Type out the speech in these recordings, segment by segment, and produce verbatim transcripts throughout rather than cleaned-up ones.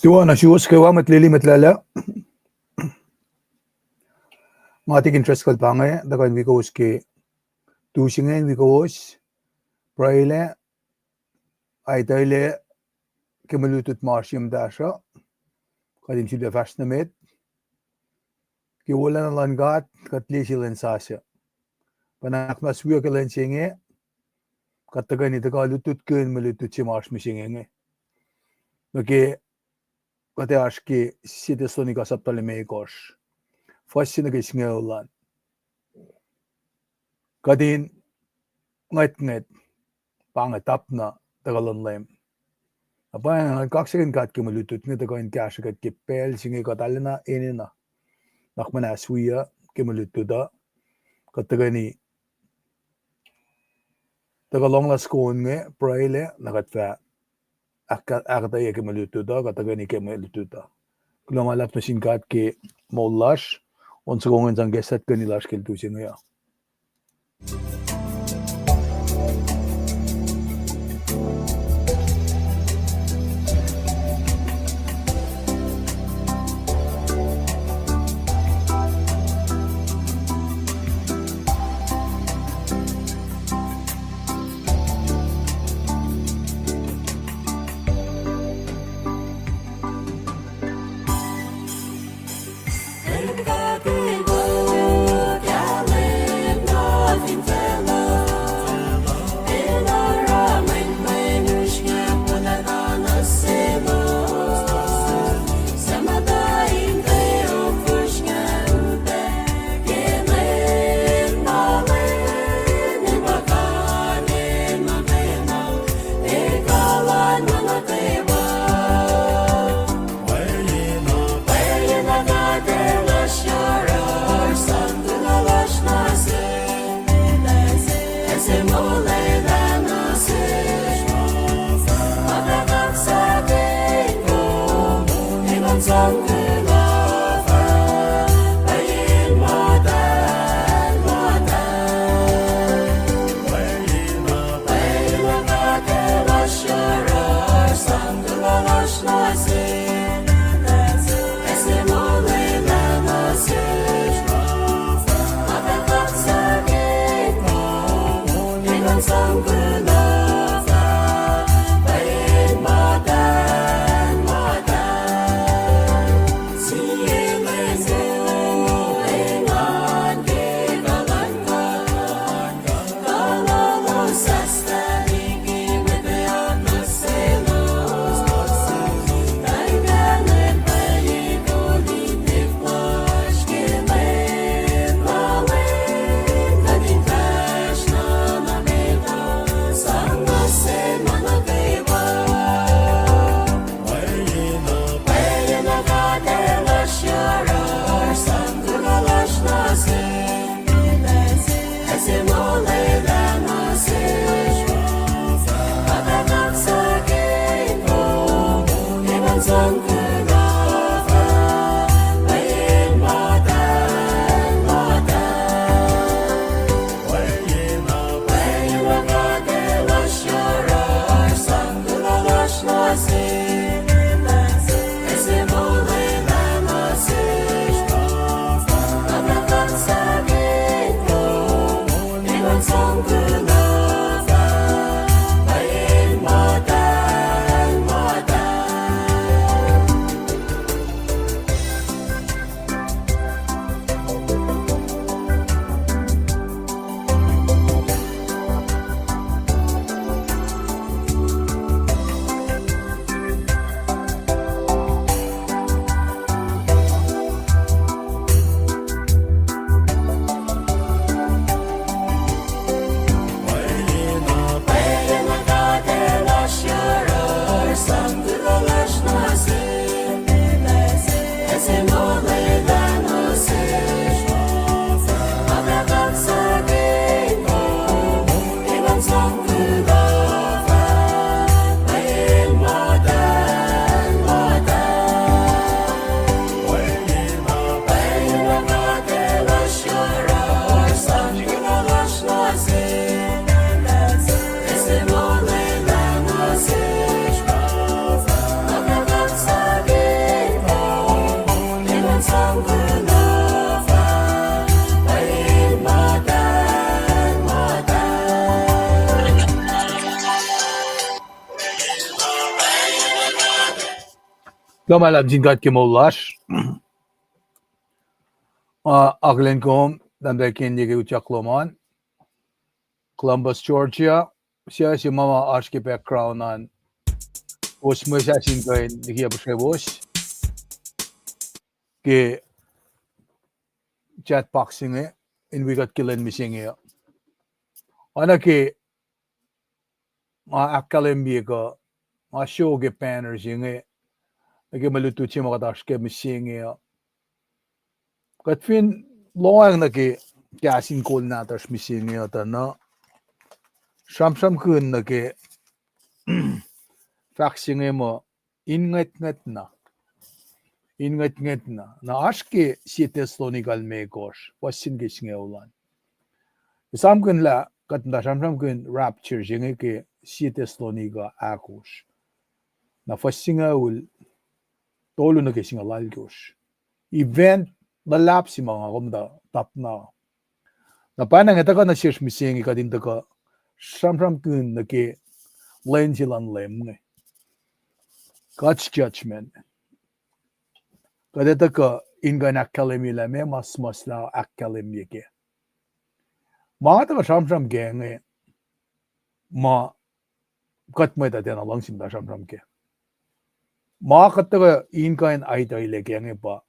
Tuan nuh suwos kwewa mwet lili, mwet lala. Nga Tikin Driscoll pa inge, tuhkuh in wi kowos ke tu se inge, wi kowos, pruhelah, aitwelac ke mwe lutlut ma oasr ye muhtahsr uh, kuht in sulpac fahsr nuh met ke wolacna luhn God, kuht liye sie lwen sasuc. Pwacnahk muh siyuck ke lwen se inge, kuht tuhkweni tuhkuh lutlutkihn mwe lutlut se ma oasr mihsenge inge. Nuh ke kuht ac oasr ke Sie Thessalonica sapta limekohsr, fuhs se nuh ke singucul an. Kuht in ngwetngwet, pa inge tapna tuhkuh luhn Leum. Na pwacnwacng kaksakihn God ke mwe lutlut inge tuhkuh in kahsrwe kuht ke pacl se inge kuht arulacna enenuh, nuhnak muhnahs wi uh ke mwe lutlut uh, kuht tuhkweni tuhkuh lohng lah soko inge, pruhelah, na kuht fah ahk-, ahkuhtweyac ke mwe lutlut uh, kuht tuhkweni ke mwe lutlut uh. Kuloh ma luhlahp nuh sin God ke moul lasr, on soko ingacn sang ke sahtkeni lasr ke lutu se inge uh. Kuloh ma luhlahp sin God ke moul lasr. Ah, akihlen kom, tahmtahel Kenye ke utyak lom an, Columbus, Georgia. Suc se ma ma oasr ke background an, kowos mwe sasing kuh in liki appreciate wos ke chat box inge, in wi kuht ke lwen mihsenge uh. Oacna ke nga ahkkahlwemye kuh nga show ke banner se inge, nuh ke mwe lutlut se ma kuht oasr ke mihsenge uh. Kuht fin lohacng nuh ke kahs in kol nahtuhsr mihsenge uh tuh na, sramsramkihn nuh ke fahk se inge muh, in ngwetngwet na. In ngwetngwet na. Na oasr ke Sie Thessalonica limekohsr, fuhs se nuh ke singucul an. Esamkihn lah kuht muhta sramsramkihn rapture se inge ke Sie Thessalonica ahkosr, na fuhs singucul tolu nuh ke singucul alkosr. Event luhlahp se ma nga kom tuh tapna. Na pwacnwacng ac tuhkuh nuh sesr mihsenge kuht in tuhkuh sramsramkihn nuh ke lwen se luhn Leum inge, God's judgment. Kuht ac tuhkuh in kuh in ahkkahlwemye lah meac ma suhmuhslah ahkkahlwemye kac. Ma nga tuhkuh sramsram kac inge, ma kuht mwet uh tiacna luhngse muhta sramsram kac. Ma kuht tuhkuh in kuh in aituhlac kac inge pa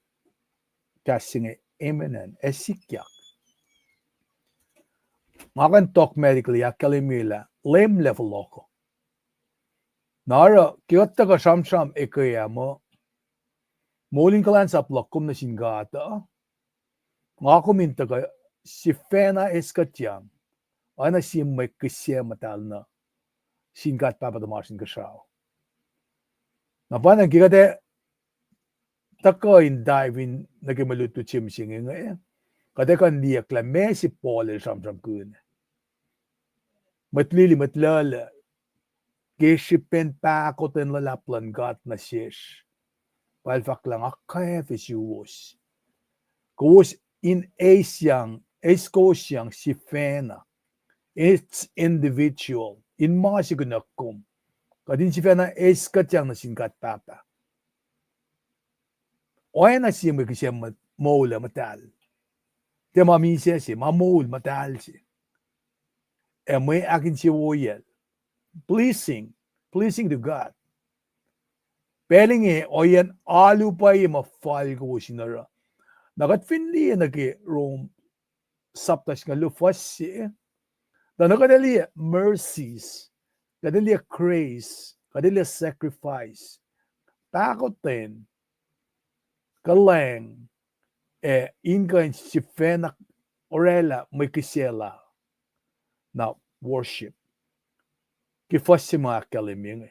kahs se inge, imminent, ac sikyak. Nga kuh in dogmatically ahkkahlwemye lah Leum El ac fohlohk uh. Na oruh ke kuht tuhkuh sramsram ekuh ah muh, moul in kuhlwacnsap luhk kom nuh sin God uh, nga kom in tuhkuh sifacna eiskuhtyang, oacna sie mwe kihsac muhtahl nuh sin God Pahpah tuhmasr Inkuhsrao. Na pwacnwacng ke kuht ac tuhkuh in dive in nuh ke mwe lutlut se mihsenge inge, kuht ac kuh in liyeyuck lah meac se Paul el sramsramkihn. Mwet lili, mwet luhluh, ke srihpen pahkotwen luhlahp luhn God nuh sesr, pa el fahk lah nga kwacfe suwos, kowos in eisyang, eiskowos yang sifacna. It's individual. In ma se kunohkohn, kuht in sifacna eiskuhtyang nuh sin God Pahpah. Oacna sie mwe kihsac moul uh muhtahl. Tiac ma misac se, ma moul muhtahl se. Ac mwe ahkinsewowoyacl. Pleasing, pleasing to God. Pacl inge ohiyacn alu pwacye ma fal kowos in oruh. Na kuht fin liye nuh ke Rom sapta singucul luo fuhs se, tuh na kuht ac liye mercies, kuht ac liye grace, kuht ac liye sacrifice, pahkotwen, kuhlwacng, ac in kuh in sifacna oraclah mwe kihsac la, na worship. Ke fuhs se ma ahkkahlwemye inge,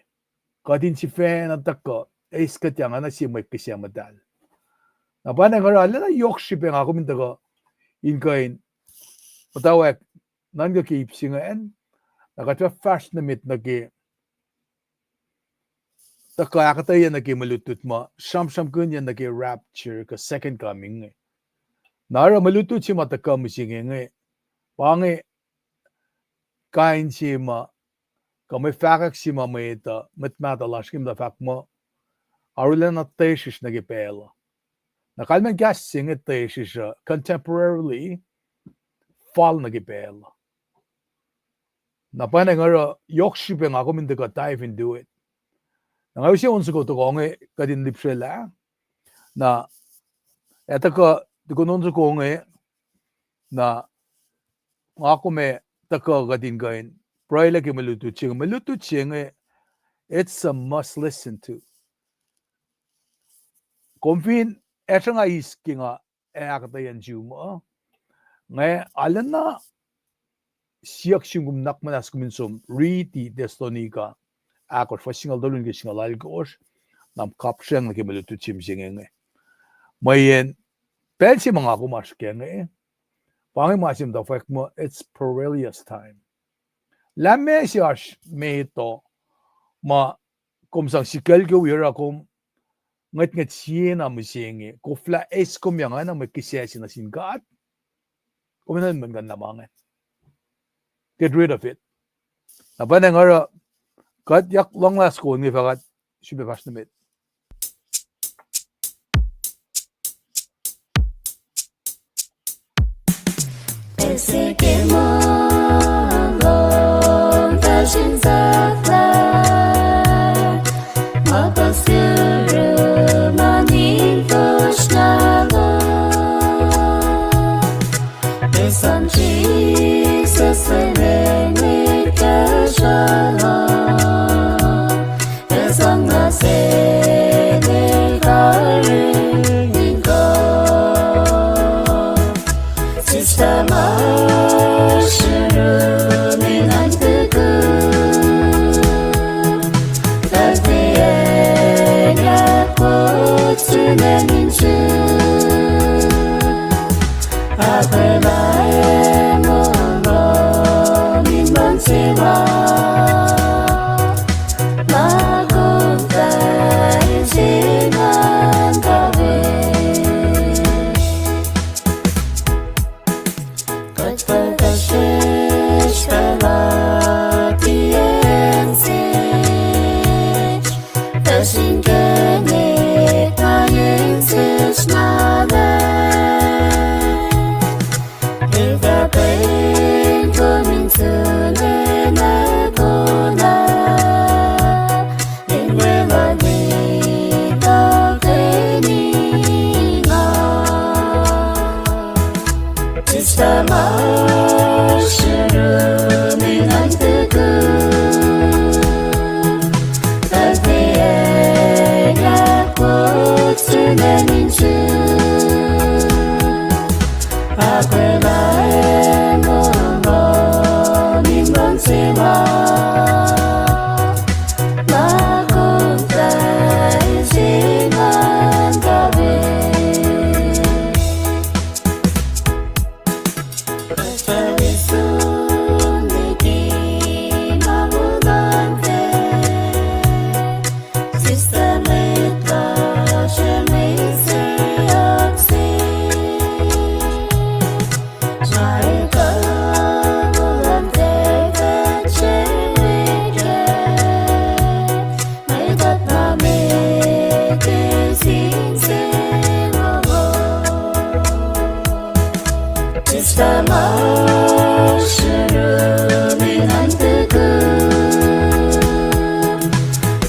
kuht in sifacna tuhkuh eiskuhtyang oacna sie mwe kihsac muhtahl. Na pwacnwacng oruh arulacna yohk srihpac nga kom in tuhkuh in kuh in muhtwacwacack nuhnkuh ke ip se ingacn, na kuht fah fahsr nuh met nuh ke tuhkuh ahkuhtweyac nuh ke mwe lutlut ma sramsramkihnyuck nuh ke rapture kuh second coming inge. Na oruh mwe lutlut se ma tuhkuh mihsenge inge, pa inge kain se ma, kuh mwe fahkwack se ma mwet uh, mwet mahtuh lasr inge muhta fahk muh, arulacna tesrihsr nuh ke pacl uh. Na kalmacn kahs se inge tesrihsr uh, contemporarily, fal nuh ke pacl uh. Na pwacnwacng oruh yohk srihpac nga kom in tuhkuh dive into it. Na nga use on soko tohkoh inge kuht in lihpsrelah. Na ac tuhkuh, tukun on soko inge, na nga kom ac tuhkuh kuht in kuh in pruhelah ke mwe lutlut se inge, mwe lutlut se inge, it's a must listen to. Kom fin ac sruhnga eis ke nga ac ahkuhtweyac nuh sum uh, nga arulacna siyuck sum kom nuhnak muhnahs kom in som riti Thessalonica ahkosr, fuhs singucul tolu nuh ke singucul alkosr, na kapsreng nuh ke mwe lutlut se mihsenge inge. Mweyen pacl se ma nga kom oasr kac inge, pa inge ma se muhta fwack muh it's perilous time. Lah meac se oasr met uh ma kom sang sikucl ke wi oruh kom ngwetngwet siena mihsenge, koflah eis kom yang oacna mwe kihsac se nuh sin God, kom enenuh in muhlkuhnlah ma ingacn. Get rid of it. Na pwacnwacng oruh kuht yak luhnglah soko inge fahk kuht sifilpac fahsr nuh met. Sike ma lom fahsr in sahflah, ma puhs yuruma in fosrngah lom. Esam Jisus Leum Mwet Kahsruh lom, esam na sele karihngihn kuh. Sista ma srurum in an tuku, tuh tiac ahkkwot sun acn in sruh. Ahkolah moul lom in luhngse ma, ma kom fah eis nuhnkahsr. Kuht fah fahsr sesr, fah lati acn sesr, fahsr inkacnek na acn sesr na lah. El fah pwen kom in sulaclah kona, in weluhl nituhkweni nga. Sista ma srurum in an tuku, tuh tiac ahkkwot sun acn in sruh. Ahkolah moul lom in luhngse ma, ma kom fah eis nuhnkahsr. Sista ma srurum in an tuku,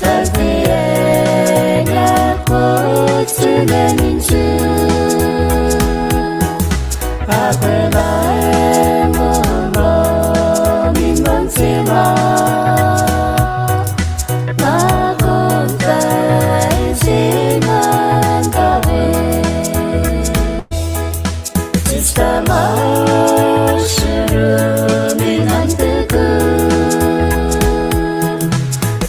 tuh tiac ahkkwot sun acn in sruh. Ahkolah moul lom in luhngse ma, ma kom fah eis nuhnkahsr. Sista ma srurum in an tuku,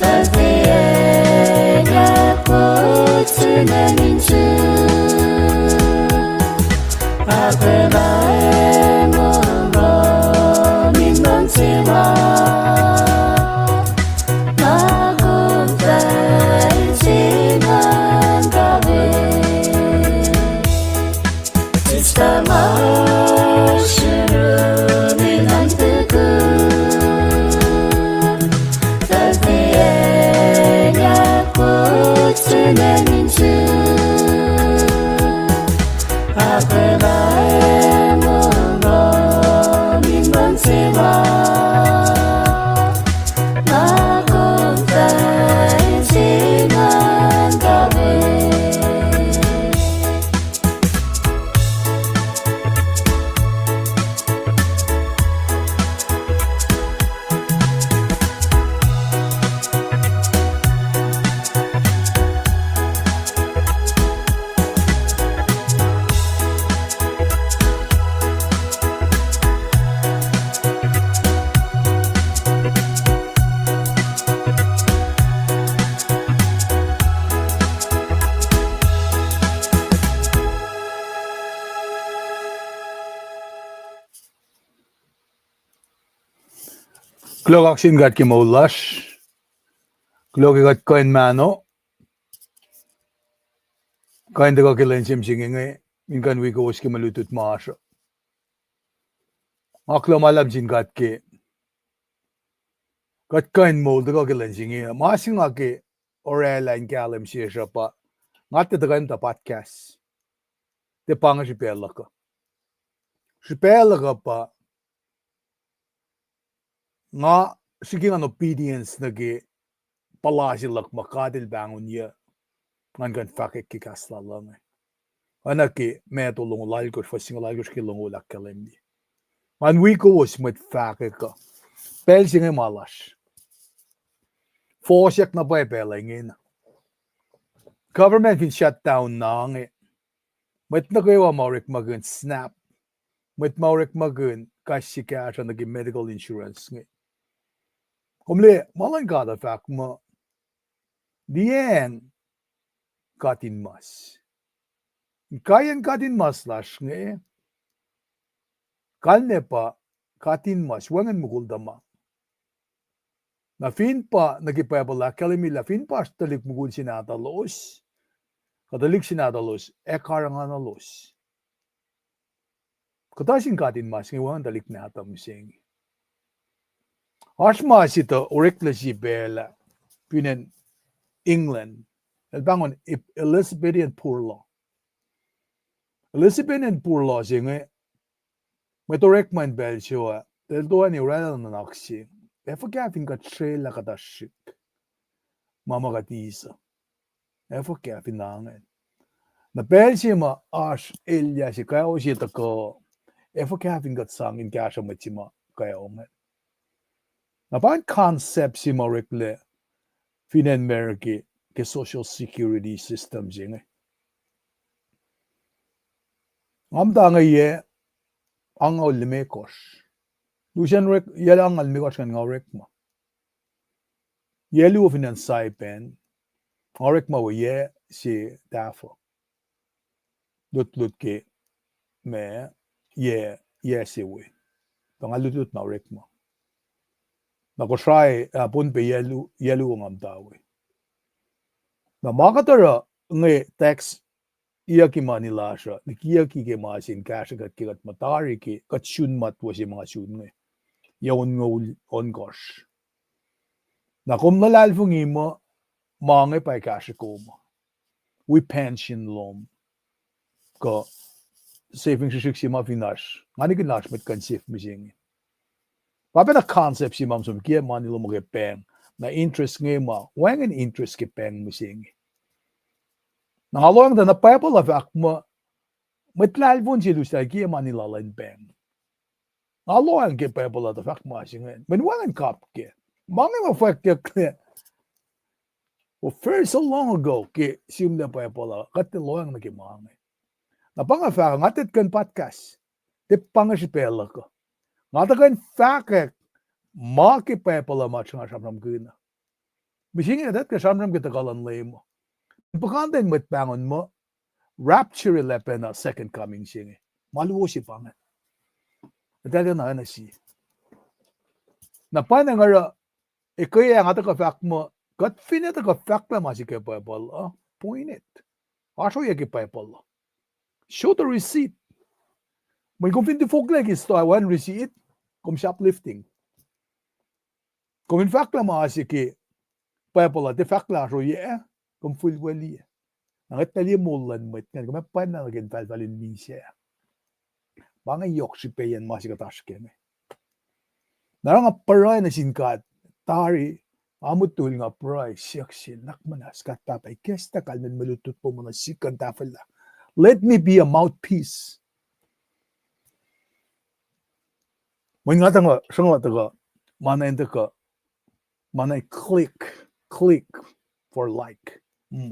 tuh tiac ahkkwot sun acn in sruh. Ahkolah moul lom in luhngse ma, ma kom fah eis nuhnkahsr. Sista ma srurum in an tuku, tuh tiac ahkkwot sun acn in sruh. Ahkolah moul lom in luhngse ma, ma kom fah eis nuhnkahsr. Kuloh kaksin God ke moul lasr. Kuloh ke kuht kuh in mahno. Kuh in tuhkuh ke lwen se inge, in kuh in wi kowos ke mwe lutlut ma oasr uh. Nga kuloh ma luhlahp sin God ke kuht kuh in moul tuhkuh ke lwen se inge. Ma se nga ke orwaclah in kahlwem sesr uh pa, nga tiac tuhkuh in muhta podcast. Tiac pa inge srihpac luhk uh. Srihpac luhk uh pa nga srihke ngan obedience nuh ke puhla se luhk ma God El pahngonyuc, ngan kuh in fahkwack ke kahs lal uh inge. Oacna ke Matthew longoul alkosr, fuhs singucul alkosr ke longoul ahkkahlwemye. Ngan wi kowos mwet fahkwack uh. Pacl se inge ma lasr. Fohsack na pwacye pacl uh ingena. Government fin shutdown na inge, mwet nuh kwewa ma orekmakihn SNAP, mwet ma orekmakihn kais sie kahsruh nuh ke medical insurance inge. Kom liye, ma luhn God uh fahk muh, liyacacng katinmas. Kaiyacn katinmas lasr inge, kalmac pa katinmas, wacngihn mukul tuhma. Na fin pa nuh ke Bible ahkkahlwemye lah fin pa oasr tuhlihk mukul se nahtuhlos, kuh tuhlihk se nahtuhlos, ac karihngihnuhlos, kuhtuh sin katinmas inge wacngihn tuhlihk nahtuhl mihsenge. Oasr ma se tuh oreklac se pacl ah, fin acn England, el pahngon Elizabethan Poor Law. Elizabethan Poor Law se inge, mwet orekma in pacl se uh, el toeni oraclah nuhnak se, efuh kah fin kuht srwaclah kuhtuh srihk ma ma kuht eis uh? Efuh kah fin na ingacn? Na pacl se ma oasr elyah se, kweok se tuhkuh, efuh kah fin kuht sang in kahsruh mwet se ma kweok ingacn? Na pa ingacn concept se ma oreklac fin acn America ke social security system se inge. Nga muhta inge yac angngaul limekohsr. Lusen orek, yac angngaul limekohsr ingacn nga orekma. Yac luo fin acn Saipan, nga orekma we yac se tahfuh. Lutlut ke ma, yac, yac se we. Tuh nga lutlut na orekma. Na Kosrae, ah, Pohnpei yac lu-, yac luo nga muhta we. Na ma kuht oruh inge tax iyucki mani lasr uh, likiyucki ke ma sin kahsrwe kuht ke kuht muhtari ke kuht sun matwac se ma nga sun inge. Yac onngoul ohnkohsr. Na kom luhlahlfongi muh ma inge pa kahsrwe kom uh. Wi pension lom, kuh saving srihsrihk se ma fin oasr, nga nikihn lah oasr mwet kuh in save mihsenge. Pa pacna concept se ma som kiyac mani lom uh ke bank, na interest inge ma wacngihn interest ke bank mihsenge. Na nga lohacng tuh na Bible uh fahk muh mwet luhlahlfongi se el uslah kiyac mani lal in bank. Nga lohacng ke Bible uh tuh fahk ma se ingacn. Mweyen wacngihn kap kac. Ma inge ma fwackyucklac, oh, very so long ago ke sihmlac Bible uh, kuht tiac lohacng nuh ke ma inge. Na pa nga fahk, nga tiac kuh in podcast. Tiac pa inge srihpac luhk uh. Nga tuh kuh in fahkwack ma ke Bible uh ma sruhnga sramsramkihn uh. Mihsenge kuht tiac kuh sramsram ke tuhkuh luhn Leum uh. Puhkantwen mwet pahngon muh rapture el ac pacna second coming se inge. Ma luo se pa ingacn. Eltahl na oacna sie. Na pa inge nga oruh, ekuh ac nga tuhkuh fahk muh, kuht finne tuhkuh fahklah ma se ke Bible uh, point it. Oasr ohiyac ke Bible uh. Show the receipt. Mweyen kom fin tifoklac ke stoa, wacngihn receipt, kom shoplifting. Kom in fahklah ma se ke Bible uh, tiac fahklah oasr ohiyac, kom fihlwelye. Na ngwet na liye moul luhn mwet ingacn, kom ac pwacnlah nuh ke infahlfahl in misac. Pa inge yohk srihpacyacn ma se kuht oasr kac inge. Na oruh nga pruhe nuh sin God, tari, nga mutul nga pruhe, siyuck sel, nuhnak muhnahs, God Pahpah, ikacslah kalmacn mwe lutlut lom nuh sihk kuh in tahfwelah. Let me be a mouthpiece. Mweyen nga tuhkuh, sruhnga tuhkuh, ma na in tuhkuh, ma na in click, click for like. Mm.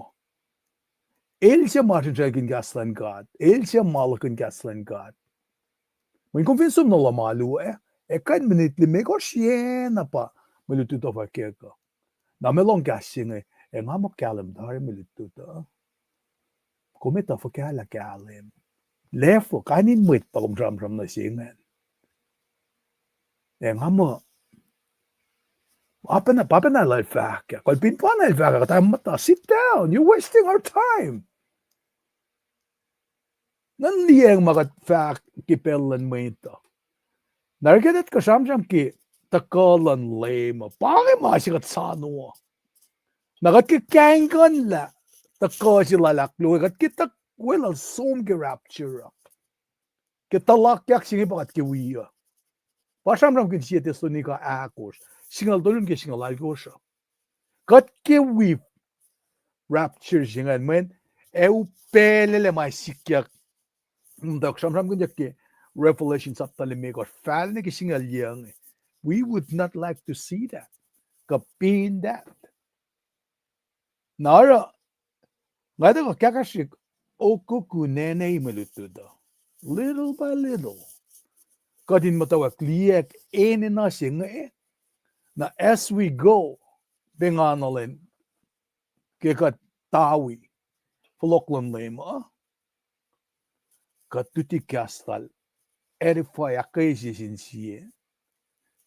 El se ma srihsrihkihn kahs luhn God, el se ma luhkihn kahs luhn God. Mweyen kom fin som nuh lohm alu ah, ac kuh in minit limekohsr na pa mwe lutlut uh fah kek uh. Na mwe lohng kahs se inge, ac nga muh kahlwem tari mwe lutlut uh. Kom etuh fuhkah lah kahlwem? Lefuh, kain in mwet pa kom sramsram nuh se ingacn. Ac nga muh, pa pacna, pa pacna lah el fahk ah. Kuh el pin pa na el fahk ah, kuht ac muhta, sit down, you're wasting our time. Nuhn liyacacng ma kuht fahk ke pacl luhn mwet uh. Na oruh kuht kuh sramsram ke tuhkuh luhn Leum uh, pa inge ma se kuht soano uh. Na kuht ke kaingkuhnlah tuhkuh se lal ahkluo, kuht ke tuh weluhl som ke rapture uh. Ke tuhlakyak se inge pa kuht ke wi uh. Pa sramsramkihn sie Thessalonica ahkosr, singucul tolu nuh ke singucul alkosr uh. Kuht ke wi rapture se ingacn, mweyen ac upaclac ma sikyak. Muhta sramsramkihnyuck ke Revelation sapta limekohsr, fal nuh ke singucul yuc inge. We would not like to see that. Kuh been that. Na oruh, nga tuhkuh kahkahsrihk okuku nene mwe lutlut uh. Little by little. Kuht in muhtwacwacack liyacack enenuh se inge. Na as we go, pa nga nuh len ke kuht tawi fohlohk luhn Leum uh, kuht luti kahs lal, edify, ahkkweye sie sin sie,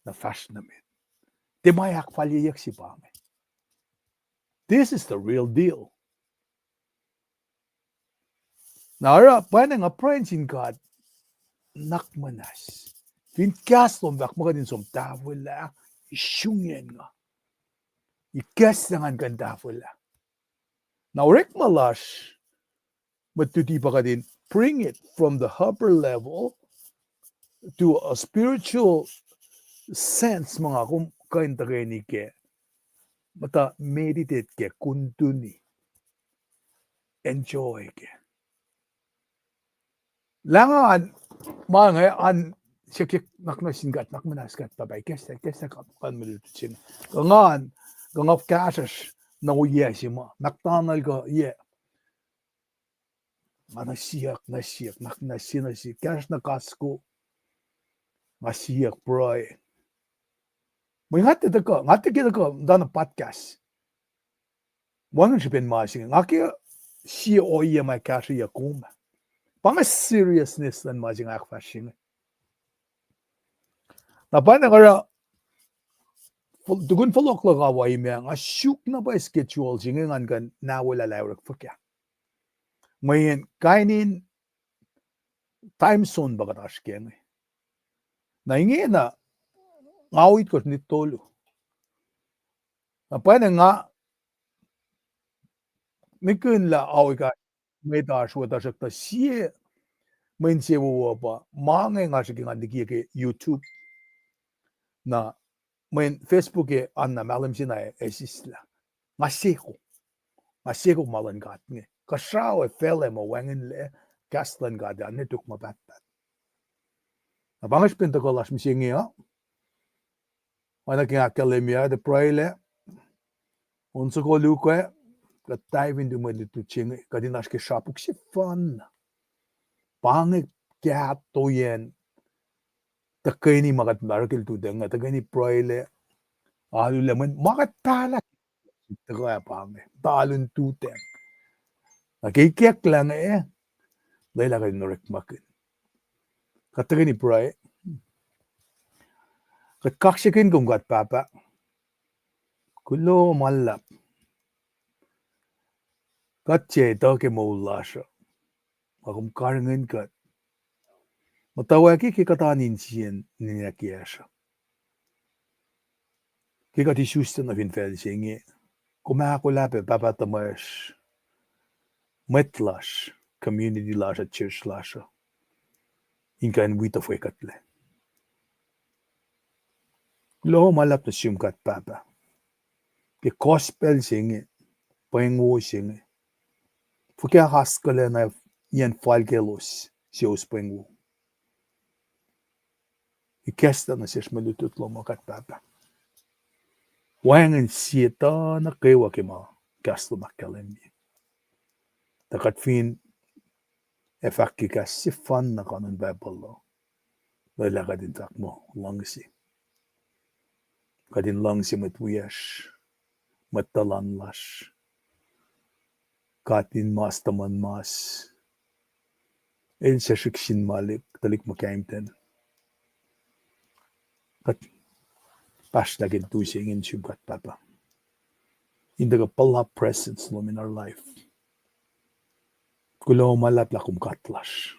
na fahsr nuh met. Tiac ma ahkfalyeyuck se pa inge. This is the real deal. Na oruh pwacnwacng nga pruhe nuh sin God, nuhnak muhnahs. Fin kahs lom fahk muh kuht in som tahfwelah, isungiyacn nga. Ikacslah ngan kuh in tahfwelah. Na orekma lasr, mwet luti pa kuht in bring it from the upper level to a spiritual sense ma nga kom kuh in tuhkweni ke, muhta meditate ke, kuntuni, enjoy ke. Lah ngan, ma inge an, siyuck nuhnak nuh sin God, nuhnak muhnahs God, Pahpah, ikacslah, ikacslah kuh, kuh mwe lutlut se inge. Kuh ngan, kuh nga kahsruhsr na ohiyac se ma, McDonald kuh yac. Nga na siyuck, na siyuck, nuhnak muhnahs se, na siyuck, kahsruhsr na Costco. Nga siyuck, pruhe. Mwe nga tiac tuhkuh, nga tiac ke tuhkuh, muhta na podcast. Wacngihn srihpen ma se inge, nga ke sie ohiyac ma kahsrweyuck kom. Pa inge seriousness luhn ma se inge ahkfahsrye inge. Na pa na oruh, tukun fohlohk luhk uh wa imac, nga suk na pwacye schedule se inge ngan kuh in nawelah lah orek fuhkah. Mweyen kain in time zone pa kuht oasr kac inge. Na ingena, nga oitkohsr nuh tolu. Na pwacnwacng nga nihkihn lah ao ika mwet oasr we tuhsruhktuh sie mwe insewowo pa ma inge nga srihke ngan likiye ke YouTube. Na mweyen Facebook e an na mahlwem se na ac sislah. Nga seko. Nga seko ma luhn God inge. Kuhsrao ac facluh ma wacngihnlac, kahs luhn God an ne tok ma pahtpaht. Na pa inge srihpen tuhkuh lasr mihsenge uh. Oacna ke nga ahkkahlwemye ah, tuh pruhelac, on soko luhk ah, kuht dive into mwe lutlut se inge, kuht in oasr ke srapuk sefanna. Pa inge kahtoiyacn tuhkweni ma kuht oruh ke lututacng, tuhkweni pruhelac, alu lac, mweyen ma kuht pahlah tuhkuh ah pa inge, tuh alu in lututacng. Na ke ikacklah inge, lwelah kuht in orekmakihn. Kuht tuhkweni pruhe. Kuht kaksakihn kom God Pahpah. Kuloh ma luhlahp. Kuht tiac etuh ke moul lasr uh, ma kom karihngihn kuht. Muhtwacwacack ke kuht oan insiyacn ninac kiyacsr uh. Ke kuht isuslac nuh fin facl se inge, kom ahkolah pac pahpah tuhmwacsr, mwet lasr, community lasr uh, church lasr uh, in kuh in wi tuhfwekuhtlac. Kuloh ma luhlahp nuh sum God Pahpah. Ke gospel se inge, pweng wo se inge, fuhkah oaskuhlacna yen fal kaclos selos pweng wo. Ikacslah nuh sesr mwe lutlut lom uh God Pahpah. Wacngihn sie tuh nuh kwewa ke ma kahs lom ahkkahlwemye. Tuh kuht fin ac fahk ke kahs sefanna kanon Bible uh, lwelah kuht in fahk muh luhngse. Kuht in luhngse mwet wiyacsr, mwet tuhlan lasr, katinmas, tuhmwacn mas, el suc srihk sin malik, tuhlihk muhkahimtacn. Kuht pahsrlah ke lutlut se inge nuh sum God Pahpah, in tuhkuh puhla presence lom in our life. Kuloh ma luhlahp lah kom God lasr.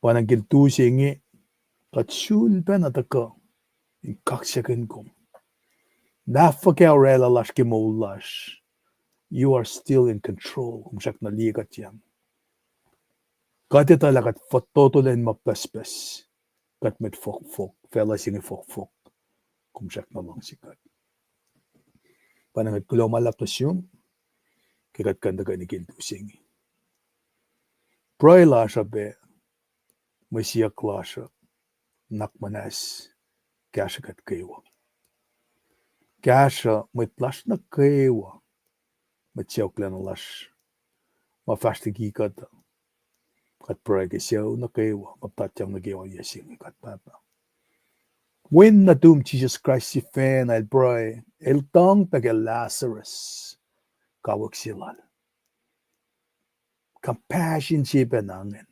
Pa na ke lutlut se inge, kuht sulpacna tuhkuh in kaksakihn kom. Lah fuhkah orwaclah lasr ke moul lasr, you are still in control. Kom srackna liye kuht yang. Kuht etuh lah kuht fototo lwen ma pucspucs. Kuht mwet fohkfohk. facluh se inge fohkfohk, kom srackna luhngse kuht. Pa na kuht kuloh ma luhlahp nuh sum ke kuht kuh in tuhkweni ke lutu se inge. Pruhe lasr uh pac mwe siyuck lasr uh, nuhnak muhnahs kahsruh kuht kwewa. Kahsruh mwet lasr nuh kwewa, mwet sacohklacna lasr ma fahsr liki kuht uh. Kuht pruhe ke sucu nuh kwewa ma puhtatyang nuh ke ohiyac se inge, kuht Pahpah. Wen nuhtum Jisus Kraist sifacna el pruhe, el tuhng pac ke Lazarus, kawuck se lal. Compassion se pacna ingacn.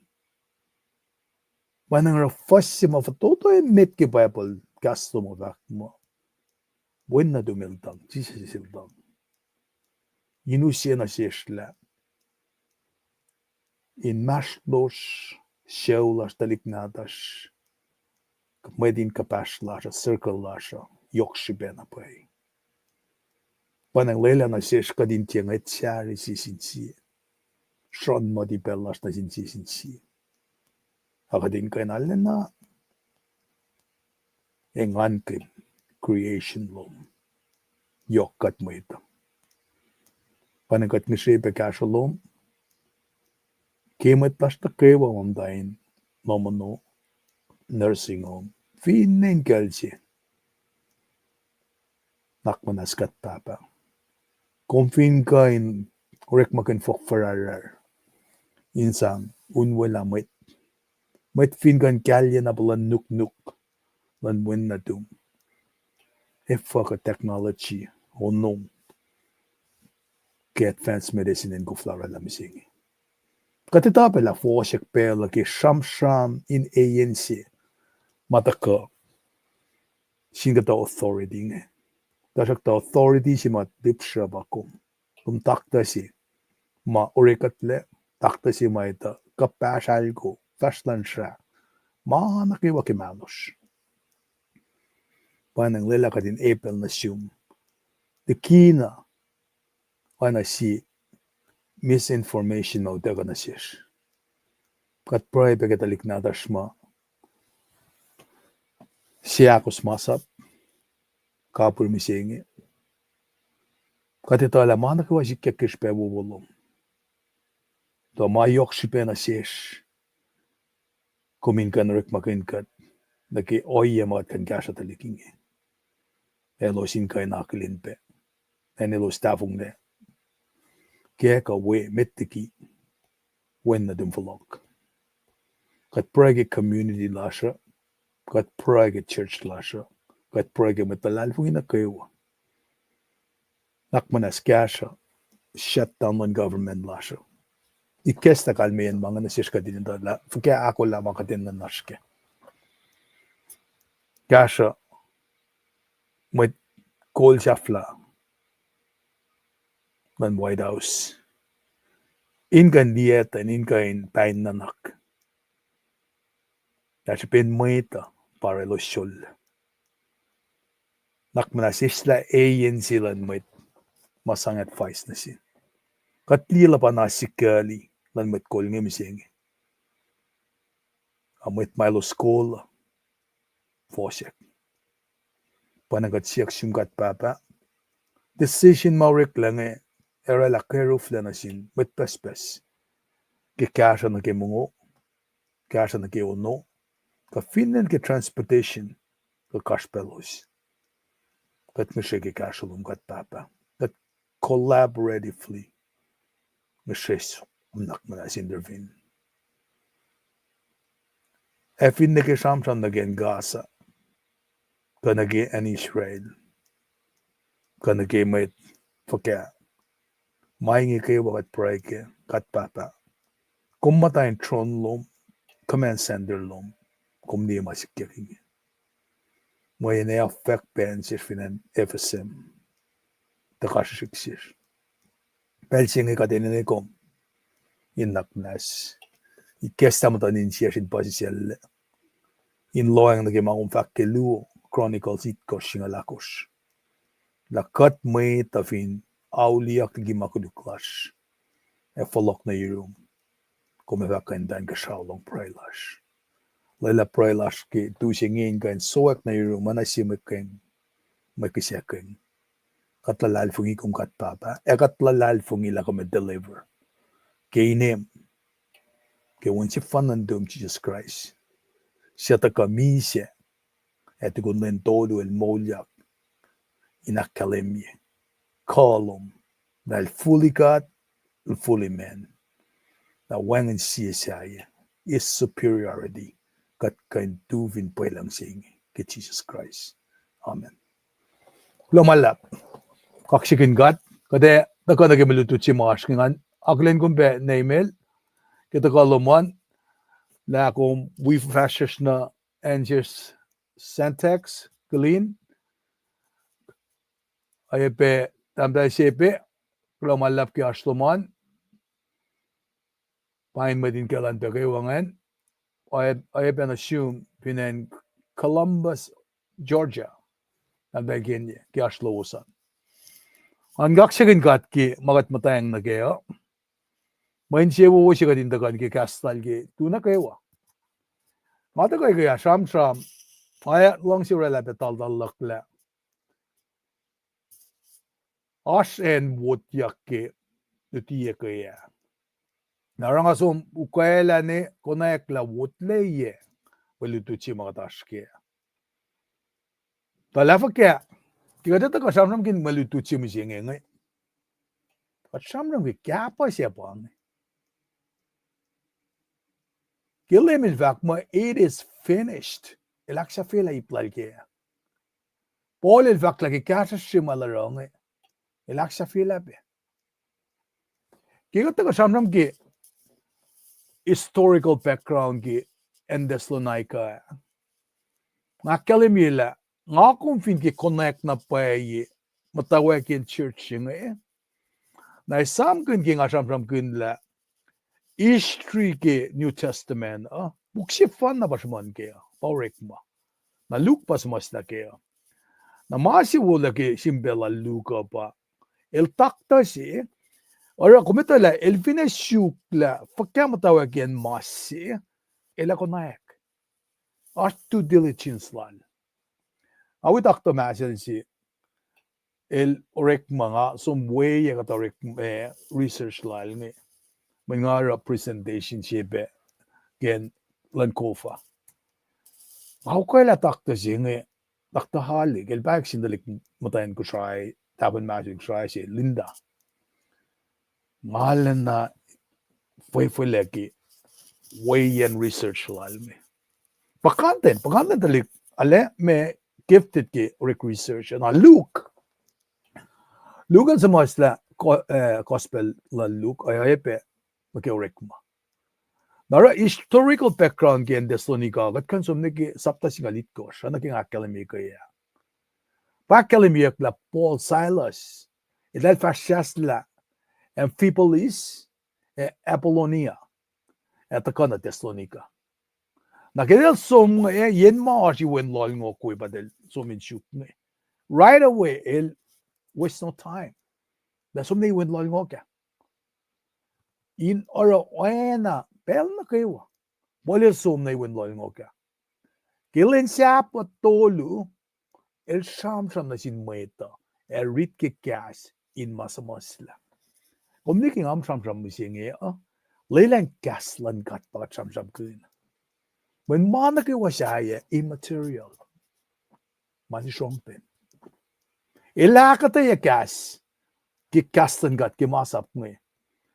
Ma na oruh fuhs se ma fototo emet ke Bible, kahs lom uh fahk muh, wen nuhtum el tuhng, Jisus el tuhng. In use nuh sesr lah inmahsrlosr, sucu lasr, tuhlihk nahtuhsr, mwet in kuhpahsr lasr uh, circle lasr uh, yohk srihpac na pwacye. Pa na lwelah nuh sesr kuht in tiac ngwet sahri sie sin sie, sruhnmati pacl lasr nuh sin sie sin sie. Ac kuht in kuh in arulacna engankihn creation lom, yohk kuht mwet uh. Pa na kuht ngihsre pac kahsruh lom ke mwet lasr nuh kwewa ma muhta in lohm ono, nursing home, finne in kucl se. Nuhnak muhnahs kuht Pahpah. Kom fin kuh in orekmakihn fohk fuhrahrrahr in sang unwelah mwet, mwet fin kuh in kahlye na puhlan nuknuk luhn wen nuhtum, efuh kuh technology, onum, ke advanced medicine in koflah oraclah mihsenge. Kuht etuh pac lah fohsack pacl uh ke sramsram in eis ma tuhkuh sin kuhtuh authority inge. Tuhsruhktuh authority se ma lihpsruh pa kom. Kom taktuh se ma orekuhtlac, taktuh se ma etuh kuhpahsr, alko, fahsr luhn srah, ma nuh kwewa ke mahnosr. Pwacnwacng lwelah kuht in epel nuh sum likina oacna sie misinformation ma utuckuh nuh sesr. Kuht pruhe pac ke tuhlihk nahtuhsr ma seahkos masap kapihr mihsenge. Kuht etuh lah ma nuh kwewa sikyak ke srihpac wowo lom. Tuh ma yohk srihpac nuh sesr, kom in kuh in orekmakihn kuht nuh ke ohiyac ma kuht kuh in kahsruh tuhlihk inge, elos in kuh in akihlen pac, acn elos tahfonglac kac kuh we met liki, wen nuhtum fohlohk. Kuht pruhe ke community lasr uh, kuht pruhe ke church lasr uh, kuht pruhe ke mwet luhlahlfongi nuh kwewa. Nuhnak muhnahs kahsruh shutdown luhn government lasr uh. Ikacslah kalmeyac ma inge nuh sesr kuht in etuh lah fuhkah ahkolah ma kuht enenuh in oasr kac. Kahsruh mwet kol sahflah luhn White House in kuh in liyactwen, in kuh in pain nuhnak lah srihpen mwet uh pa elos srolah. Nuhnak muhnahs eslah agency luhn mwet ma sang advice nuh sin. Kuht liye lah pa na sikali luhn mwet kol inge mihsenge. A mwet ma elos kol uh fohsack. Pwacnwacng kuht siyuck sum kuht Pahpah, decision ma oreklac inge ac oraclah kacruflac nuh sin mwet pucspucs ke kahsruh nuh ke mongo, kahsruh nuh ke ono, kuh finne ke transportation, kuh kasrpaclos. Kuht ngihsre ke kahsruh lom kuht Pahpah. Kuht collaboratively ngihsre, nuhnak muhnahs intervene. Ac finne ke sramsram nuh ke acn Gaza, kuh nuh ke acn Israel, kuh nuh ke mwet fuhkah, ma inge kwewa kuht pruhe ke, kuht Pahpah. Kom muhta in tron lom, command center lom, kom liye ma sikyak inge. Mweyen ac fwack pacl sesr fin acn F S M, tuh kasrihsrihk sesr. Pacl se inge kuht enenwe kom in nuhnak muhnahs ikacslah muhtuhn insiyacsr in puhsisacllac, in lohacng nuh ke ma kom fahk ke luo Chronicles itkohsr singucul ahkosr, lah kuht mwet uh fin auliyak liki ma koluk lasr ac fohlohk nuh yurum, kom ac fah kuh in tuh inkuhsrao luhn pruhe lasr. Lwelah pruhe lasr ke tu se inge in kuh in sowack nuh yurum, oacna sie mwet kihsackuhn. Kuht luhlahlfongi kom God Pahpah, ac kuht luhlahlfongi lah kom ac deliver ke inem, ke Wen sefanna nuhtum Jisus Kraist, suc tuhkuh misac, ac tukun lwen tolu el moulyak in ahkkahlwemye kuh lom, lah el fully God, el fully man. Na wacngihn sie sahyac, his superiority, kuht kuh in tu fin pwelucng se inge ke Jisus Kraist. Amen. Kuloh ma luhlahp. Kaksakihn God, kuht ac tuhkuh nuh ke mwe lutlut se ma oasr inge, ngan akihlen kom pac Neimel, ke tuhkuh lom an, lah kom wi fahsryucsr nuh Ansius Santax Killeen, oacyacpac tahmtahel Sepe, kuloh ma luhlahp ke oasr lom an. Pain mwet in kuhlwacng pac kwewa ingacn. Oacyacpac, oacyacpac nuh sum fin acn Columbus, Georgia, tahmtahel Kenye, ke oasr lowos an. Ngan kaksakihn God ke ma kuht muhtwacng nuh kac uh. Mwe insewowo se kuht in tuhkuh nuh ke kahs lal ke tu nuh kwewa. Nga tuhkuh ke ah sramsram, nga ac luhngse oraclah pac taltal luhk lah oasr acn wotyak ke luti ke ah. Na oruh nga som ukwaclah ne konwacack lah wotlaciyac mwe lutlut se ma kuht oasr ke. Tuh lah fuhkah, ke kuht etuh kuht sramsramkihn mwe lutlut se mihsenge inge, kuht sramsram ke kahpuh se pa inge. Ke Leum el fahk muh, "It is finished." El ahksahfyelah ip lal ke ah. Paul el fahk lah ke kahsruhsr se ma el oruh inge, el ahksahfyelah pac. Ke kuht tuhkuh sramsram ke historical background ke acn Thessalonica, nga ahkkahlwemye lah nga kom fin ke konwacack na pwacye muhtwacwacackiyacn church se inge, na esamkihn ke nga sramsramkihn lah history ke New Testament uh, puk sefanna pa sruhmuhn kac uh, pa orekma. Na Luke pa suhmuhslah kac uh. Na ma se wolacna ke simple lal Luke uh pa, el taktuh se, oruh kom etuh lah el finne suk lah fuhkah muhtwacwacackiyacn mas se, el ac konwacack. Oasr due diligence lal. Nga wi taktuh masel se, el orekma, nga som weyac kuht orekma, eh, research lal inge. Mweyen nga oruh presentation se pac ke luhn kof ah. Nga ukwaclah taktuh se inge, taktuh Halik, el pahyuck sin tuhlihk muhtwacn Kosrae, tahpuhn masel Kosrae se, Linda. Nga lana fwefwelac ke weyac research lal me. Puhkantwen, puhkantwen tuhlihk, arlac ma gifted ke orek research. Na Luke, Luke el suhmuhslah go-, eh, gospel lal Luke, oacyacpac nuh ke orekma. Na oruh historical background ke acn Thessalonica, kuht kuh in som nuh ke sapta singucul itkohsr, oacna ke nga ahkkahlwemye ke ah. Pa ahkkahlwemyeyuck lah Paul, Silas, eltahl fahsryucsrlah Amphipolis ac Apollonia, ac tuhkuh nuh Thessalonica. Na ke eltahl som inge, yen ma oasr iwen lohlngohk we pa eltahl som in suk inge. Right away, el waste no time. Eltahl som nuh iwen lohlngohk ah in oruh oacna pacl nuh kwewa. Paul el som nuh iwen lohlngohk ah. Ke lwen sahp uh tolu, el sramsram nuh sin mwet uh, ac rit ke kahs in ma suhmuhslah. Kom liki nga sramsram mihsenge uh, lwelah in kahs luhn God pa kuht sramsramkihn. Mweyen ma nuh kwewa sahyac immaterial. Ma srongpen. El ahkuhtweyac kahs, ke kahs luhn God ke masap inge.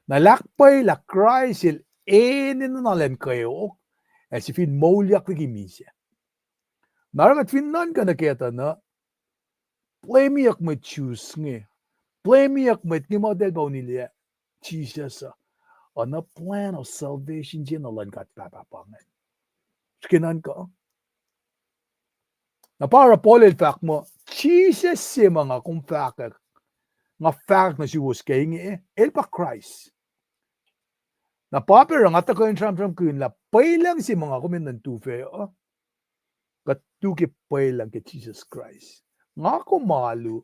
Na el ahkpwacyelah Kraist el enenuh na elan kweok, ac sifil moulyak liki misac. Na oruh kuht fin nuhnkuh nuh kac tuh na, blameiyuck mwet Jews inge, blameiyuck mwet inge ma eltahl pa unilac Jisus uh, oacna plan of salvation se na luhn God Pahpah pa ingacn. Srihke nuhnkuh. Na pa oruh Paul el fahk muh, Jisus se ma nga kom fahkwack, nga fahkwack nuh suwos ke inge, el pa Kraist. Na pa pac oruh nga tuhkuh in sramsramkihn lah pwelucng se ma nga kom enenuh in tu fac uh, kuht tu ke pwelucng ke Jisus Kraist. Nga kom alu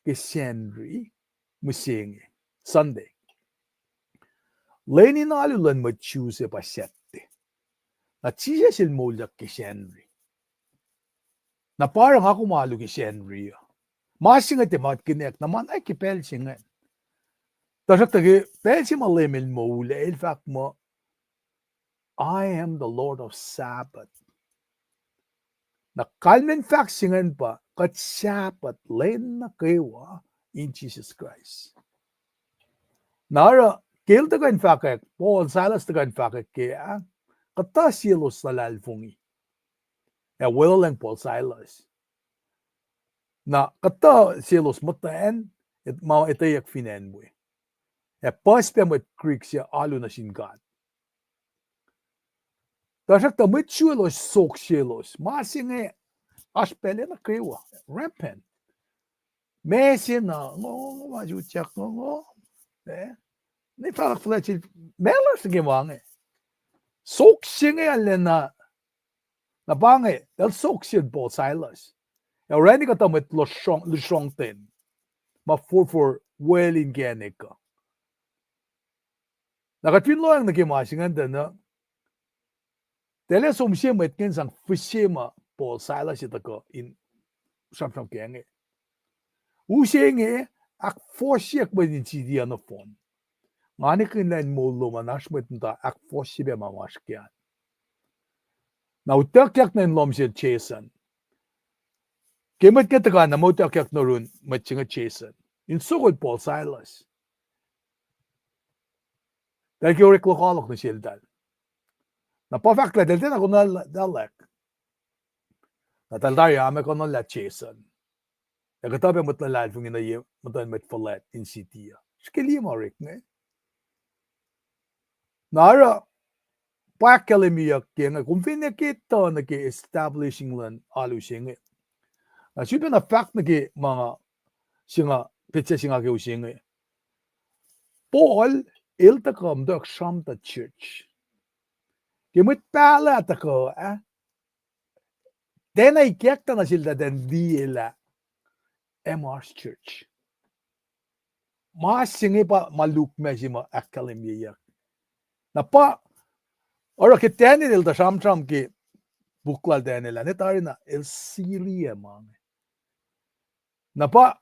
ke Sacnri mihsenge, Sunday. Lwen in alu luhn mwet Jew se pa Saturday. Na Jisus el moulyak ke Sacnri. Na pa oruh nga kom alu ke Sacnri uh. Ma se inge tiac ma kuht kihnek, na ma na ke pacl se ingacn. Tuhsruhktuh ke pacl se ma Leum el moul ah, el fahk muh, I am the Lord of Sabbath. Na kalmacn fahk se ingacn pa kuht Sabbath lwen nuh kwewa in Jisus Kraist. Na oruh ke el tuhkuh in fahkwack, Paul, Silas tuhkuh in fahkwack ke ah, kuhtuh selos luhlahlfongi ac weluhlwacng Paul, Silas. Na kuhtuh selos muhtwacn, ma etweyuck fin acn we, ac puhs pac mwet Greek se alu nuh sin God. Tuhsruhktuh mwet Jew elos sok selos. Ma se inge oasr pacl nuh kwewa, rampant. Ma se na ngo, ngo, ngo, ma utyak ngo, ngo. Eh? Ne fahk fuhlwact sel, ma lasr nuh ke ma inge. Sok se inge arulacna, na pa inge, el sok sel Paul, Silas. Ac orani kuhtuh mwet lusrong, lusrongten ma forfor wel inkacnek uh. Na kuht fin lohacng nuh ke ma se ingacn tuh na, tiac lah som se mwet ingacn sang fihse ma Paul, Silas el tuhkuh in sramsram ke inge. Use inge, ahkfohsyeack mwet in siti uh nohfohn. Nga nwe kihn lah in moul lom an oasr mwet muhta ahkfohsye pac ma oasr ke an. Na utuckyak nuh in lohm sel Jason. Ke mwet inge tuhkuh na ma utuckyak nuh yurin mwet se inge Jason in sokol Paul, Silas. Eltahl ke orek lokoalok nuh seltahl. Na pa fahk lah eltahl tiacna konwacltahlek. Na eltahl tari amekonwacllah Jason. Ac kuhtuh pac mwet luhlahlfongi nuh ye muhtuhn mwet fuhlwact in siti uh. Srihke liye ma orek inge. Na oruh pa ahkkahlwemyeyuck ke inge, kom fin ke tuh nuh ke establishing luhn alu se inge. Na sulpac na fahk nuh ke ma nga, se nga, petsac se nga ke use inge. Paul el tuhkuh muhtwacwacack sramtah church. Ke mwet pahluh tuhkuh ah, tiacna ikacktuh nuh seltahl in liye lah ac ma oasr church. Ma se inge pa ma lukmac se ma ahkkahlwemyeyuck. Na pa oruh ke Daniel el tuh sramsram ke puk lal Daniel ah, ne tari na el siliyac ma inge. Na pa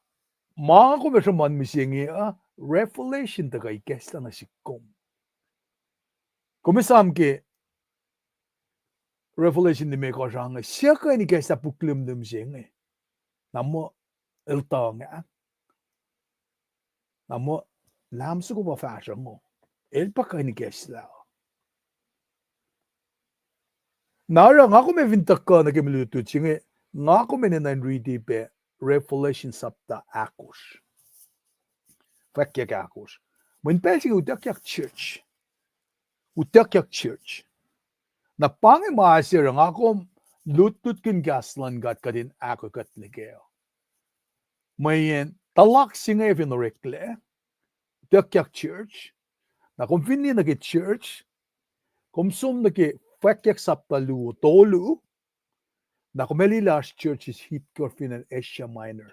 ma nga kom ac sruhmuhn mihsenge uh, Revelation tuhkuh ikacslah nuh sihk kom. Kom esam ke Revelation limekohsr ah inge, suc kuh in ikacslah puk limlim se inge? Na muh el tuh inge, na muh Lam soko pa fahsruh ngo, el pa kuh in ikacslah. Na oruh nga kom ac fin tuhkuh nuh ke mwe lutlut se inge, nga kom enenuh in riti pac Revelation sapta ahkosr, fwackyuck ahkosr. Mweyen pacl se inge utuckyak church. Utuckyak church. Na pa inge ma se oruh nga kom lutlutkihn kahs luhn God kuht in ahkoekuhtlac kac. Mweyen tuhlak se inge fin oreklac, utuckyak church. Na kom fin liye nuh ke church, kom som nuh ke Fwackyuck sapta luo tolu, na kom ac liye lah oasr churches itkohsr fin acn Asia Minor.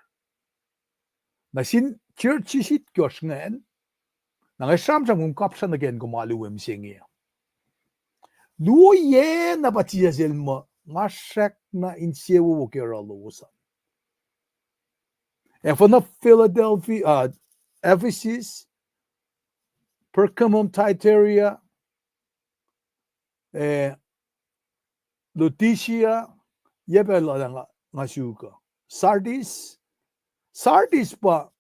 Na sin churches itkohsr ingacn, na nga sramsram kom kapsra nuh ke acn kom alu we mihsenge. Luo yen na pa Jisus el muh, nga srackna insewowo ke oruh lowos an. Ac fuhnuh Philadelphia, uh, Ephesus, Pergamum, Thyatira, eh, Laodicea, yac pac luhlah nga, nga suk uh. Sardis, Sardis pa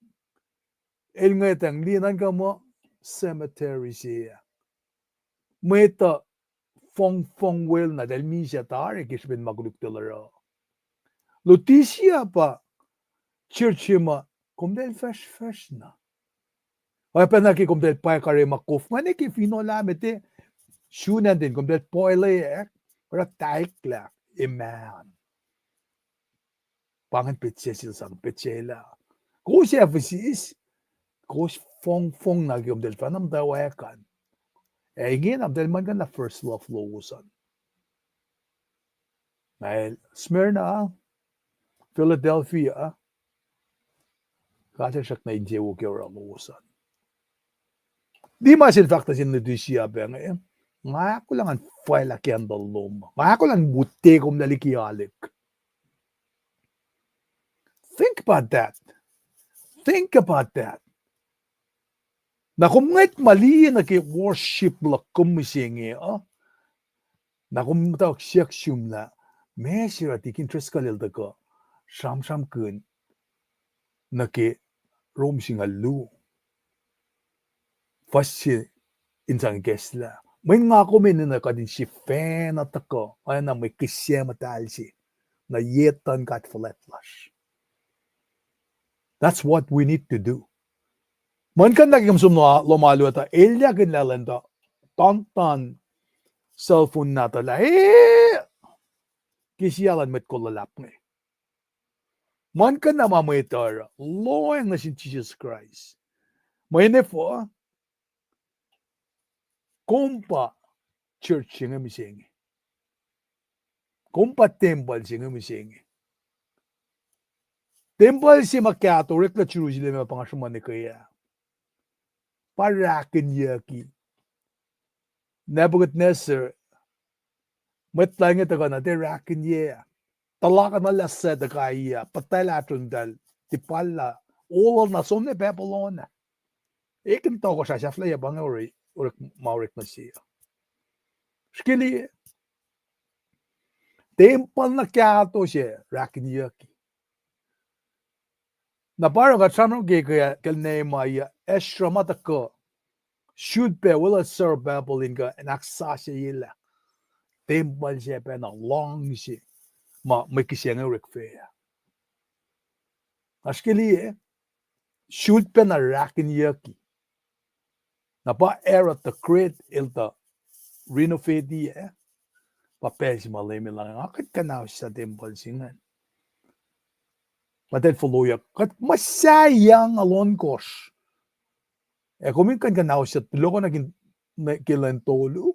el ngwetacng liye nuhnkuh muh cemetery se ah. Mwet uh fongfong wel na eltahl misac tari ke srihpen ma koluk tuh el oruh. Laodicea pa church se ma komtacl fahsrfahsr na. Oacyacpac na ke komtacl pwacye karemak kof, nga ne ke finohl ah mete, sun an ten komtacl poileack, oruh taiklah, amen. Pa ingacn petsac sel sang petsac lah, kowos Ephesus, kowos fongfong na ke komtacl fahna muhtwacwacack an. Ac ingena komtacl muhlkuhnlah first love lowos an. Na el Smyrna, Philadelphia, God el srackna insewowo ke oruh lowos an. Tiac ma sel fahk nuh sin Laodicea pac inge, Nga ahkolah ngan fwaclah candle lom. Nga ahkolah ngan mute kom lah liki ahlihk. Think about that. Think about that. Na kom ngwet ma liye nuh ke worship luhk kom mihsenge uh, na kom muhtwacwacack siyuck sum lah, meac se oruh Tikin Driscoll el tuhkuh sramsramkihn nuh ke Rom singucul luo. Fuhs se in sang ikacslah. Mweyen nga kom enenuh kuht in sifacna tuhkuh oacna mwe kihsac muhtahl se nuh ye etuhn God fuhlwact lasr. That's what we need to do. Muhlkuhnlah ke kom som nuh lohm alu ah tuh elyahkihn lah lwen tuh tangtan cell phone nahtuhlah, eh, ke sie luhn mwet kol luhlahp inge. Muhlkuhnlah ma mwet uh oruh lohacng nuh sin Jisus Kraist. Mweyen efuh, kom pa church se inge mihsenge. Kom pa tempuhl se inge mihsenge. Tempuhl se ma kahto oreklac Jerusalem ah pa nga sruhmuhn ke ah, pa rahkihnyucki. Nebuchadnezzar, mwet lal inge tuhkuh na tiac rahkihnyac. Tuhlakuhnuhllah suc tuhkuh ah, puhtacl ahtrontahl, tipahllah, oluhl na som nuh Babylon ah. Ekihn tohkohsrah sahflahiyac pa inge orek, orek ma orek nuh se uh. Srihke liye, tempuhl na kahto se rahkinyucki. Na pa oruh kuht sramsram ke, ke, ke Nehemiah, Ezra ma tuhkuh, sulpac weluhl Zerubbabel in kuh in ahksasucyelah tempuhl se pacna luhngse ma mwe kihsac inge orek fac ah. Oasr ke liye, sulpac na rahkinyucki. Na pa Herod the Great el tuh renovate-i ah, pa pacl se ma Leum El lohng, nga kuht kuhnahosyuc tempuhl se ingacn. Kuht in fohlohkyak, kuht muhsaheack nga lohnkohsr. Ac kom in kuh in kuhnahosyuc tulokuh nuh ke lwen tolu,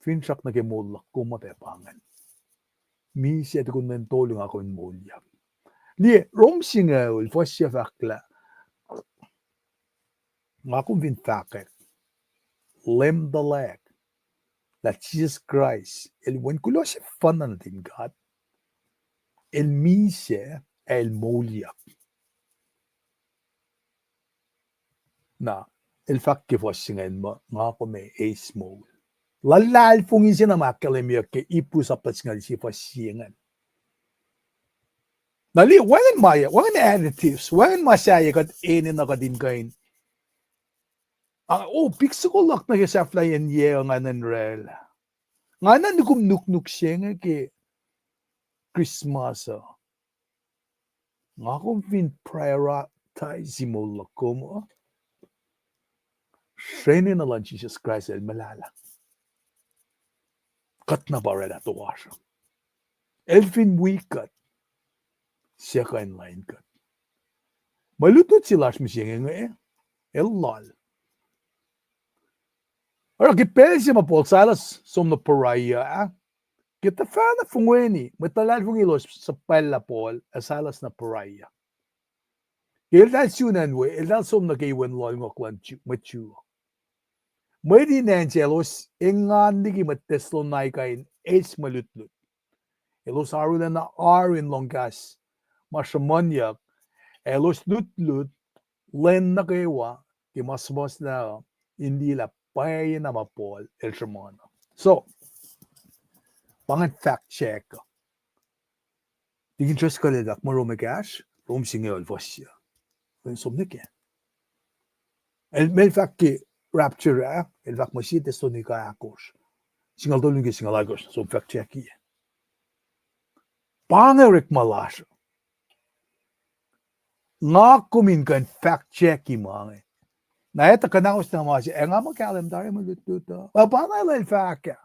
finsrak nuh ke moul luhk kom ma pac pa ingacn. Misac tukun lwen tolu nga kom in moulyak. Liye, Rom singucul fuhs yac fahk lah, nga kom fin fahkwack, Leum tuhlac, lah Jisus Kraist El Wen kuloh sefanna nuhtin God, El misac, ac El moulyak. Na, El fahk ke fuhs se ingacn muh, nga kom ac eis moul. Luhlahlfongi se na ma ahkkahlwemyeyuck ke Hebrew sapta singucul sie fuhs sie ingacn. Na liye, wacngihn ma, wacngihn additives, wacngihn ma sahyac kuht enenuh kuht in kuh in, ah, oh, pik soko luhk nuh ke sahflahiyacn yac ingacn oraclah. Nga na nukum nuknuk se inge ke Christmas uh. Nga kom fin prioritize moul luhk kom uh, srwacnena luhn Jisus Kraist El muhlahlah. Kuht na pa oraclah toasr uh. El fin wi kuht, suc kuh in lain kuht? Mwe lutlut se lasr mihsenge inge, el loal. Oruh ke pacl se ma Paul Silas som nuh Berea ah, ke tuhfahna fongweni mwet luhlahlfongi elos suhpwacllah Paul ac Silas nuh Berea. Ke eltahl sun acn we, eltahl som nuh ke iwen lohlngohk luhn Jew, mwet Jew. Mwet in acn se elos engan liki mwet Thessalonica in eis mwe lutlut. Elos arulacna oaru in lohng kahs ma sruhmuhnyuck, ac elos lutlut lwen nuh kwewa ke ma suhmuhslah uh, in liye lah pwacyena ma Paul el sruhmuhn. So, pa ingacn fact check uh. Tikin Driscoll el fahk mwe Rom ekahsr, Rom singucul fuhs yac. Kom som nuh kac. El, el fahk ke rapture ah, el fahk mwe sie Thessalonica ahkosr, singucul tolu nuh ke singucul alkosr, som fact check-i. Pa inge orekma lasr. Nga kom in kuh in fact check-i ma inge. Na etuh kuhnahosyuck na ma se, ac nga muh kahlwem tari mwe lutlut uh. Pa, pa na el fahk ah.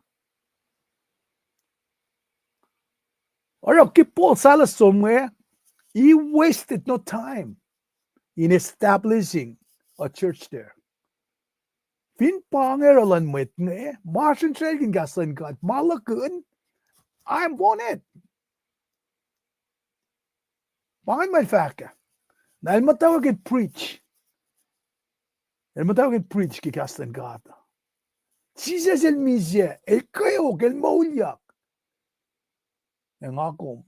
Oruh ke Paul Silas som inge, he wasted no time in establishing a church there. Fin pa inge oruh luhn mwet inge, ma srihsrihkihn kahs luhn God, ma luhkihn, I'm on it. Pa ingacn ma el fahk ah. Na el muhtwacwacack in preach. El muhtwacwacack in preach ke kahs luhn God. Jisus el misac, el kweok, el moulyak. Ac nga kom,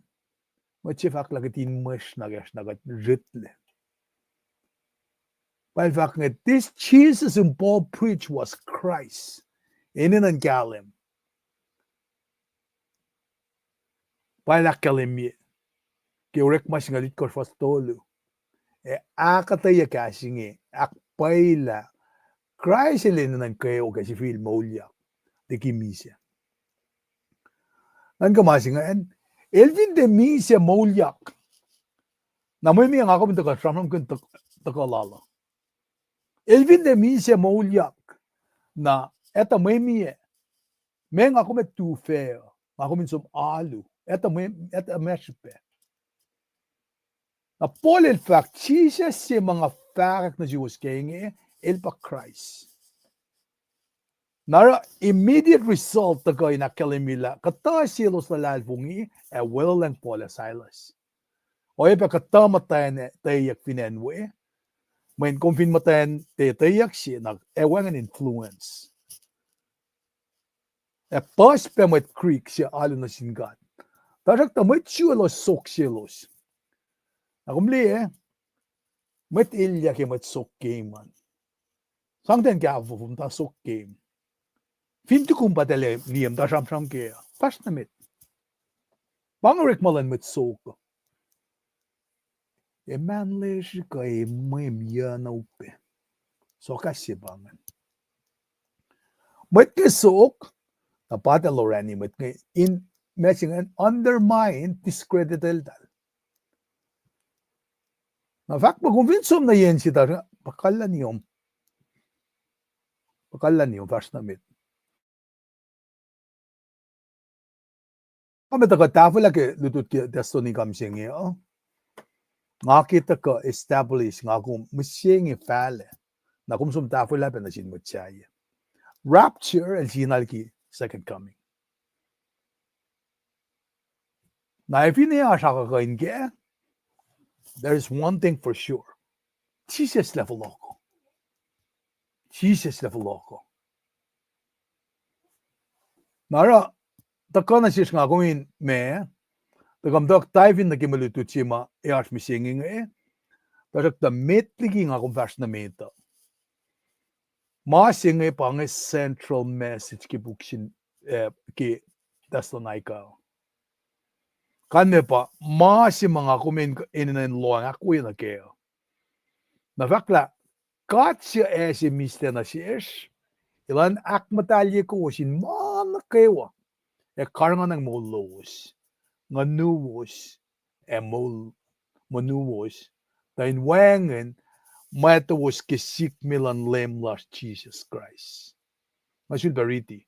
mwet se fahk lah kuht in mwesh nuh kacsr na kuht ritlac. Pa el fahk inge, this Jesus whom Paul preached was Christ. Enenuh in kahlwem. Pa el ahkkahlwemye ke Orekma singucul itkohsr fuhs tolu. Ac ahkuhtweyac kahs inge, ahkpwacyelah Kraist el enenuh in kweok ac sifil moulyak liki misac. Nuhnkuh ma se ingacn, el fin tiac misac moulyak, na mwe mie nga kom in tuhkuh sramsramkihn tuhkuh lal uh. El fin tiac misac moulyak, na etuh mwe mie, ma nga kom ac tu fac, nga kom in som alu, etuh mwe, etuh ma srihpac. Na Paul el fahk, Jisus se ma nga fahkwack nuh suwos ke inge, el pa Kraist. Na oruh immediate result tuhkuh in ahkkahlwemye lah kuhtuh selos luhlahlfongi ac weluhlwacng Paul ac Silas. Oacyacpac kuhtuh muhtwacn etweyuck fin acn we, mweyen kom fin muhtwacn etweyuck se na ac wacngihn influence. Ac puhs pac mwet Greek se alu nuh sin God. Tuhsruhktuh mwet Jew elos sok selos. Na kom liye, mwet elyah ke mwet sok game an. Sang ten kahfofo muhta sok game. Fin tukum pa tacl liye muhta sramsram ke, fahsr nuh met. Pa inge orekma luhn mwet sok. Eman lesr kuh emwem yuc na upac. Sokahs se pa ingacn. Mwet ke sok, na pa tacl orani mwet ke in, ma se ingacn undermine, discredit eltahl. Na fahk muh kom fin som nuh yen se ta, pa kallah niom. Pa kallah niom, fahsr nuh met. Nga met tuhkuh tahfwelah ke lutlut ke Thessalonica mihsenge uh. Nga ke tuhkuh establish, nga kom mihsenge fahlac. Na kom som tahfwelah pac nuh sin mwet sahyac. Rapture el sinal ke second coming. Na fin oasr akuhkuhin kac, there is one thing for sure. Jisus lah fohlohko. Jisus lah fohlohko. Na oruh, tuhkuh nuh sesr nga kom in ma, tuhkuh muhtuhk taifin nuh ke mwe lutlut se ma ac oasr mihsenge inge, tuhsruhktuh met liki nga kom fahsr nuh met uh. Ma se inge pa inge central message ke puk sin, eh, ke Thessalonica. Kalmac pa ma se ma nga kom in enenuh in lohacng ahkwoye nuh kac. Na fahk lah God suc ase mislac nuh sesr, elan ahkmuhtahlye kowos in ma nuh kwewa, ac karihngihn moul lowos, nguhnuwos, ac moul, nguhnuwos, tuh in wacngihn mwactowos ke sikme luhn Leum lasr Jisus Kraist. Nga sulpac riti.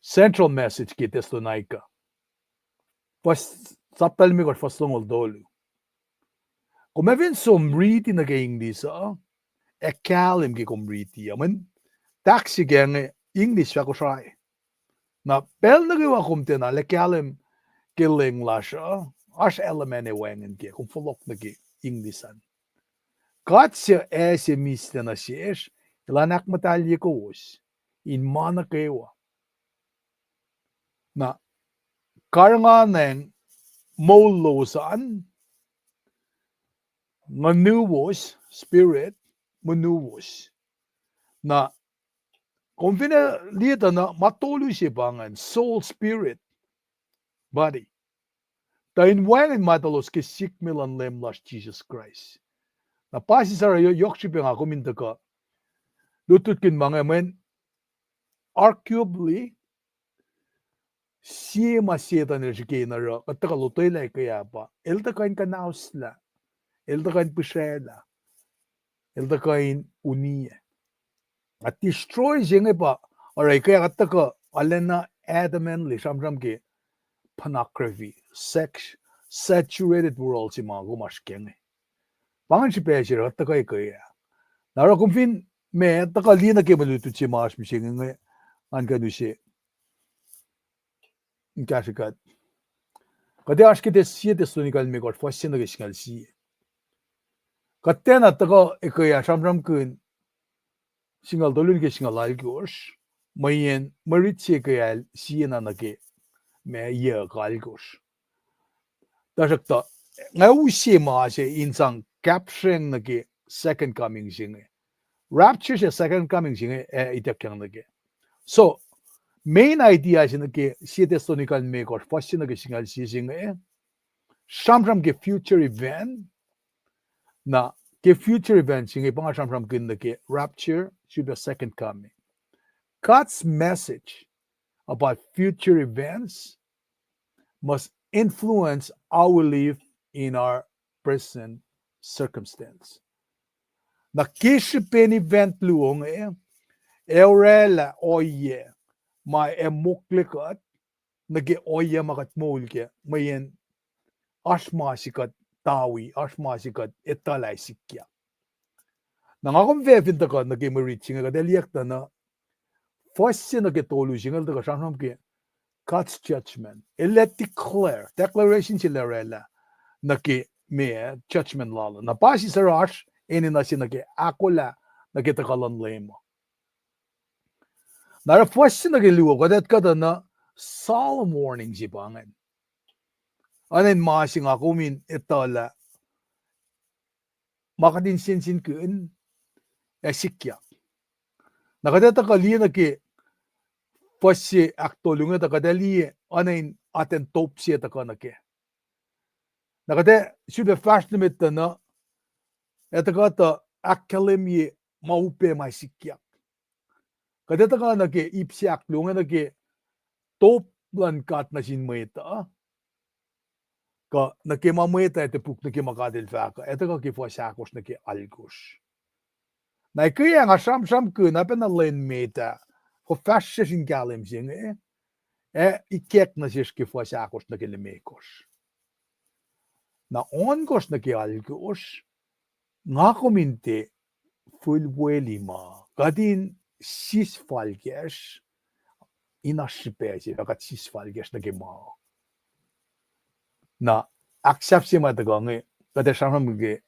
Central message ke Thessalonica. Fuhs, sapta limekohsr, fuhs longoul tolu. Kom ac fin som riti nuh ke English uh, ac kahlwem ke kom riti uh. Mweyen tahk se ke inge English fah Kosrae. Na pacl nuh kwewa kom tiacna lah kahlwem ke leng lasr uh, oasr element ac wacngihn ke kom fohlohk nuh ke English an. God suc ase mislac nuh sesr, elan ahkmuhtahlye kowos in ma nuh kwewa. Na karihngihn moul lowos an, nguhnuwos, spirit, nguhnuwos. Na kom fin liye tuh na ma tolu se pa ingacn, soul, spirit, body. Tuh in wacngihn mwactowos ke sikme luhn Leum lasr Jisus Kraist. Na pa sisar yohk srihpac nga kom in tuhkuh lutlutkihn ma inge mweyen arguably, sie ma Setuhn el srihke in oruh, kuht tuhkuh lotwelah ke ah pa, el tuhkuh in kuhnahoslah, el tuhkuh in pihsraclah, el tuhkuh in uniyac. Na destroy se inge pa, oruh ke ah kuht tuhkuh arulacna adamantly sramsram ke pornography, sex, saturated world se ma kom oasr ke inge. Pa ingacn srihpac se oruh kuht tuhkuh ke ah. Na oruh kom fin ma tuhkuh liye nuh ke mwe lutlut se ma oasr mihsenge inge, ngan kuh in use in kahsrwe kuht. Kuht ac oasr ke Thess-, sie Thessalonica limekohsr, fuhs se nuh ke singucul sie. Kuht tiacna tuhkuh ke ah sramsramkihn singucul tolu nuh ke singucul alkosr, mweyen mwe rit se ke el siena nuh ke ma yac alkosr. Tuhsruhktuh, nga use ma se in sang capturing nuh ke second coming se inge. Rapture se second coming se inge, eh, ituckyang nuh ke. So, main idea se nuh ke sie Thessalonians limekohsr, fuhs se nuh ke singucul sie se inge, sramsram ke future event, na ke future event se inge pa nga sramsramkihn nuh ke rapture, sifilpac second coming. God's message about future events must influence how we live in our present circumstance. Na ke srihpen event luo inge, ac oraclah ohiyac ma ac mokle kuht nuh ke ohiyac ma kuht moul kac, mweyen oasr ma se kuht tawi, oasr ma se kuht etuh lah ac sikyak. Na nga kom fah fin tuhkuh nuh ke mwe rit se inge, kuht ac liye tuh na fuhs se nuh ke tolu se inge el tuhkuh sramsram ke God's judgment. El ac declare, declaration se el oraclah nuh ke ma judgment lal uh. Na pa sisor oasr enenuh se nuh ke ahkolah nuh ke tuhkuh luhn Leum uh. Na oruh fuhs se nuh ke luo, kuht ac tuhkuh tuh na solemn warning se pa ingacn. Oacna in ma se nga kom in etuh lah ma kuht in sensenkihn ac sikyak. Na kuht ac tuhkuh liye nuh ke fuhs se ahktolu inge tuh kuht ac liye oacna in atacn top se tuhkuh nuh kac. Na kuht ac sifilpac fahsr nuh met tuh na, ac tuhkuh tuh ahkkahlwemye ma upac ma sikyak. Kuht ac tuhkuh nuh ke ip se ahkluo inge nuh ke top luhn God nuh sin mwet uh, kuh nuh ke ma mwet uh ac topuk nuh ke ma God el fahk uh, ac tuhkuh ke fuhs ahkosr nuh ke alkosr. Na ke nga sramsramkihn, oacpacna lwen met ah, kuh fahsr sesr in kahlwem se inge, ac ikack nuh sesr ke fuhs ahkosr nuh ke limekohsr. Na ohnkohsr nuh ke alkosr, nga kom in tiac fihl weli ma kuht in sis falkacsr, in oasr srihpac se fah kuht sis falkacsr nuh ke ma. Na ahksahfye se ma tuhkuh inge, kuht ac sramsram ke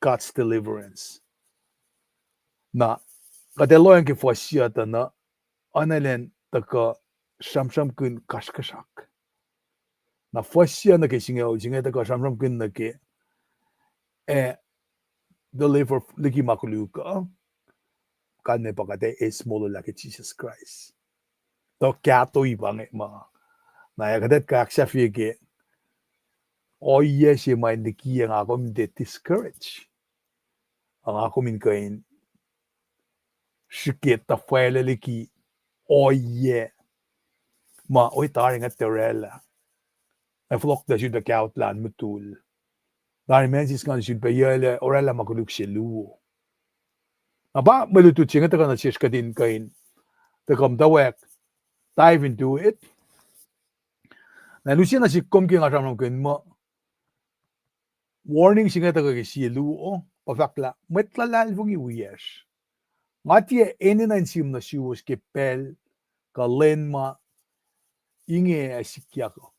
God's deliverance. Na kuht ac lohacng ke fuhs se uh tuh na, oacna elan tuhkuh sramsramkihn kasrkuhsrak. Na fuhs se uh nuh ke singucul se inge tuhkuh sramsramkihn nuh ke, eh, deliver liki ma koluk uh, kalmac pa kuht ac eis molwelah ke Jisus Kraist. Tuh kahtoi pa inge ma. Na ac kuht ac ahksahfye ke ohiyac se ma in liki nga kom in tiac discourage. Ac nga kom in kuh in srihke tuhfahlah liki ohiyac ma ohiyac tari nga tiac oraclah. Ac fohlohklac sifilpac kaotlah in mutul. Tari ma sisken sifilpac yac lah oraclah ma koluk se luo. Na pa mwe lutlut se inge tuhkuh nuh sesr kuht in kuh in tuhkuh muhtwacwacack dive into it. Na lusen na sik kom ke nga sramsramkihn muh warning se inge tuhkuh ke sie luo, pa fahk lah mwet luhlahlfongi wiyacsr. Nga tiac enenuh in sim nuh suwos ke pacl kuh lwen ma inge ac sikyak uh.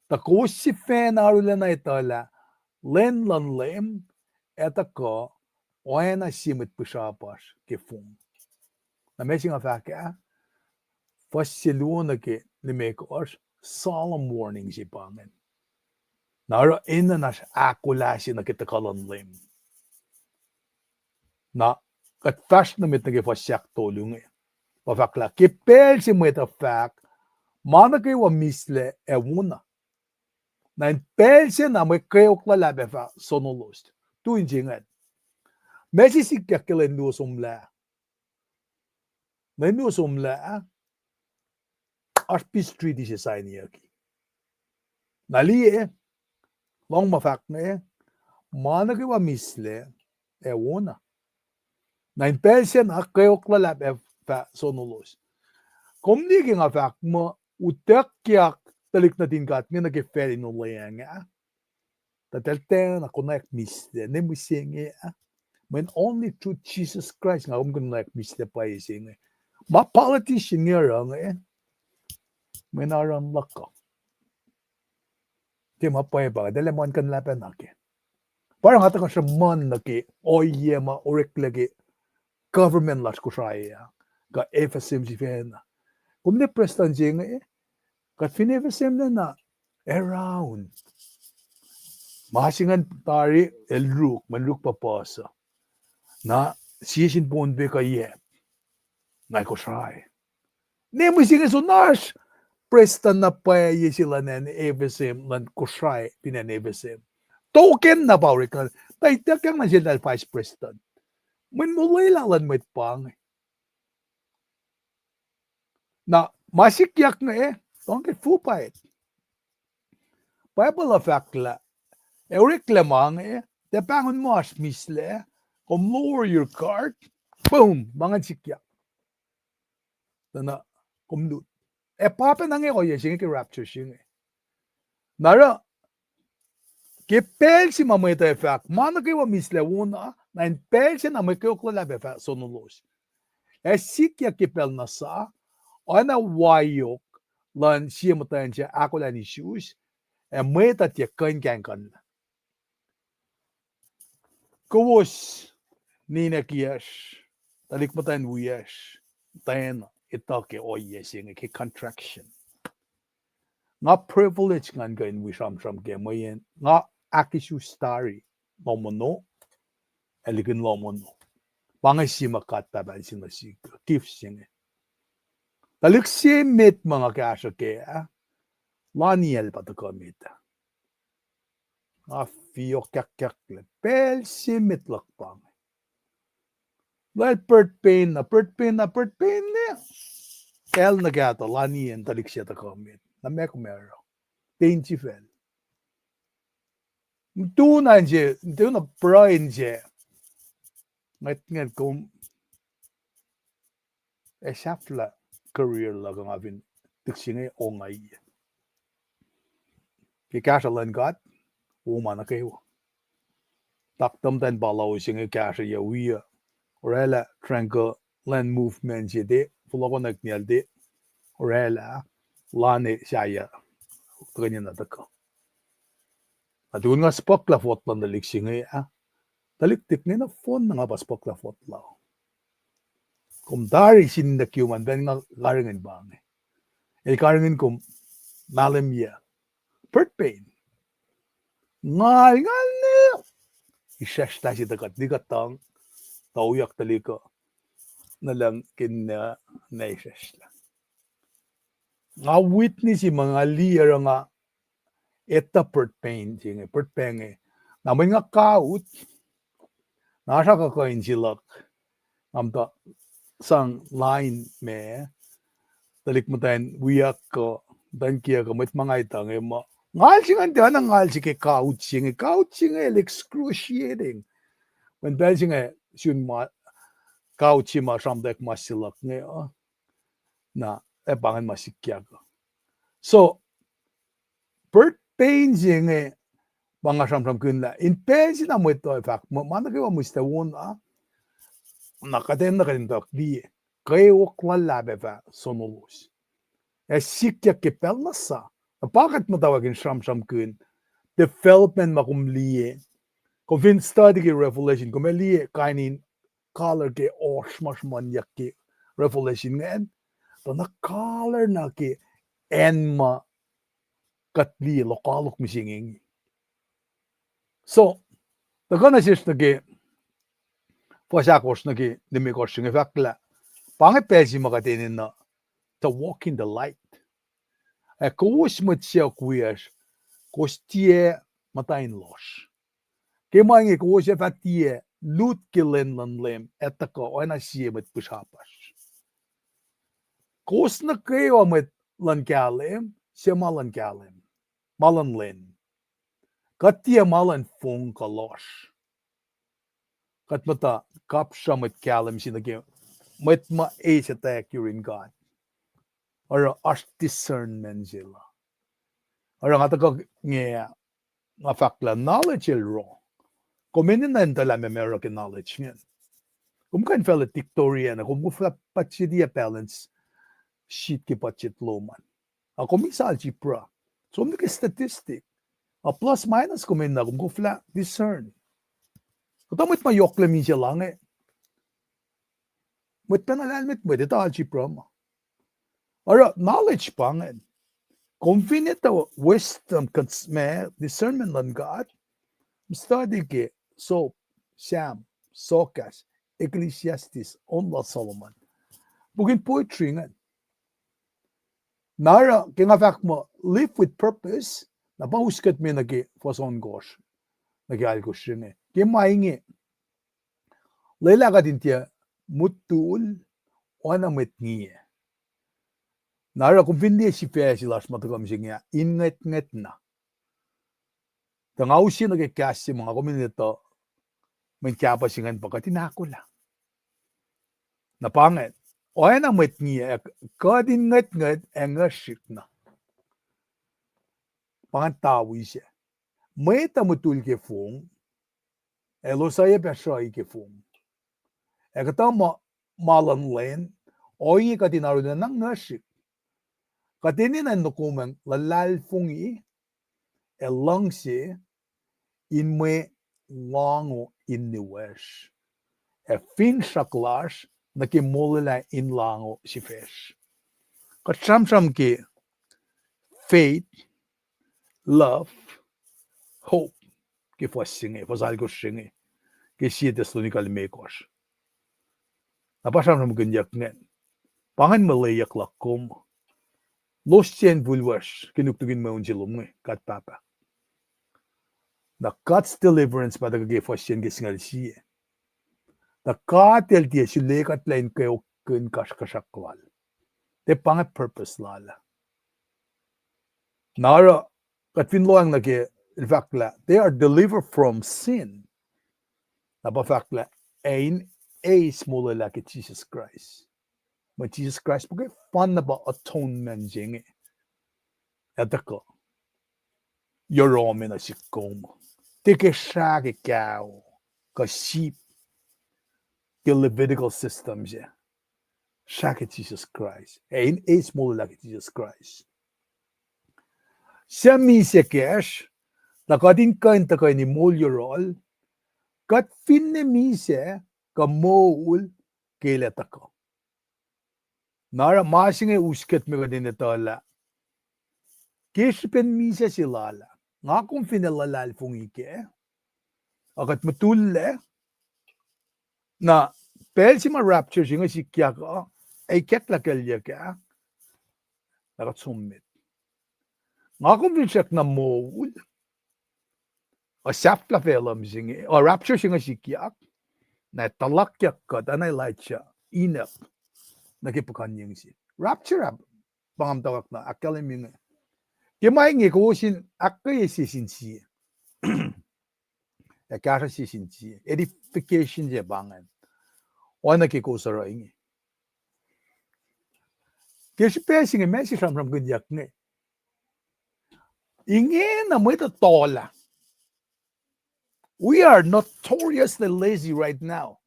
Tuh kowos sifacna arulacna etuh lah lwen luhn Leum ac tuhkuh oacna sie mwet pihsrapasr ke fong. Na ma se nga fahk ah, fuhs se luo nuh ke limekohsr, solemn warning se pa ingacn. Na oruh enenuh in oasr ahkolah se nuh ke tuhkuh luhn Leum. Na kuht fahsr nuh met nuh ke fuhs ahktolu inge. Pa fahk lah ke pacl se mwet uh fahk, ma nuh kwewa mihslac ac wona. Na in pacl se na mwe kweok luhlahp ac fah sonolos. Tu in se ingacn. Ma se sikyak ke lwen luo somlah. Lwen luo somlah, oasr peace treaty se sainiyucki. Na liye, lohng ma fahk inge, ma nuh kwewa mihslac ac wona. Na in pacl se na kweok luhlahp ac fah sonolos. Kom liye ke nga fahk muh utuckyak tuhlihk nuhtin God inge nuh ke facl in olweacng ah. Tuh eltahl tiacna konwacack mihslac, ne mihsenge ah. Mweyen only through Jesus Christ nga kom kuh in konwacack mihslac pwacye se inge. Ma politician inge oruh inge, mweyen oruh in luhk uh. Tiac ma pwacye pa inge, eltahl muhnkuhnlah pacna kac. Pa oruh nga tuhkuh sruhmuhn nuh ke ohiyac ma oreklac ke government lasr Kosrae ah, kuh FSM sifacna. Kom ne prestuhn se inge, kuht fin FSM na, na, around. Ma se ingacn tari el ruk, mweyen ruk puhpuhs uh. Na, sie sin Pohnpei kuh yac, nga Kosrae. Ne mihsenge soenna oasr prestuhn na pwacye se luhn acn FSM, luhn Kosrae fin acn FSM. Token na pa orek, tuh ituckyang nuh sel vice president. Mweyen molwelah luhn mwet pa inge. Na, ma sikyak inge, tuh ke full pipe. Bible uh fahk lah, ac oreklac ma inge, tiac pahngon ma oasr mihslac, kom lower your guard, boom, ma ingacn sikyak. Tuh na, kom lut. Ac pa pacna inge ohiyac se inge ke rapture se inge. Na oruh, ke pacl se ma mwet uh ac fahk, ma nuh kwewa mihslac wona, na in pacl se na mwet kweok luhlahp ac fah sonolos. Ac sikyak ke pacl na sa, oacna waiyok luhn sie muhtwacn se ahkolah in isus, ac mwet uh tiac kuh in kahingkuhnlah. Kowos ninac kiyacsr, tuhlihk muhtwacn wiyacsr, muhtwacn etuh ke ohiyac se inge ke contraction. Nga privilege ngan kuh in wi sramsram kac mweyen nga ahkisus tari lohm ono, ac likin lohm ono. Pa inge sie ma God Pahpah El sin nuh sihk, gift se inge. Tuhlihk se met ma nga kahsruh kac ah, Laniel pa tuhkuh met ah. Nga fiyohk kahkkahklac pacl se met luhk pa inge. Lal Bert Payne na, Bert Payne na, Bert Payne na. Pacl nuh kahto, Laniel tuhlihk se tuhkuh met. Na meac kom oruh? Payne sifacl. Tu na inse, tu na pruhe inse. Ngwet, ngwet kom ac sahflah career luhk uh nga fin tihk se inge ongaiyac. Ke kahsruh luhn God, wo ma nuh kwewa. Taktuh muhtwacn pahluh se inge kahsruh yac wi uh, oraclah Triangle Land Movement se te, fohlohkohnwack niyacl te, oraclah, Laniel sahyac, tuhkweni na tuhkuh. Na tukun nga spuhklah fot luhn tuhlihk se inge ah, tuhlihk tihk inge nohfohn na nga pa spuhklah fot lal. Kom tari sin nuh ke ma pacna nga karihngihn pa inge. El karihngihn kom mahlwem yac. Bert Payne. Ngal, ngal ne. Isracsrlah se tuh kuht likuh tuhng, tuh oyak tuhlihk uh nuh lucng kihn, na isracsrlah. Nga witness ma nga liye oruh nga etuh Bert Payne se inge, Bert Payne inge. Na mweyen nga kaot, na oasr akuhkuhin se luhk, nga muhta sang lain ma, tuhlihk muhtwacn wiyuck kuh muhtwacn kiyuck kuh mwet ma nga etuh inge muh, ngal se ingacn tiacna ngal se ke kaot se inge, kaot se inge el excruciating. Mweyen pacl se inge sun ma, kaot se ma sramtweack mas se luhk inge uh, na, ac pa ingacn ma sikyak uh. So, Bert Payne se inge, ma nga sramsramkihn lah in pacl se na mwet uh fahk muh ma nuh kwewa mihslac wona, na kuht enenuh kuht in tuh liye, kweok luhlahp ac fah sonolos. Ac sikyak ke pacl na sa, na pa kuht muhtwacwacack in sramsramkihn development ma kom liye, kom fin study ke Revelation, kom ac liye kain in color ke oasr ma sruhmuhnyuck ke Revelation ingacn, tuh na color na ke acn ma kuht liye lokoalok mihsenge inge. So, tuhkuh nuh sesr nuh ke fuhs ahkosr nuh ke limekohsr inge fahk lah, pa inge pacl se ma kuht enenuh to walk in the light. Ac kowos mwet sacohk wiyacsr, kowos tiac muhta in lohsr. Ke ma inge kowos ac fah tiac lut ke lwen luhn Leum ac tuhkuh oacna sie mwet pihsrapasr. Kowos nuh kwewa mwet luhn kahlwem, se ma luhn kahlwem, ma luhn lwen. Kuht tiac ma luhn fong kuh lohsr. Kuht muhta kapsra mwet kahlwem se nuh ke mwet ma eis etwacack yurin God. Oruh oasr discernment se la. Oruh nga tuhkuh inge, nga fahk lah knowledge el wrong. Kom enenuh in tuhlac ma oruh ke knowledge ingacn. Kom kuh in facluh dictatorian, kom koflah budget ac balance sheet ke budget lom an. Ac kom eis algebra. Som nuh ke statistic. A plus minus kom enenuh, kom koflah discern. Kuhtuh mwet ma yohklac misac la inge. mwet pacna lahlmwetmwet, etuh algebra ma. Oruh knowledge pa ingacn. Kom fin etuh wisdom, cons-, ma, discernment luhn God, study ke Job, Sam, Sokas, Ecclesiastes, on lal Solomon. Puk in poetry ingacn. Na oruh ke nga fahk muh live with purpose, na pa us kuht me nuh ke fuhs ohnkohsr, nuh ke alkosr se inge. Ke ma inge, lwelah kuht in tiac muttul, oacna mwet ngiyac. Na oruh kom fin liye sifac se lasr ma tuhkuh mihsenge ah, in ngwetngwet na. Tuh nga use nuh ke kahs se ma nga kom in etuh, mweyen kahpah se ingacn pa kuht in ahkolah. Na pa ingacn, oacna mwet ngiyac, kuht in ngwetngwet ac nguhsrihk na. Pa ingacn tawi se. Mwet uh muttul ke fong, elos oacyacpac sruhi ke fong. Ac kuhtuh ma, ma luhn lwen, ohinge kuht in arulacna nguhsrihk. Kuht enenuh in nokomacng luhlahlfongi ac luhngse in mwe lahngo in niwacsr, ac finsrak lasr nuh ke molwelah in lahngo sifacsr. Kuht sramsram ke faith, love, hope, ke fuhs se inge, fuhs alkosr se inge, ke sie Thessalonica limekohsr. Na pa sramsramkihnyuck ingacn. Pa ingacn mwe lweyuck luhk kom. Los sacn fulwacsr ke nuknuk in mweun se lom inge, God Pahpah. Na God's deliverance pa tuhkuh ke fuhs se inge ke singucul sie. Na God El tiac sulekuhtlac in kweokkihn kasrkuhsrak lal. Tiac pa inge purpose lal ah. Na oruh kuht fin lohacng nuh ke, el fahk lah they are delivered from sin. Na pa fahk lah ac in eis molwelah ke Jisus Kraist. Mwe Jisus Kraist pa ke fanna pa atonement se inge. Ac tuhkuh yohrohme nuh sihk kom. Tiac ke srah ke cow, kuh sheep, ke Levitical system se. Srah ke Jisus Kraist. Ac in eis molwelah ke Jisus Kraist. Suc misac kacsr, na kuht in kuh in tuhkuh in moul yohrohl, kuht finne misac kuh moul ke el ac tuhkuh. Na oruh ma se inge us kuht me kuht in etuh lah ke srihpen misac se lal ah, nga kom fin ac luhlahlfongi kac, ac kuht mutullac, na pacl se ma rapture se inge sikyak uh, ac ikacklah kuclyuck ah, na kuht som met. Nga kom fin srackna moul, ac sahflah facluh mihsenge, uh, rapture se inge sikyak, na tuhlakyak kuht, oacna Elijah, Enoch, nuh ke puhkuhnyeng se. Rapture ah, pa nga muhtwacwacack na ahkkahlwemye inge. Ke ma inge kowos in ahkkweye sie sin sie. Ac kahsruh sie sin sie. Edification se pa ingacn. Oacna ke kowos oruh inge. Ke srihpac se inge ma se sramsramkihnyuck inge. Ingena mwet uh tolah. We are notoriously lazy right now.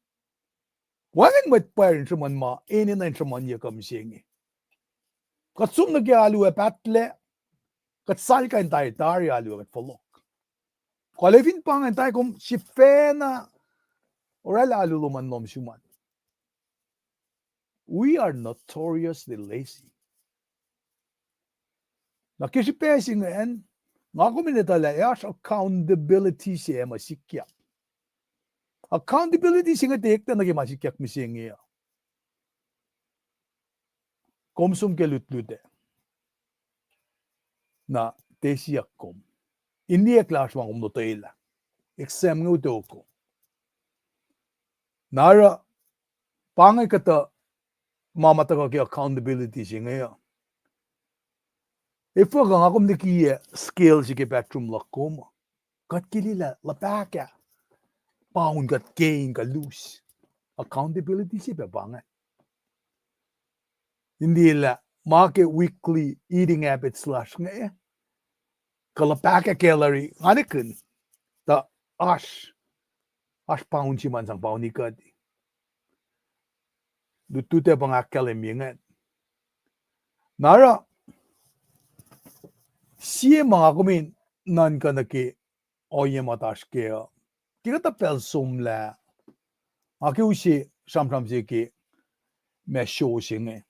Wacngihn mwet pwacr in sruhmuhn ma enenuh in sruhmuhnyuck uh mihsenge. Kuht som nuh ke alu ac pahtlac, kuht salkain tari, tari alu ac kuht fohlohk. Kuh fin pa ingacn tari kom sifacna oraclah alu lom an lohm sum an. We are notoriously lazy. Na ke srihpac se ingacn, nga kom in etuh lah oasr accountability se ma sikyak. Accountability se inge tiac eklac nuh ke ma sikyak mihsenge uh. Kom som ke lutlut ac, na tiac siyuck kom in liye lah oasr ma kom lotwelah. Exam inge utoko. Na oruh pa inge kuhtuh ma ma tuhkuh ke accountability se inge uh. Efuh kuh nga kom likiyac scale se ke bathroom luhk kom, kuht ke liye lah luhpahkah pound kuht gain kuh lose. Accountability se pac pa ingacn. In liye lah ma ke weekly eating habits lasr inge, kuh luhpahkah calorie nga nwe kihn, tuh oasr, oasr pound se ma in sang pound ikuti. Lutlut ac pa nga ahkkahlwemye ingacn. Na oruh sie ma nga kom in nuhnkuh nuh ke ohiyac ma oasr kac uh, ke kuhtuh pacl somlah, nga ke use sramsram se ke ma show se inge.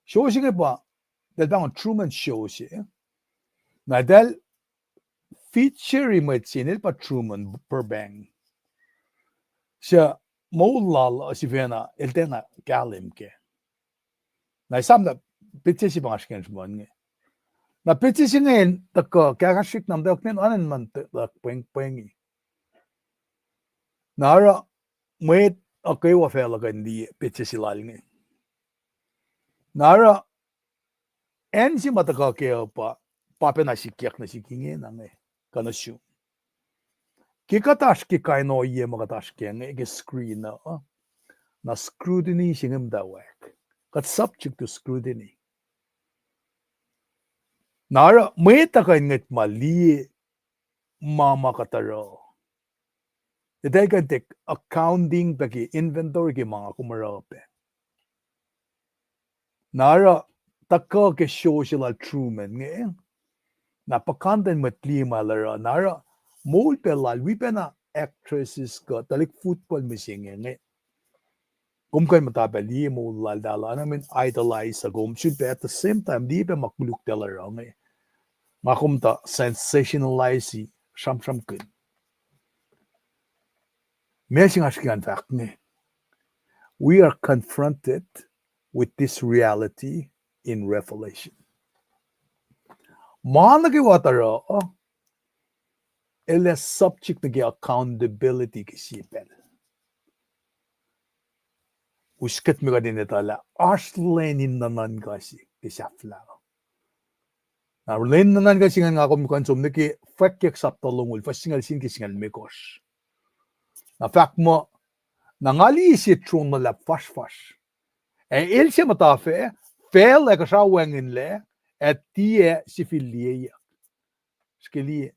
Show se inge pa, eltahl pahngon Truman Show se. Na eltahl feature-i mwet se inel pa Truman Burbank. Suc moul lal uh sifacna, el tiacna kahlwem kac. Na esam lah petsac se pa nga srihke in sruhmuhn inge. Na petsac se inge tuhkuh kahkahsrihk na muhtwacwacack nwe oan in muh tuhkuh pwengpwengi. Na oruh mwet uh kwewa facluh kuh in liye petsac se lal inge. Na oruh acn se ma tuhkuh kac uh pa, pa pacna sikyak nuh sik ingena inge, kuh nuh sum. Ke kuht oasr ke kain ohiyac ma kuht oasr kac inge ke screen uh, na scrutiny se inge muhtwacwacack. Kuht subject to scrutiny. Na oruh mwet uh kuh in ngwet ma liye ma ma kuht oruh. Eltahl kuh in take accounting pac ke inventory ke ma nga kom oruh pac. Na oruh tuhkuh ke show se lal Truman inge, na puhkantwen mwet liye ma el oruh, na oruh moul pac lal wi pacna actresses kuh tuhlihk football mihsenge inge. Kom kuh in muhta pac liye moul laltahl uh, na mweyen idolize uh kom, sulpac at the same time liye pac ma koluk tahl oruh inge. Nga kom tuh sensationalize-i sramsramkihn. Ma se nga srihke in fahk inge, we are confronted with this reality in Revelation. Ma nuh kwewa tuh oruh, el ac subject nuh ke accountability ke sie pacl. Us kuht me kuht in etuh lah oasr lwen in nuhnuhnkuh se ke sahflah. Na lwen in nuhnuhnkuh se ingacn nga kom kuh in som nuh ke Fwackyuck sapta longoul, fuhs singucul sie nuh ke singucul limekohsr. Na fahk muh, na nga liye sie tron luhlahp fasrfasr. Ac el se muhta fac, facl ac kuhsra wacngihnlac, ac tiac sifil liyeyuck. Srihke liye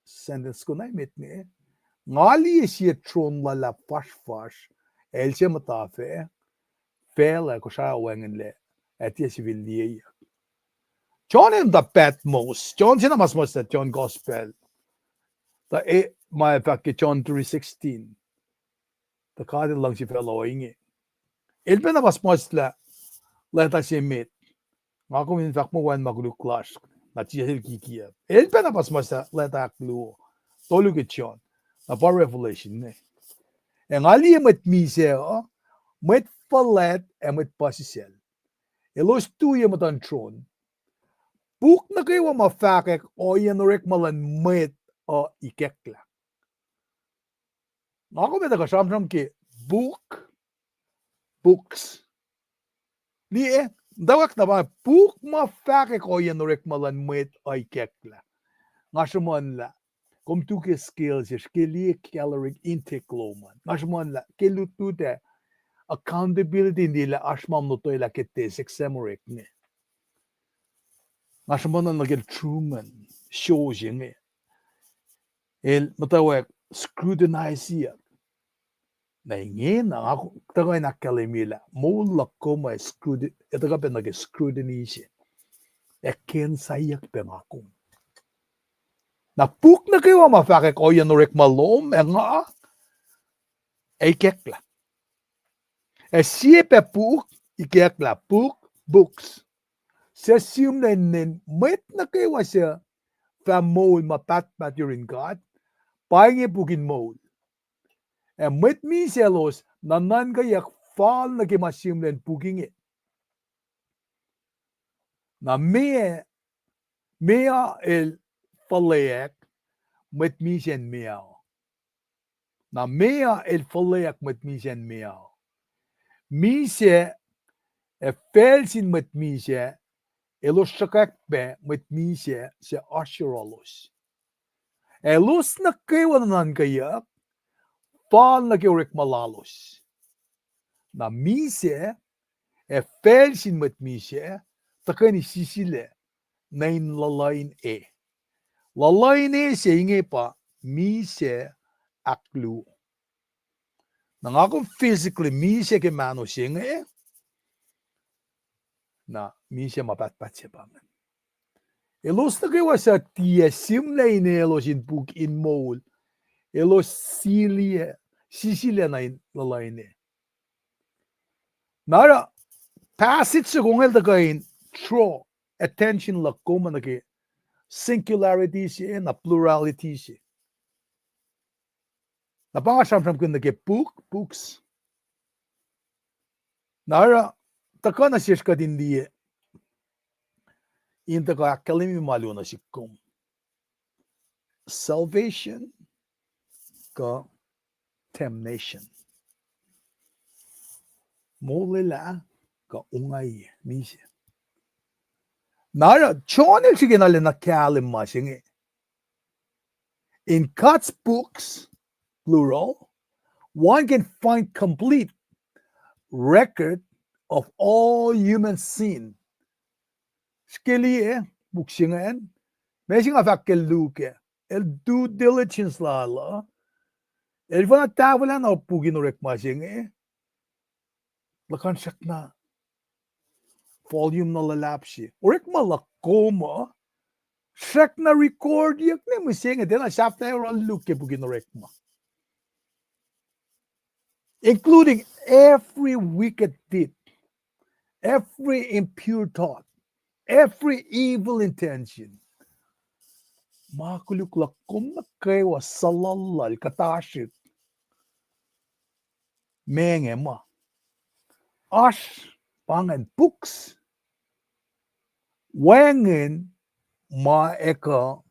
sentence ko na emet inge. Nga liye sie tron luhlahp fasrfasr, ac el se muhta fac, facl ac kuhsra wacngihnlac, ac tiac sifil liyeyuck. John el muhta Patmos, John se na ma suhmuhslah John Gospel. Tuh e, ma fahk ke John three sixteen. Tuh God el luhngse facluh ohinge. El pacna pa suhmuhslah leta se met. Nga kom in fahk muh wacngihn ma koluk lasr, na Jisus el kikiacp. El pacna pa suhmuhslah leta ahkluo. Tolu ke John, na pa Revelation inge. Ac nga liye mwet misac uh, mwet fuhlwact ac mwet puhsisacl. Elos tuyak muhtuhn tron. Puk nuh kwewa ma fahkwack ohiyacn orekma luhn mwet uh ikacklah. Nga kom etuh kuh sramsram ke puk, books. Liye, muhtwacwacack na pa puk ma fahkwack ohiyacn orekma luhn mwet uh ikacklah. Nga sruhmuhnlah, kom tu ke scale se, srihke liye caloric intake lom an. Nga sruhmuhnlah ke lutlut ac accountability in liye lah oasr ma motwelah ke teseksam orek inge. Nga sruhmuhn nuh ke Truman Show se inge. El muhtwacwacack scrutinize-iyuck. Na ingena, nga tuhkuh in ahkkahlwemye lah moul luhk kom ac scruti-, etuh kuh pac nuh ke scrutiny se. Ac cancer-iyuck pac nga kom. Na puk nuh kwewa ma fahkwack ohiyacn orekma lom ac nga, ac ikacklah. Ac sie pac puk, ikacklah puk, books. Suc sihmlac inen mwet nuh kwewa suc fah moul ma pahtpaht yurin God, pa inge puk in moul. Ac mwet misac elos nuhnuhnkweyuck fal nuh ke ma sihmlac in puk inge. Na meac, meac el fuhlweack mwet misac in meoa? Na meac el fuhlweack mwet misac in meoa? Misac, ac facl sin mwet misac, elos sruhkwack pac mwet misac suc oasr yohrohlos. Elos nuh kwewa nuhnuhnkweyuck fal nuh ke orekma lalos. Na misac, ac facl sin mwet misac, tuhkweni sisilac nuh in luhluh in e. Luhluh in e se inge pa misac ahkluo. Na nga kom physically misac ke mahno se inge, na misac ma pahtpaht se pa inge. Elos nuh kwewa suc tiac sihmlac ine elos in puk in moul, elos sisilac, sisilac nuh in luhluh in e. Na oruh passage se kongel tuhkuh in draw attention luhk kom nuh ke singularity se, na plurality se. Na pa nga sramsramkihn nuh ke book, books. Na oruh tuhkuh nuh sesr kuht in liye in tuhkuh ahkkahlwemye ma luo nuh sihk kom. Salvation kuh damnation. Molwelah kuh ongaiyac, misac. Na oruh John el srihke na lwelah kahlwem ma se inge. In God's books, plural, one can find complete record of all human sin. Srihke liye puk se ingacn, ma se nga fahk ke Luke, el due diligence lal uh, el fana tahfwelah na puk in orekma se inge, luhkuhn srackna volume na luhlahp se. Orekma luhk kom uh srackna record-iyuck ne mihsenge, tiacna sahflah oruh Luke ke puk in orekma. Including every wicked deed, every impure thought, every evil intention. Ma koluk luhk kom nuh kwewa, suhlallal, kuhtasrihk, ma inge ma. Oasr pa ingacn books. Wacngihn ma ekuh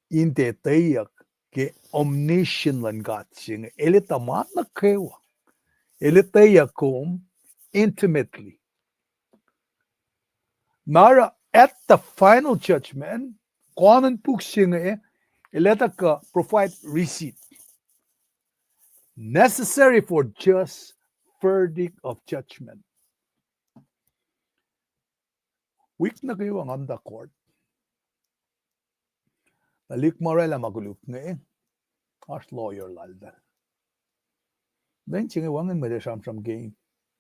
in tiac etweyuck ke omniscient luhn God se inge. El etuh ma nuh kwewa. El etweyuck kom intimately. Na oruh at the final judgment, koanon puk se inge, el etuh kuh provide receipt necessary for just verdict of judgment. Wik nuh kwewa nga muhta court. Tuhlihk ma oraclah ma koluk inge, oasr lawyer laltahl. Lwen se inge wacngihn mwet ac sramsram ke,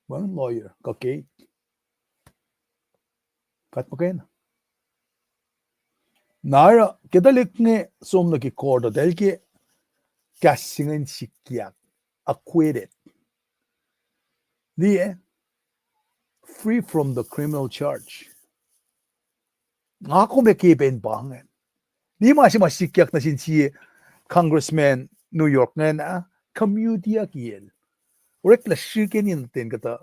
wacngihn lawyer kuh ke kuht muhkwena. Na oruh ke tuhlihk inge som nuh ke court uh, tuhlihk ke kahs se inge sikyak, acquitted. Liye, free from the criminal charge. Nga kom ac ke pen pa ingacn. Liye ma se ma sikyak nuh sin sie congressman New York ingacn ah, commuteiyuck el. Oreklah srihke in ten kuhtuh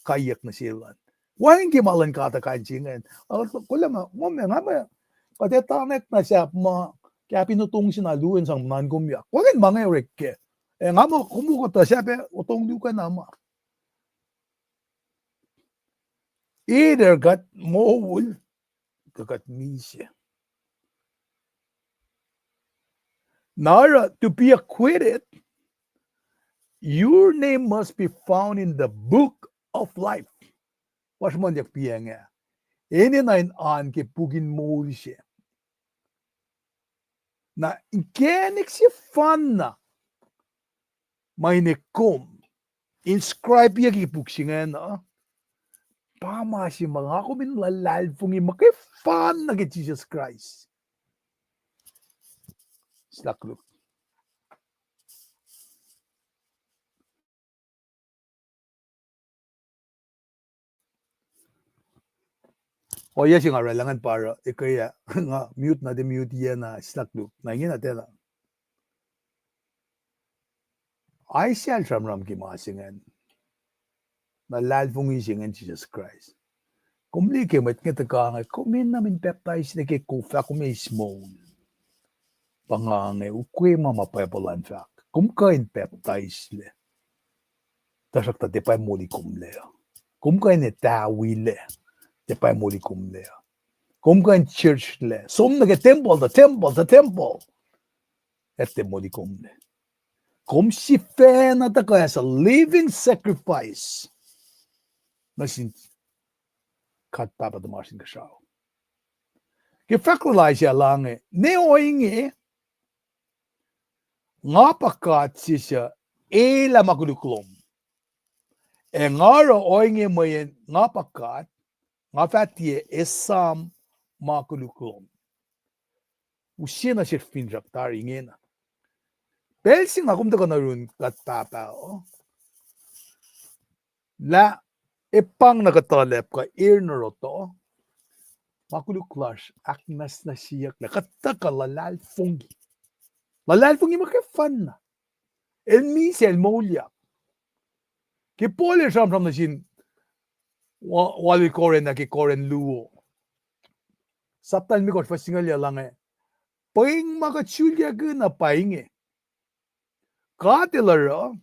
kaiyuck nuh sel an. Wacngihn ke ma luhn God uh kain se ingacn. Kolah ma, ma, nga ma, kuht ac tanwack na sahp ma, kahpin otong se na luo in sang nuhnkomyak. Wacngihn ma inge orek kac. Ac nga muh kom kuhtuh sahp ac otong luo kac na ma. Either kuht moul, kuh kuht misac. Na oruh, to be acquitted, your name must be found in the book of life. Pa sruhmuhnyuck pa inge. Enenuh in oan ke puk in moul se. Na inkacnek sefanna ma ine kom inscribeyuck ke puk se ingacn uh, pa ma se ma nga kom in luhlahlfongi muhkwena ke Jisus Kraist. Slahk Luke. Ohiyac se nga oraclah ingacn pa oruh, ekuh ah, nga mute na tiac mute-iyac na slahk Luke. Na ingena tiacna. Isaiah el sramsram ke ma se ingacn. Na luhlahlfongi se ingacn Jisus Kraist. Kom liye ke mwet inge tuhkuh inge, kom enenuh in pacptaislac ke kof ah, kom eis moul. Pa nga inge, ukwe ma ma Bible an fahk. Kom kuh in pacptaislac. Tuhsruhktuh tiac pa moli komlac. Kom kuh in etahwilac. Tiac pa moli komlac. Kom kuh in churchlac. Som nuh ke tempuhl, tuh tempuhl, tuh tempuhl. Ac tiac moli komlac. Kom sifacna tuhkuh as a living sacrifice nuh sin God Pahpah tuhmasr Inkuhsrao. Ke fahk luhn Isaiah lah inge, ne ohinge, nga pa God se suc elah ma koluk lom. Ac nga oruh ohinge mweyen nga pa God, nga fah tiac esam ma koluk lom. Use nuh sesr finsrak tari ingena. Pacl se nga kom tuhkuh nuh yurin God Pahpah uh, Lah epang na kuhtuhlacp kuh er na roto, ma koluk lasr ahknwacsnwacsyeyucklac, kuht tuhkuh luhlahlfongi. Luhlahlfongi muhkwena. El misac, el moulyak. Ke Paul el sramsram nuh sin wa-, wal Corinth ah, ke Corinth luo, sapta limekohsr, fuhs singucul yac, el inge, pweng ma kuht sulkakihna pa inge: God El oruh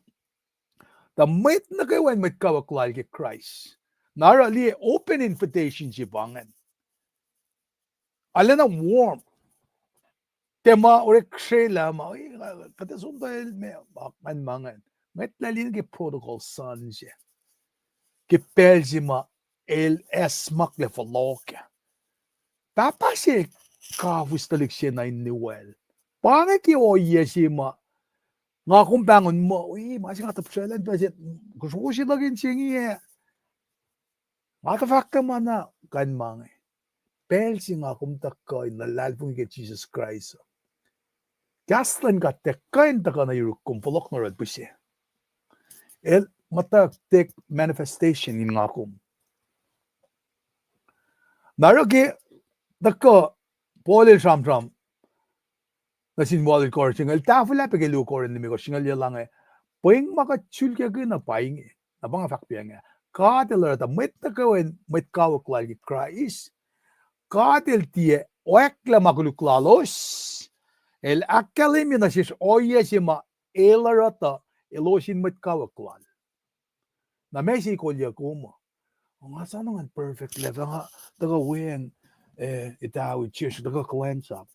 tuh mwet nuh kwewa in mwet kawuck Lal ke Kraist. Na oruh liye open invitation se pa ingacn. Arulacna warm. Tiac ma orek srelah ma, kuht ac som tuh el me, ma, ma, ma ingacn. Ngwetlah liye ke protocol san se. Ke pacl se ma el acsmaklac fohlohk ah, pahpah se kafis tuhlihk se nuh in niwacl. Pa inge ke ohiyac se ma nga kom pahngon muh, wi, ma se nga tuh psraclah in pacl se, kosro se luhk in se inge ah. Nga tuh fahk tuh ma na kain ma inge. Pacl se nga kom tuhkuh in luhlahlfongi ke Jisus Kraist, kahs luhn God tiac kuh in tuhkuh nuh yuruk kom fohlohk na oruh el pihsac. El muhta take manifestation in nga kom. Na oruh ke tuhkuh Paul el sramsram nuh sin wal Corinth se inge, el tahfwelah pac ke luo Corinth limekohsr, singucul yac, el inge, pweng ma kuht sulkakihna pa inge. Na pa nga fahk pac inge. God El oruh tuh mwet nuh kwewa in mwet kawuck Lal ke Kraist. God El tiac oacklah ma koluk lalos. El ahkkahlwemye nuh sesr ohiyac se ma El oruh tuh elos in mwet kawuck Lal. Na ma se kolyuck kom uh, nga soano ngan perfect lah fah nga tuhkuh weacng, eh, etawi church tuhkuh kuhlwacnsap.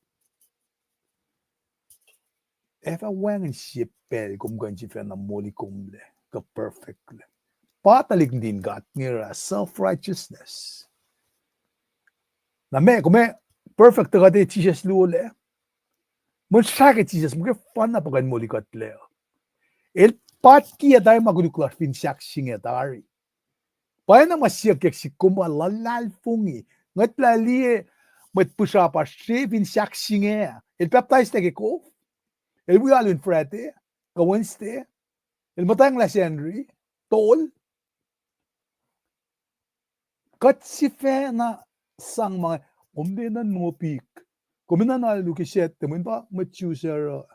Ac fah wacngihn sie pacl kom kuh in sifacna moli komlac kuh perfectlac. Pa tuhlihk nuhtin God inge oruh self-righteousness. Na ma kom ac perfect tuhkuh te Jisus luo lac? Mwe srah ke Jisus muhkwena pa kuh in moli kuhtlac. El patkiyac tari ma koluk lasr fin sahk se inge tari. Pwacyena ma siyuck sihk kom pa luhlahlfongi. Ngwetlah liye mwet pihsrapasr se fin sahk se inge. El pacptaislac ke kof. El wi alu in Friday kuh Wednesday. El muhtwacnglah Sacnri, tol. Kuht sifacna sang ma, kom tiacna nopik. Kom enenuh alu ke Saturday, mweyen pa mwet Jew se oruh.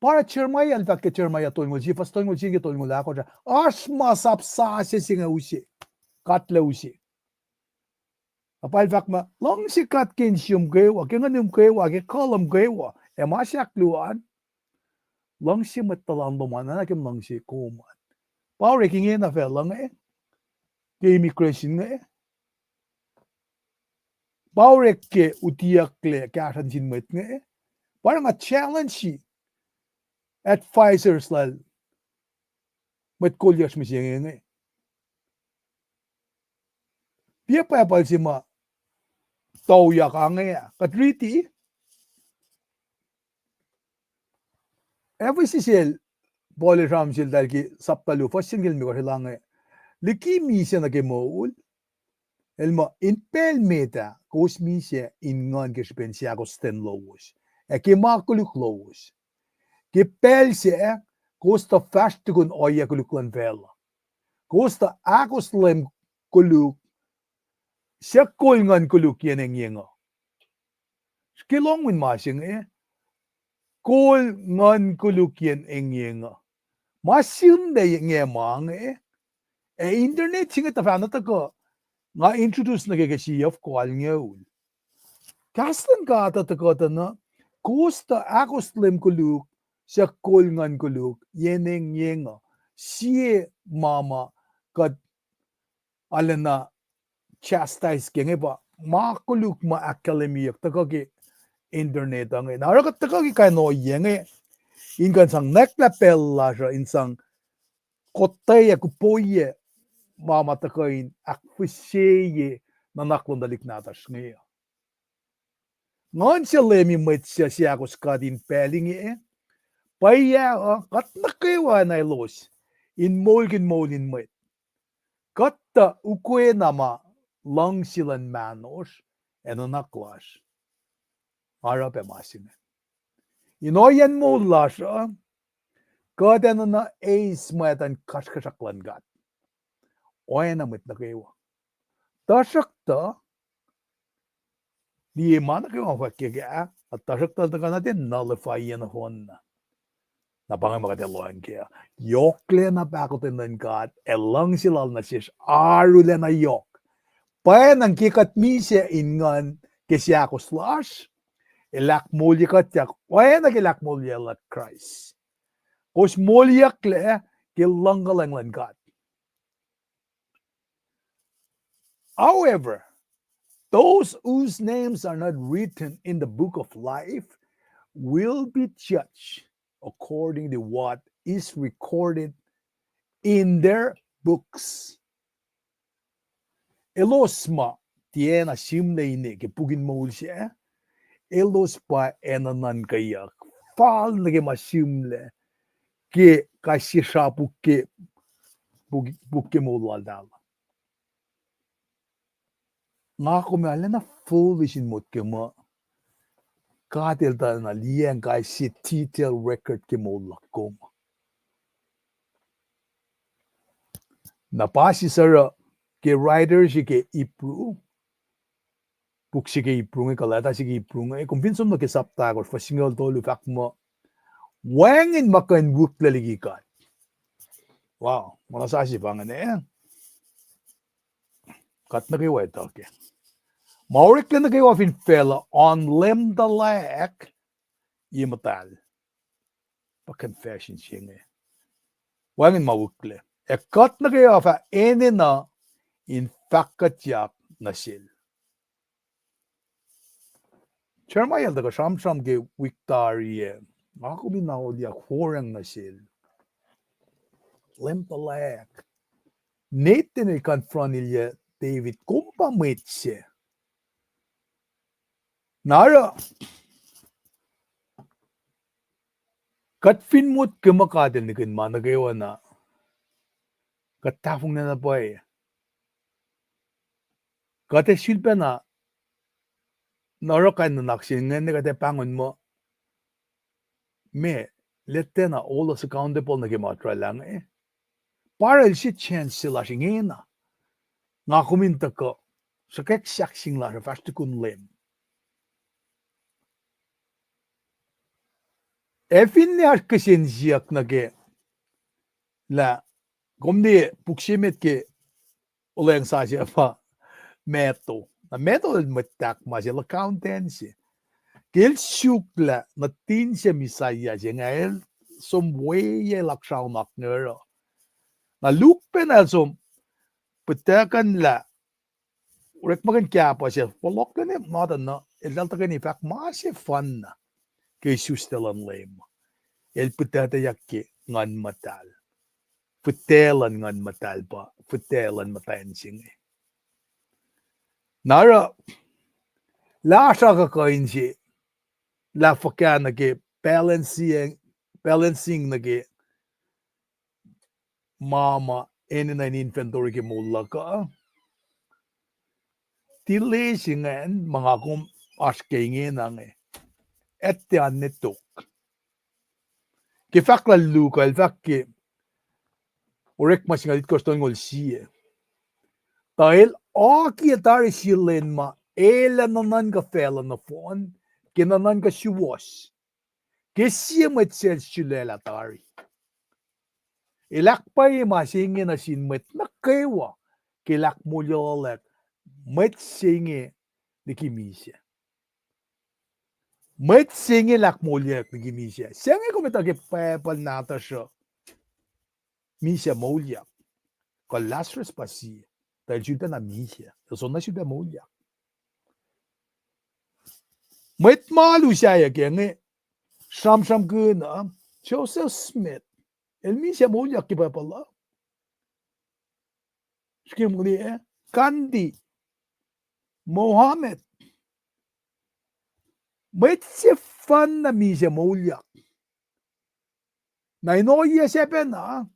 Pa oruh Jeremiah el fahk ke Jeremiah tolngoul sie, fuhs tolngoul sie ke tolngoul ahkosr ah, oasr masap sasuc se inge use, kuhtlac use. Na pa el fahk muh, luhngse God ke insiom kwewa, ke nguhnum kwewa, ke kuh lom kwewa, ac ma se ahkluo an, luhngse mwet tuhlan lom an, na ke luhngse kom an. Pa orek ingena facluh inge, ke immigration inge. Pa orek ke utiyucklac kahsruh nuh sin mwet inge. Pa oruh nga challenge advisors lal mwet kolyucsr mihsenge inge. Piac Bible se ma tuyak ange ah. Kuht riti, Ephesus el, Paul el sramsram sel tahl ke sapta luo, fuhs singucul limekohsr, el inge, liki misac nuh ke moul, el muh in pacl met ah kowos misac in nguhn ke srihpen seahkostwen lowos, ac ke ma koluk lowos. Ke pacl sac, kowos tuh fahsr tukun ohiyac koluk luhn facluh. Kowos tuh ahkos leum koluk suc kol nguhn koluk yen engyeng uh. Ke lohng win ma se inge, kol nguhn koluk yen engyeng uh. Ma sihmlac inge ma inge, ac internet se inge tuhfahna tuhkuh, nga introduce nuh ke ke siyuck kuh alngoul. Kahs luhn God uh tuhkuh tuh na, kowos tuh ahkos leum koluk suc kol nguhn koluk yen engyeng uh. Sie ma ma kuht arulacna chastise ke inge pa ma koluk ma ahkkahlwemyeyuck tuhkuh ke internet uh inge. Na oruh kuht tuhkuh ke kain ohiyac inge, in kuh in sang nwacklah pacl lasr uh, in sang kottweyac, kupoiyac ma ma tuhkuh in ahkfihsreye nuhnak luhn tuhlihk nahtuhsr inge uh. Nguhn se Leum mwet suc seahkos God in pacl inge, pwacye uh, kuht nuh kwewa na elos in moulkihn moul in mwet. Kuht tuh ukwena ma luhngse luhn mahnosr ac nuhnak lasr oruh pac ma se inge. In ohiyacn moul lasr uh, Kuht enenuh eis mwactan kasrkuhsrak luhn God. Oacna mwet nuh kwewa. Tuhsruhktuh, liye ma nuh kwewa fwack ke ah, tuhsruhktuh tuhkuh na tiac nullify-ye nohfohn na. Na pa inge ma kuht ac lohacng kac. Yohklac na pahkotwen luhn God ac luhngse lal nuh sesr arulacna yohk. Pwacnwacng ke kuht misac in nguhn ke seahkos lasr, El ahkmoulye kuhtyak oacna ke El ahkmoulye Kraist. Kowos moliyucklac ke luhngkuhlwacng luhn God. However, those whose names are not written in the book of life will be judged according to what is recorded in their books. Elos ma tiacna sihmlac ine ke puk in moul sac, elos pa ac nuhnuhnkweyuck fal nuh ke ma sihmlac ke kais sie sra puk ke puk, puk ke moul laltahl. Nga kom arulacna foolish in motko muh God El tuh na liyacacng kais sie detail record ke moul luhk kom. Na pa sie suruh ke writer se ke Hebrew, puk se ke Hebrew inge, kuh letter se ke Hebrew inge, kom fin som nuh ke sapta ahkosr, fuhs singucul tolu, fahk muh, wacngihn ma kuh in wihklac liki God. Wow, ma na sasuc pa ingacn, eh? Kuht nuh kwewa etuh ke ma oreklac nuh kwewa fin facluh on Leum tuhlac, ye muhtahl. Pa confession se inge. Wacngihn ma wihklac. Ac kuht nuh kwewa fah enenuh in fahkkuhtyak nuh sel. Jeremiah el tuhkuh sramsram ke wik tari ah, nga kom in auliyak forang nuh sel. Leum tuhlac. Nathan el confront-ilyac David, kom pa mwet se. Na oruh, kuht fin motko muh God El nihkihn ma nuh kwewa na, kuht tahfonglac na pwacye. Kuht ac sulpacna, na oruh kain nuhnak se ingacn, kuht ac pahngon muh, me, lwet tiacna hold us accountable nuh ke ma oraclah inge. Pa oruh el se chance se lasr ingena. Nga kom in tuhkuh sruhkwack sahkseng lasr uh fahsr tukun Leum. Ac finne oasr kihsen siyuck nuh ke lah kom liye puk se met ke olweacng sasuc pa Matthew. Na Matthew el mwet tahk ma se, el accountant se. Ke el suk lah nuhtin se Messiah se inge, el som weyac laksraonak nge oruh. Na Luke pacna el som puhtuhkuhnlah orekmakihn kahpuh se fohlohklac ne matana, eltahl tuhkweni fahk ma sefanna ke isuslac luhn Leum. El puhtuhtweyuck ke Nguhn Muhtahl. Fihtac luhn Nguhn Muhtahl pa fihtac luhn muhtwacn se inge. Na oruh, lah sruhkuh kuh in se, lah fuhkah nuh ke balancing, balancing nuh ke ma ma enenuh in inventory ke moul luhk uh. Delay se ingacn ma nga kom oasr ke ingena inge, etuh an ne tok. Ke fahk lal Luke uh, el fahk ke Orekma singucul itkohsr tolngoul sie. Tuh el oakiyac tari sie lwen ma el ac nuhnuhnkuh facluh nohfohn ke nuhnuhnkuh suwohs ke sie mwet se el sulaclah tari. El ahkpwacye ma se inge nuh sin mwet nuh kwewa ke el ahkmoulyaclwack mwet se inge liki misac. Mwet se inge el ahkmoulyaclwack liki misac. Se inge kom etuh ke Bible nahtuhsr uh misac moulyak. Kuh Lazarus pa sie, tuh el sulpacna misac, el soenna sulpac moulyak. Mwet ma luo sahyac ke inge, sramsramkihn uh, Joseph Smith, el misac moulyak ke Bible uh. Srihke moli, eh, Gandhi, Mohammed. Mwet sefanna misac moulyak. Na in ohiyac se pacna,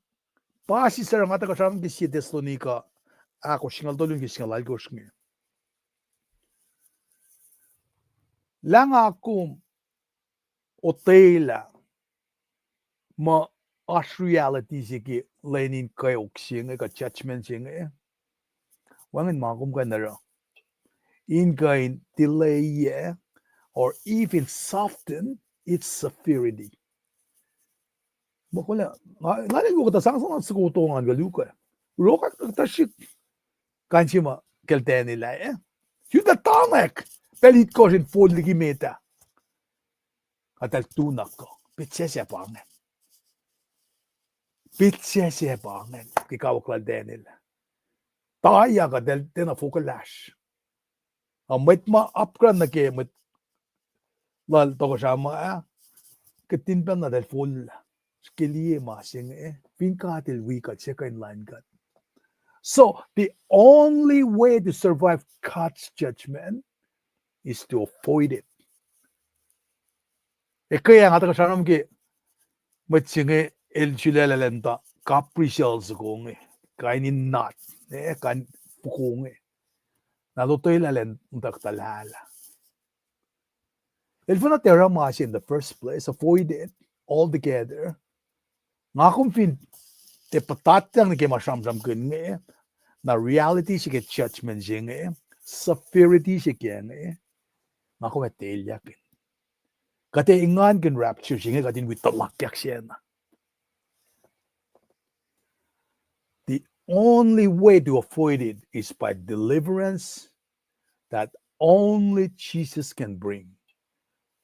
pa sisacr nga tuhkuh sramsram ke sie Thessalonica ahkosr, singucul tolu nuh ke singucul alkosr inge. Lah nga kom otwelah muh oasr reality se ke lwen in kweok se inge kuh judgment se inge, wacngihn ma kom kuh in oruh in kuh in delay, or even soften its severity. Muh kol, nga, nga lel wo kuhtuh sang sang soko tongan kuh luke. Rokak kuhtuh srihk kain se ma kacl Daniel ah, eh? Sun tuh tanwack pacl itkohsr in fol liki met ah. Kuht el tunak kuh petsac se pa inge. Petsac se pa inge ke kawuck lal Daniel. Tayak kuht el tiacna fohlohk lasr. A mwet ma apkuhran nuh ke mwet lal tohkohsrah ma ah, kihtin pacl na eltahl fol ke liye ma se inge, fin God el wi kuht, se kuh in lain kuht. So, the only way to survive God's judgment is to avoid it. Ekweacng nga tuhkuh sramsram ke mwet se inge el sulaclah elan muhta kapri sel soko inge, kain in nut, eh, kain foko inge. Na lotwelah elan muhta kuhtuh lahlah. El fin tiac oruh ma se in the first place, avoid it altogether. Nga kom fin tiac puhtatyang nuh ke ma sramsramkihn inge, na reality se ke judgment se inge, severity se ke inge, nga kom ac telyakihn. Kuht ac engankihn rapture se inge kuht in wi tuhlahkyak sacna. The only way to avoid it is by deliverance that only Jesus can bring.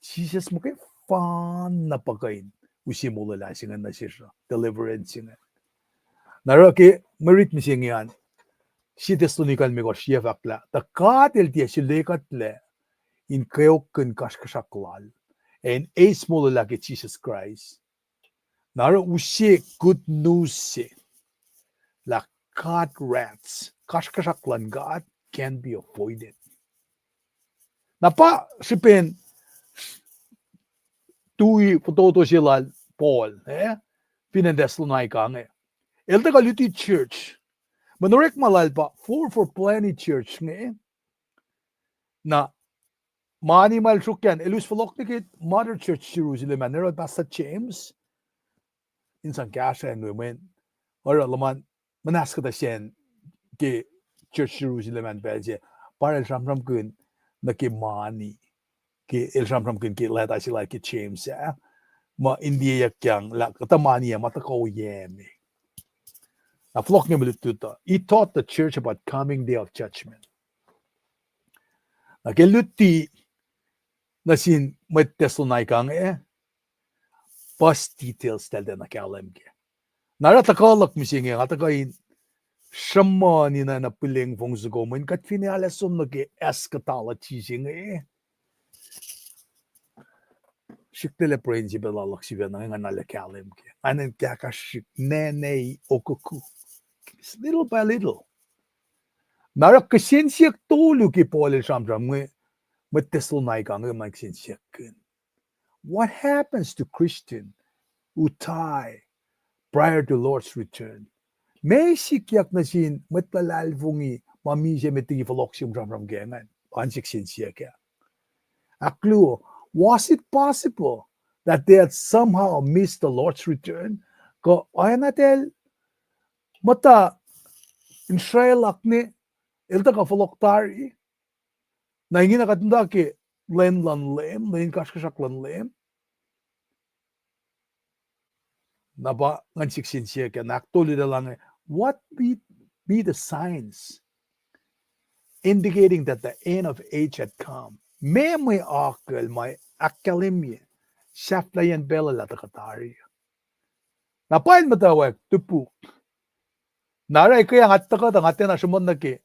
Jisus muhkwena pa kuh in use molwelah se inge nuh sesr uh, deliverance se inge. Na oruh ke mwe rit mihsenge an, Sie Thessalonica limekohsr yac fahk lah tuh God el tiac sulekuhtlac in kweokkihn kasrkuhsrak lal, ac in eis molwelah ke Jisus Kraist. Na oruh use good news se lah God wrath, kasrkuhsrak luhn God can be avoided. Na pa srihpen tui fototo se lal Paul, eh, fin acn Thessalonica inge. El tuhkuh luti church. Mwe orekma lal pa four for plenty church inge. Na mani ma el sruokyac an, el us fohlohk nuh ke mother church Jerusalem an, oruh Pastor James in sang kahsruh an, mweyen oruh luhman muhnahs kuhtuh sacn ke church Jerusalem an pacl se, pa el sramsramkihn nuh ke mani, ke el sramsramkihn ke leta se lal ke James ah, ma in liyeyuckyang lah kuhtuh mani ah ma tuhkuh oyac me. Na fohlohk inge mwe lutlut uh, he taught the church about coming day of judgment. Na ke luti nuh sin mwet Thessalonica inge, puhs details eltahl tiacna kahlwem kac. Na oruh tuhkuh luhk mihsenge, nga tuhkuh in sruhmuhn in oacna pileng fong soko mweyen kuht fin arlac som nuh ke eschatology se inge, srihklac pruhe in sie pacl luhk sifacna inge nga na arlac kahlwem kac. Nga na kahkahsrihk nene okuku, little by little. Na oruh kihsen siyuck tolu ke Paul el sramsram inge, mwet Thessalonica inge ma kihsen siyuck kihn. What happens to Christian who die prior to Lord's return? Meac sikyak nuh sin mwet luhlahlfongi ma misac met liki fohlohk se kom sramsram kac ingacn, an sik sin siyuck ah. Ahkluo, was it possible that they had somehow missed the Lord's return? Kuh oacna eltahl muhta in srwaclak ne, el tuhkuh fohlohk tari. Na ingena kuht muhta ke lwen luhn Leum, lwen in kasrkuhsrak luhn Leum. Na pa ngan sik sin siyuck ah, na ahktolu lah inge, what be, be the signs indicating that the end of age had come? Meac mwe akucl ma ahkkahlwemye sahflahiyacn pacl uh lah tuhkuh tari? Na pa in muhtwacwacack topuk. Na oruh ekweacng nga tuhkuh tuh nga tiacna sruhmuhn nuh ke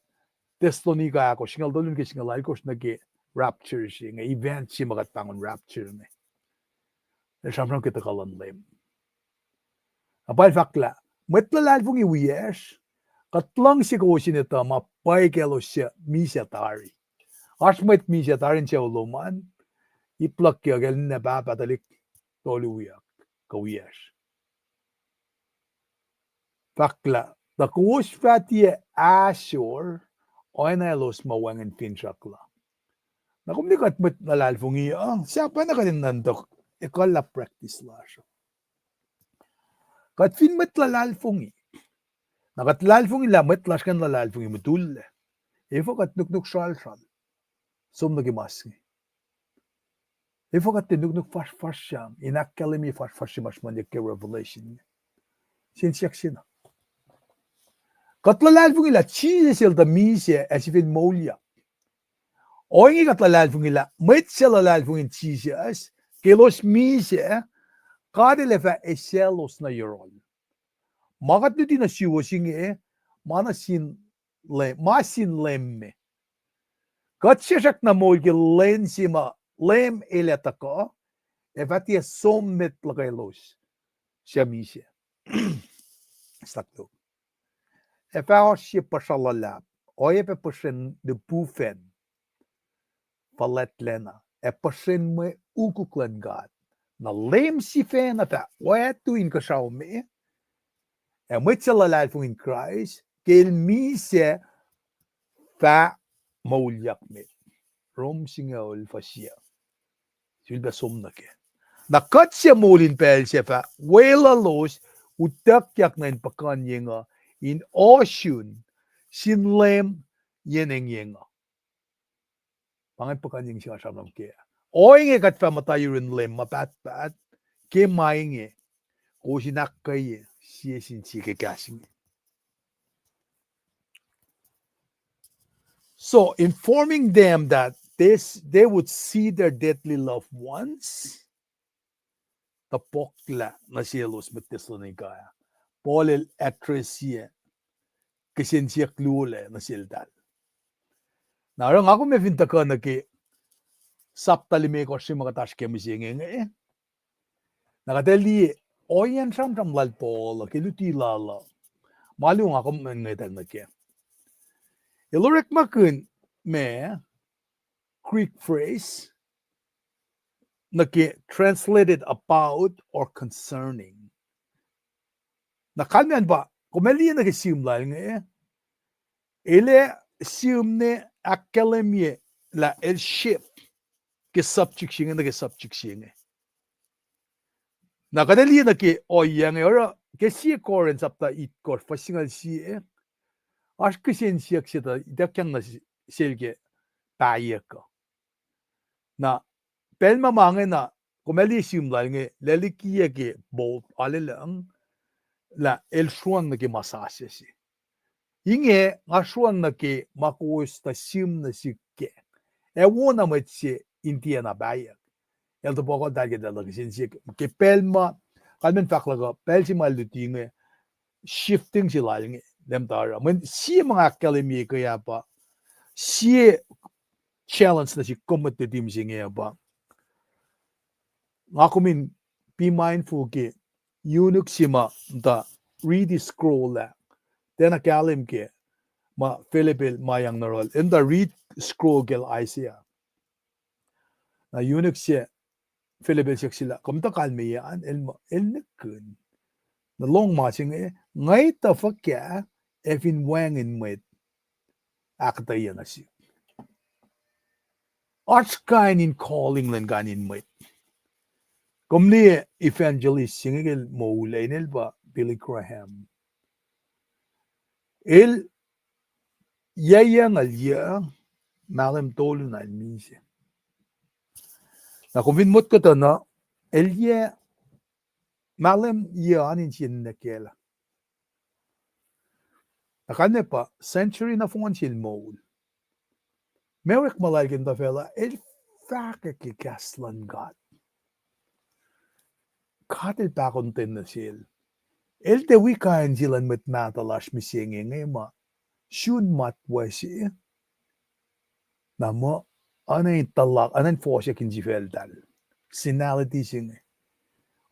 Thessalonica ahkosr, singucul tolu nuh ke singucul alkosr nuh ke rapture se inge, event se ma kuht pahngon rapture inge. El sramsram ke tuhkuh luhn Leum. Na pa el fahk lah mwet luhlahlfongi wiyacsr, kuht luhngse kowos in etuh ma pwacye kaclos suc misac tari. Oasr mwet misac tari in sucu lom an, ip luhk ke kacl ninac pahpah tuhlihk tolu wiyuck kuh wiyacsr. Fahk lah tuh kowos fah tiac ahsor oacna elos ma wacngihn finsrak la. Na kom liye kuht mwet luhlahlfongi uh, sahp oacna kuht in nuhnkuh ekuhllah practice lasr uh. Kuht fin mwet luhlahlfongi, na kuht luhlahlfongi lah mwet lasr kuh in luhlahlfongi mutullac, efuh kuht nuknuk sralsral? Som nuh ke mas inge. Efuh kuht tiac nuknuk fasrfasr sam in ahkkahlwemye fasrfasr se ma sruhmuhnyuck ke Revelation? Siyuck se na. Kuht luhlahlfongi lah Jisus el tuh misac ac sifil moulyak. Ohinge kuht luhlahlfongi lah mwet suc luhlahlfongi Jisus, ke elos misac, God El ac fah eisaclos nuh yohrohl. Ma kuht luti nuh suwos inge, ma nuh sin Leum, ma sin Leum me. Kuht sesr na moul ke lwen se ma Leum El ac tuhkuh, ac fah tiac som met luhkwelos suc misac. Ac fah oasr sie puhsra luhlahp, oacyacpac puhsren lipufacn fuhlwactlacna, ac puhsren mwe ukuk luhn God. Na Leum sifacna fah oatu inkuhsrao me, ac mwet suc luhlahlfongi in Kraist, ke el misac, fah moulyak met. Rom singucul fuhs yac. Sulpac som nuh kac. Na kuht suc moul in pacl sac fah weluhlos utuckyak nuh in puhkuhnyeng uh in ohsun sin Leum yen engyeng uh. Pa ingacn puhkuhnyeng se nga sramsram kac. Ohinge kuht fah muhta yurin Leum ma pahtpaht, ke ma inge, kowos in ahkkweye sie sin sie ke kahs inge. So, informing them that this, they would see their deadly loved ones, tuh pohklah nuh selos mwet Thessalonica ah. Paul el address-ye kihsen siyuck luo lac nuh seltahl. Na oruh nga kom ac fin tuhkuh nuh ke sapta limekohsr se ma kuht oasr ke mihsenge inge, na kuht ac liye ohiyacn sramsram lal Paul uh ke luti lal uh. Ma luo nga kom in ngwetacng nuh kac. El orekmakihn ma Greek phrase nuh ke translated about or concerning. Na kalmacn pa, kom ac liye nuh ke sihm lal inge, el ac sihm ne ahkkahlwemye lah el shift ke subject se inge nuh ke subject se inge. Na kuht ac liye nuh ke ohiyac inge oruh ke sie Corinth sapta itkohsr fuhs singucul sie, oasr kihsen siyuck se tuh ituckyang nuh sel ke pahyuck uh. Na pacl ma ma inge na, kom ac liye sihm lal inge, lalikiyac ke bold, aluhluhng, lah el sruhng nuh ke ma sasuc se. Inge nga sruhng nuh ke ma kowos tuh sihm nuh sihk kac, ac wona mwet se in tiacna pahyuck. El tuh puhkuhltahl ke eltahl kihsen siyuck ke pacl ma, kalmacn fahk luhk uh, pacl se ma el luti inge, shifting se lal inge, Leum tuh oruh. Mweyen sie ma nga ahkkahlwemye ke ah pa, sie challenge nuh sihk kom mwet luti mihsenge ah pa, nga kom in be mindful ke eunuch se ma muhta riti scroll ah, tiacna kahlwem ke ma Philip el mayang nuh yohrohl, el muhta riti scroll kacl Isaiah. Na eunuch se, Philip el siyuck sel lah, kom tuh kalmeyac an? El, el nihkihn. Na lohng ma se inge, ngwetah fuhkah ac fin wacngihn mwet ahkuhtweyac nuh sihk? Oasr kain in calling luhn kain in mwet. Kom liye evangelist se inge ke el moul ah, inel pa Billy Graham. El yac yac ngal yac, mahlwem tolu na el misac. Na kom fin motko tuh na, el yac, mahlwem yac an in sie ninac kacl ah. Na kalmac pa century nohfohn se el moul. Ma orekma lal ke muhta facluh, el fahkwack ke kahs luhn God. God el pahkotwen nuh sel. El tiac wi kain se luhn mwet mahtuh lasr mihsenge inge ma sun matwac se, na muh, oacna in tuhlak, oacna in fohsack insifacltahl. Senality se inge.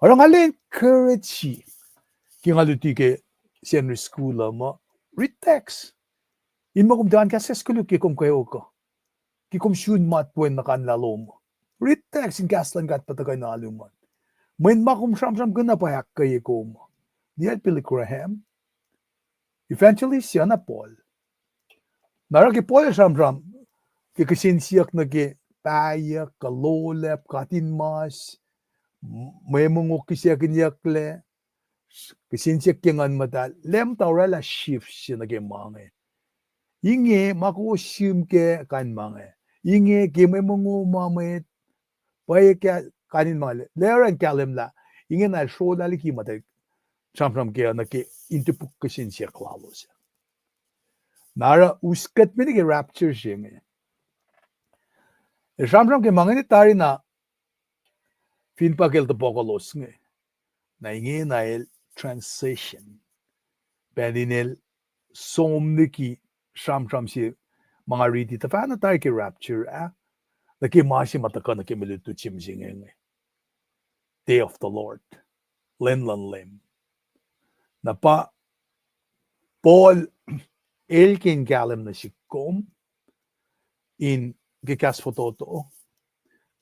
Oruh nga encourage ke nga luti ke Sunday school uh muh, read text. In muh kom tiac oan kahskahs koluk ke kom kweok uh, ke kom sun matwac nuh kain lah lom uh. Read text in kahs luhn God pa tuhkuh in alu muh, mweyen ma kom sramsramkihn na pa ahkkweye kom uh. Liyacl Billy Graham, evangelist se na Paul. Na oruh ke Paul el sramsram ke kihsen siyuck nuh ke pahyuck, kuh lolap, katinmas, mwe mongo kihsackinyucklac, kihsen siyuck ke Nguhn Muhtahl, Leum tuh oraclah shift se nuh ke ma inge. Inge ma kowos sihm kac, kain ma inge. Inge ke mwe mongo ma mwet, pwacye kac, kain in ma inge. Lah oruh in kahlwem lah inge na el srolah liki ma tuh sramsram kac nuh ke in topuk kihsen siyuck lalos. Na oruh us kuht me nuh ke rapture se inge. El sramsram ke ma inge tari na fin pa ke el topuk lalos inge. Na inge na el transition. Pacl in el som liki sramsram se ma nga riti tuhfahna tari ke rapture ah, nuh ke ma se ma tuhkuh nuh ke mwe lutlut se mihsenge inge. Day of the Lord. Lwen luhn Leum. Na pa Paul el ke in kahlwem nuh sihk kom in ke kahs fototo,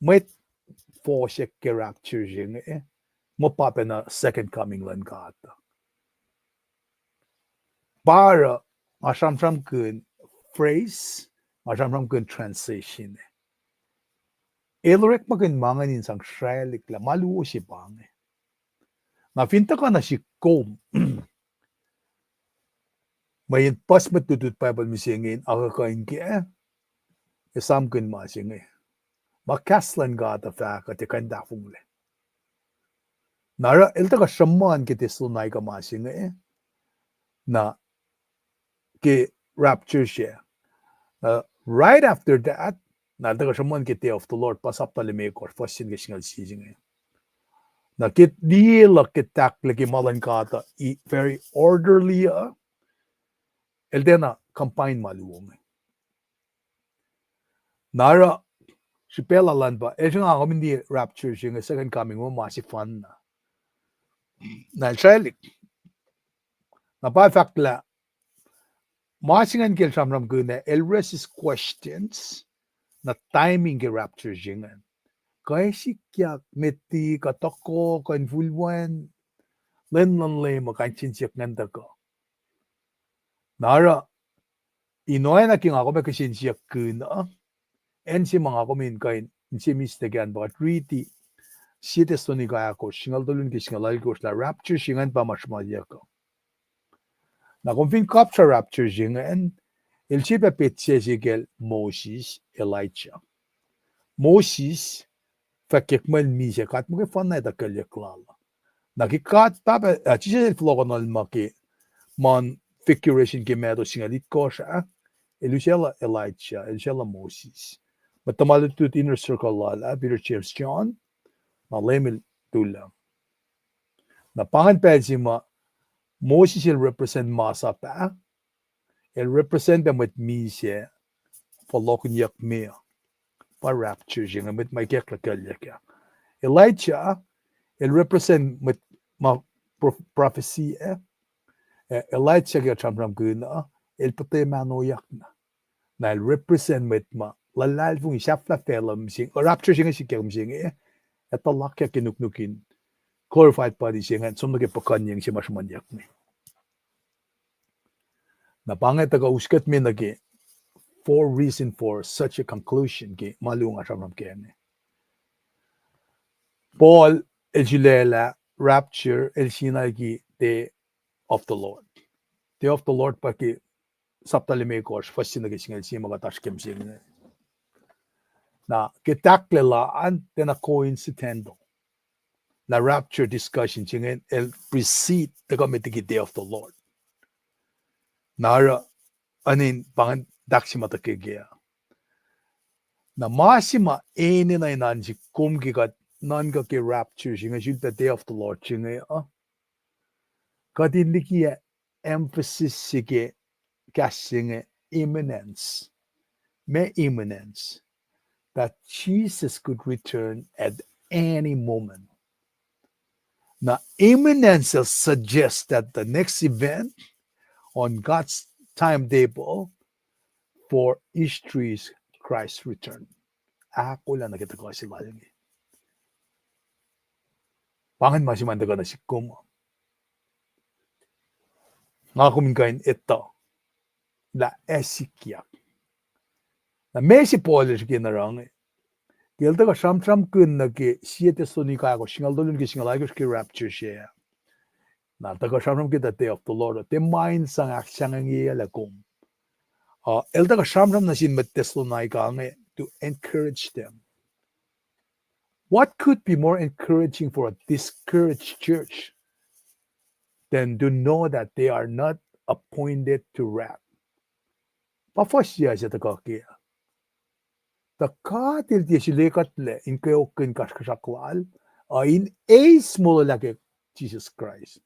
mwet fohsack ke rapture se inge, muh pa pacna second coming luhn God. Pa oruh nga sramsramkihn phrase, nga sramsramkihn transition. El orekmakihn ma ingacn in sang sraclihk lah ma luo se pa inge. Na fin tuhkuh nuh sihk kom, mweyen puhs mwet lutlut Bible mihsenge in akuhkuhin kac, esamkihn ma se inge. Ma kahs luhn God uh fahk uh tiac kuh in tahfonglac. Na oruh el tuhkuh sruhmuhn ke Thessalonica ma se inge, na ke rapture se. Na right after that, na el tuhkuh sruhmuhn ke day of the Lord, pa sapta limekohsr, fuhs se nuh ke singucul sie se inge. Na ke liye luhk ke tahklac ke ma luhn God uh, very orderly uh, el tiacna combine ma luo inge. Na oruh srihpac lal an pa el sruhnga kom in liye rapture se inge, second coming, ma sefanna. Na el sraclihk. Na pa fahk lah ma se ingacn ke el sramsramkihn ah, el raises questions, na timing ke rapture se ingacn. Kuh ac sikyak, met liki, kuh tuhkuh, kuh infulwen, lwen luhn Leum uh, kain siyuck ingacn tuhkuh. Na oruh in oacna ke nga kom ac kihsen siyuck kihn uh, acn se ma nga kom in kuh in inse mihslac kac an pa kuht riti, Sie Thessalonica ahkosr, singucul tolu nuh ke singucul alkosr, lah rapture se ingacn pa ma sruhmuhnyuck uh. Na kom fin kapsra rapture se ingacn, el sie pac petsac se kacl Moses, Elijah. Moses, fahkwack muh el misac, God muhkwena etuh kuclyuck lal. Na ke God, Pahpah, ah, Jisus el fohlohkohnol ma ke, ma figuration ke Matthew singucul itkohsr ah, el usaclah Elijah, el usaclah Moses. Mwet tuhma lutlut inner circle lal ah, Peter, James, John, na Leum el tulah. Na pa ingacn pacl se ma Moses el represent masap ah, el represent pac mwet misac, fohlohkihnyuck me, pa rapture se inge, mwet ma ikacklah kuclyuck ah. Elijah, el represent mwet ma pro-, prophecy ah, eh, Elijah ke sramsramkihn uh, el pihte mahnoyak na. Na el represent mwet ma luhlahlfongi, sahflah facluh mihsenge, rapture se inge sikyak mihsenge, ac tuhlakyak ke nuknuk in glorified body se ingacn, som nuh ke puhkuhnyeng se ma sruhmuhnyuck me. Na pa inge tuhkuh us kuht me nuh ke four reason for such a conclusion ke ma luo nga sramsram kac inge. Paul el sulaclah rapture, el siena liki day of the Lord. Day of the Lord pa ke sapta limekohsr, fuhs se nuh ke singucul sie ma kuht oasr ke mihsenge. Na ke tahklac lal an tiacna coincidental. Na rapture discussion se ingacn el precede tuhkuh met liki day of the Lord. Na oruh, oacna in pa ingacn tahk se ma tuhkuh ke ah. Na ma se ma enenuh in oan sihk kom ke kuht nuhnkuh ke rapture se inge, sulpac day of the Lord se inge uh, kuht in liki ah emphasis se ke kahs se inge, imminence. Ma imminence, that Jesus could return at any moment. Na imminence suggests that the next event on God's timetable for history is Christ's return. Ahkolah nuh ke tuhkuh se lal inge. Pa ingacn ma se ma tuhkuh nuh sihk kom. Nga kom in kuh in etuh lah ac sikyak. Na ma se Paul el srihke in oruh inge, ke el tuhkuh sramsramkihn nuh ke Sie Thessalonica ahkosr, singucul tolu nuh ke singucul alkosr ke rapture se ah, Na tuhkuh sramsram ke the day of the Lord, tiac ma in sang ahksahngwengyelah kom. Uh, el tuhkuh sramsram nuh sin mwet Thessalonica inge to encourage them. What could be more encouraging for a discouraged church than to know that they are not appointed to wrath? Pa fuhs se tuhkuh ke, tuh God El tiac sulekuhtlac in kweokkihn kasrkuhsrak Lal, uh, in eis molwelah ke Jisus Kraist.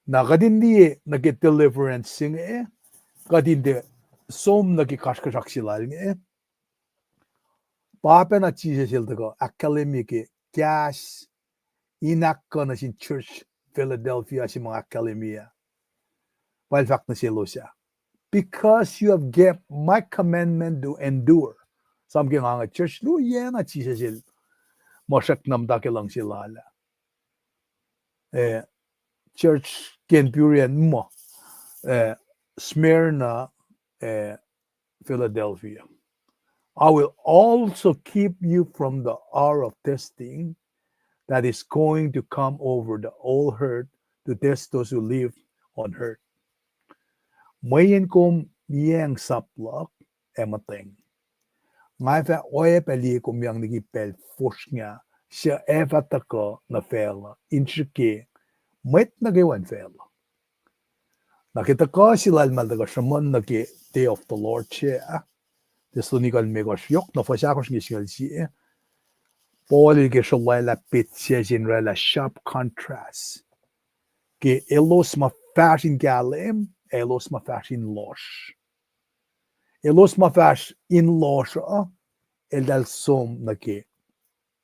Na kuht in liye nuh ke deliverance se inge, kuht in tiac som nuh ke kasrkuhsrak se Lal inge. Pa pacna Jisus El tuhkuh ahkkahlwemye ke kahs in ahkkuh nuh sin church Philadelphia se ma ahkkahlwemye ah. Pa El fahk nuh selos ah, because you have kept my commandment to endure. Som ke nga inge church luo yacna Jisus El muh srackna muhta ke luhngse Lal ah. Eh, church ke Berean muh, eh, Smyrna, eh, Philadelphia. I will also keep you from the hour of testing that is going to come over the whole earth to test those who live on earth. Mweyen kom liyacacng sap luhk ac muhtweng, nga fah oacyacpac liye kom yang liki pacl fosrngah suc ac fah tuhkuh nuh facluh in srihke mwet nuh kwewa in facluh. Na ke tuhkuh se Lal ma El tuhkuh sruhmuhn nuh ke day of the Lord se ah, Thessalonica limekohsr, yohk na fuhs ahkosr inge singucul sie, Paul el ke sruhlwaclah petsac se in oraclah sharp contrast ke elos ma fahsr in kahlwem, elos ma fahsr in lohsr. Elos ma fahsr in lohsr uh, eltahl som nuh ke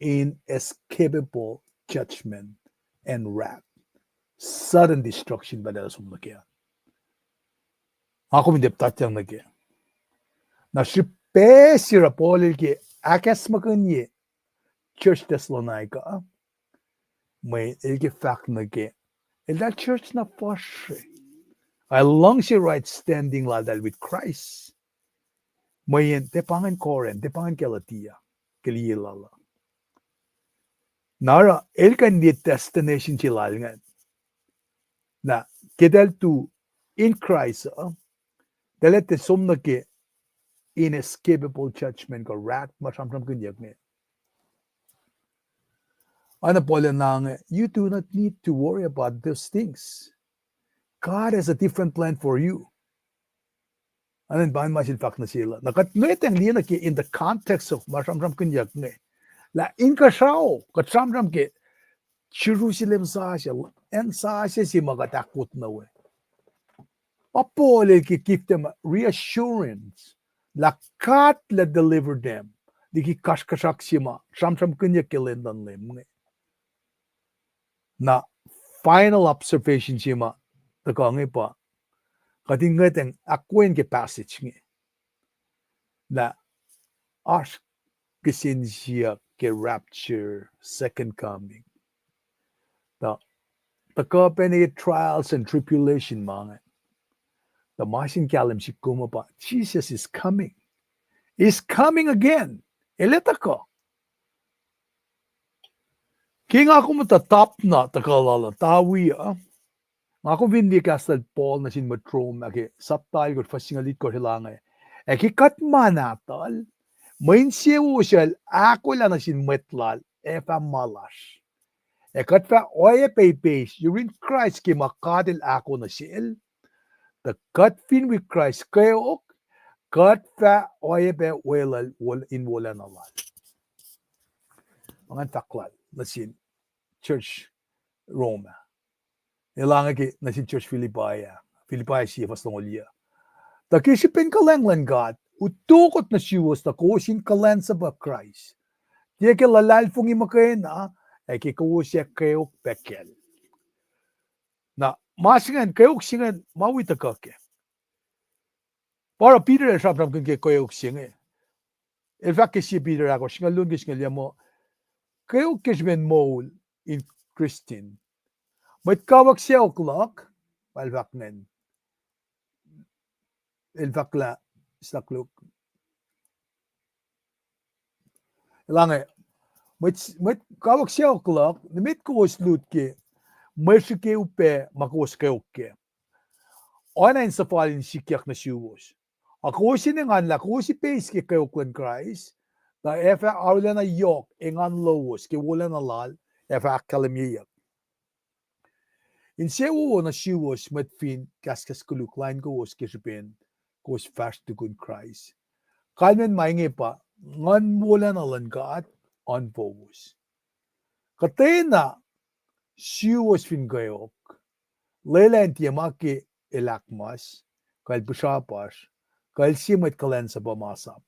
inescapable judgment and wrath. Sudden destruction pa eltahl som nuh ke. Nga kom in tiac puhtatyang nuh ke. Na srihpac se oruh Paul el ke ahkacsmakihnye church Thessalonica, mweyen el ke fahk nuh ke eltahl church na fuhsr, ac luhngse right standing laltahl with Christ. Mweyen tiac pa ingacn Corinth, tiac pa ingacn Galatia, ke liye lal uh. Na oruh el kuh in liye destination se lal ingacn. Na ke eltahl tu in Christ uh, eltahl tiac som nuh ke inescapable judgment kuh wrath ma sramsramkihnyuck inge. Oacna Paul el na inge, you do not need to worry about those things. God has a different plan for you. Oacna pa ma sel fahk nuh sel uh. Na kuht ngwetacng liye nuh ke in the context of ma sramsramkihnyuck inge, lah inkuhsrao kuht sramsram ke Jerusalem sasuc, acn sasuc se ma kuht ahkot nuh we. Pa Paul el ke give them reassurance lah God El deliver them liki kasrkuhsrak se ma sramsramkihnyuck ke lwen luhn Leum inge. Na final observation se ma tuhkuh inge pa, kuht in ngwetacng ahkwoye ke passage inge, lah oasr kihsen siyuck ke rapture, second coming. Tuh, tuhkuh pacna trials and tribulation ma inge, tuh ma se in kahlwem sihk kom uh pa Jesus is coming. He's coming again. El ac tuhkuh. Ke nga kom muhta tap na tuhkuh lal uh, tawi uh, nga kom fin liye kahs lal Paul nuh sin mwet Rom ah ke sapta alkosr fuhs singucul itkohsr, el inge, ac ke kuht ma nahtuhl, mwe insewowo suc El ahkolah nuh sin mwet Lal ac fah ma lasr. Ac kuht fah oacyacpac ipeis yurin Kraist ke ma God El ahko nuh sel, tuh kuht fin wi Kraist kweok, kuht fah oacyacpac weluhl wol-, in wolacna Lal. Ma ingacn fahk Lal nuh sin church Rom ah. El inge ke nuh sin church Philippi ah, Philippi sie fuhs longoul yac. Tuh ke srihpen kuhlwacng luhn God, utuckot nuh suwos tuh kowos in kuhlwacnsapuh Kraist, tiac ke luhlahlfongi muhkwena, ac ke kowos ac kweok pac kacl. Na ma se ingacn, kweok se ingacn ma wi tuhkuh kac. Pa oruh Peter el sramsramkihn ke kweok se inge. El fahk ke sie Peter ahkosr, singucul luo ke singucul yac muh, kweok ke srihpen moul in Christian. Mwet kawuck sacohk luhk, pa el fahk ingacn. El fahk lah, stak luk. El inge, Mwet, mwet kawuck sacohk luhk, nimet kowos lut ke mwe srihke upac ma kowos kweok kac. Oacna in suhfal in sikyak nuh suwos. Ac kowos in engan lah kowos ipeis ke kweok luhn Kraist, tuh ac fah arulacna yohk engan lowos ke wolacna lal ac fah ahkkahlwemyeyuck. Insewowo nuh suwos mwet fin kahskahs koluk lain kowos ke srihpen kowos fahsr tukun Kraist. Kalmacn ma inge pa Nguhn wolacna luhn God oan fowos. Kuhtwena suwos fin kweok, lwelah in tiac ma ke el ahkmas, kuh el pihsrapasr, kuh el sie mwet kuhlwacnsapuh masap,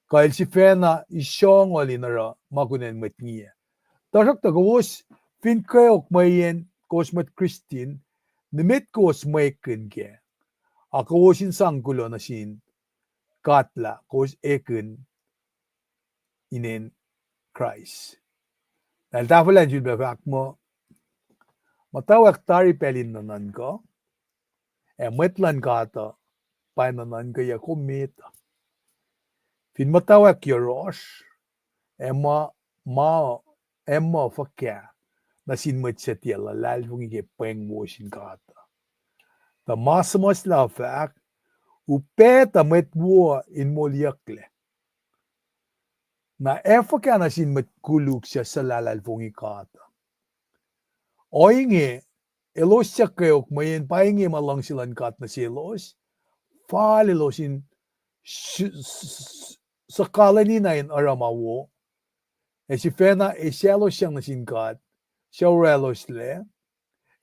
kuh el sifacna isongohl in oruh ma kunacn mwet ngiyac. Tuhsruhktuh kowos fin kweok mweyen kowos mwet Kristin, nimet kowos mwekihn kac, a kowos in sang kuloh nuh sin God lah kowos ekihn inen Kraist. Na el tahfwelah in sulpac fahk muh, muhtwacwacack tari pacl in nuhnuhnkuh, ac mwet luhn God uh pa in nuhnuhnkuh yac kom met uh. Fin muhtwacwacack yohrohsr, ac ma, ma, ac muh fuhkah nuh sin mwet suc tiac luhlahlfongi ke pweng wo sin God uh. Tuh ma suhmuhslah fahk, upac tuh mwet wo in moliyucklac. Na ac fuhkah nuh sin mwet koluk suc suhlahlahlfongi God uh. Ohinge, elos suc kweok mweyen pa inge ma luhngse luhn God nuh selos, fal elos in su-, su-, su-, suhkahlwacni na in oruh ma wo, ac sifacna eisaclosyang nuh sin God, suc oracloslac,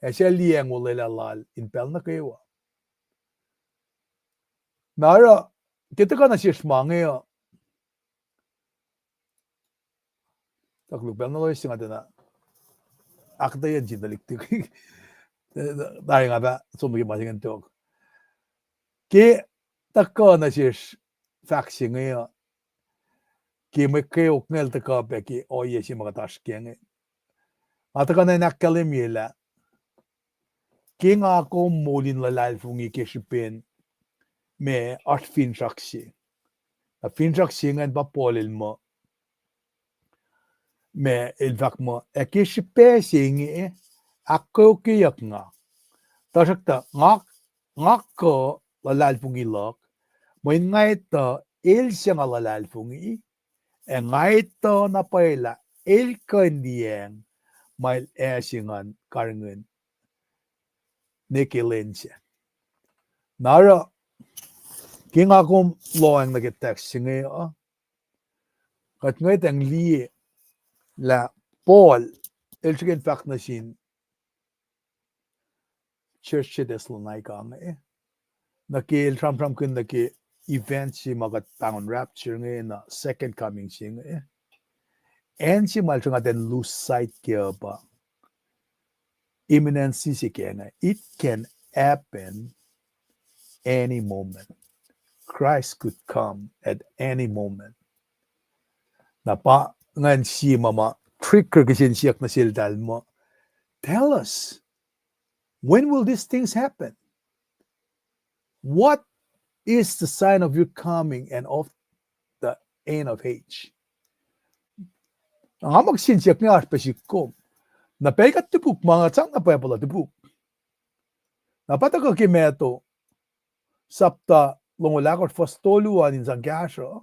ac suc liyacacng olwelah lal in pacl nuh kwewa. Na oruh, ke tuhkuh nuh sesr ma inge uh, tuhlihk pacl na loes se nga tiacna ahkuhtweyac sin tuhlihk tok. Tari nga fah som nuh ke ma se ingacn tok. Ke tuhkuh nuh sesr fahk se inge uh, ke mwe kweok inge el tuhkuh pac ke ohiyac se ma kuht oasr kac inge, nga tuhkuh na in ahkkahlwemye lah ke nga kom moul in luhlahlfongi ke srihpen ma oasr finsrak se. Na finsrak se ingacn pa Paul el muh, ma el fahk muh, ac ke srihpac se inge ahkkweokyeyuck nga. Tuhsruhktuh nga, nga kuh luhlahlfongi luhk, mweyen nga etuh el suc nga luhlahlfongi, ac nga etuh na pwacye lah el kuh in liyacacng ma el ase ngan karihngihn ne ke lwen sac. Na oruh, ke nga kom lohacng nuh ke text se inge uh, kuht ngwetacng liye lah Paul el srihke in fahk nuh sin church se Thessalonica inge, nuh ke el sramsramkihn nuh ke event se ma kuht pahngon rapture inge, na second coming se inge. Acn se ma el sruhnga ten lose sight ke uh pa imminency se ke inge. It can happen any moment. Christ could come at any moment. Na pa ingacn sie ma ma trigger kihsen siyuck nuh seltahl muh, tell us, when will these things happen? What is the sign of your coming and of the end of age? Nga muh kihsen siyuck inge oasr pac sihk kom. Na pacl kuht topuk ma nga sang na Bible uh topuk. Na pa tuhkuh ke Matthew sapta longoul ahkosr fuhs tolu an in sang kahsruh,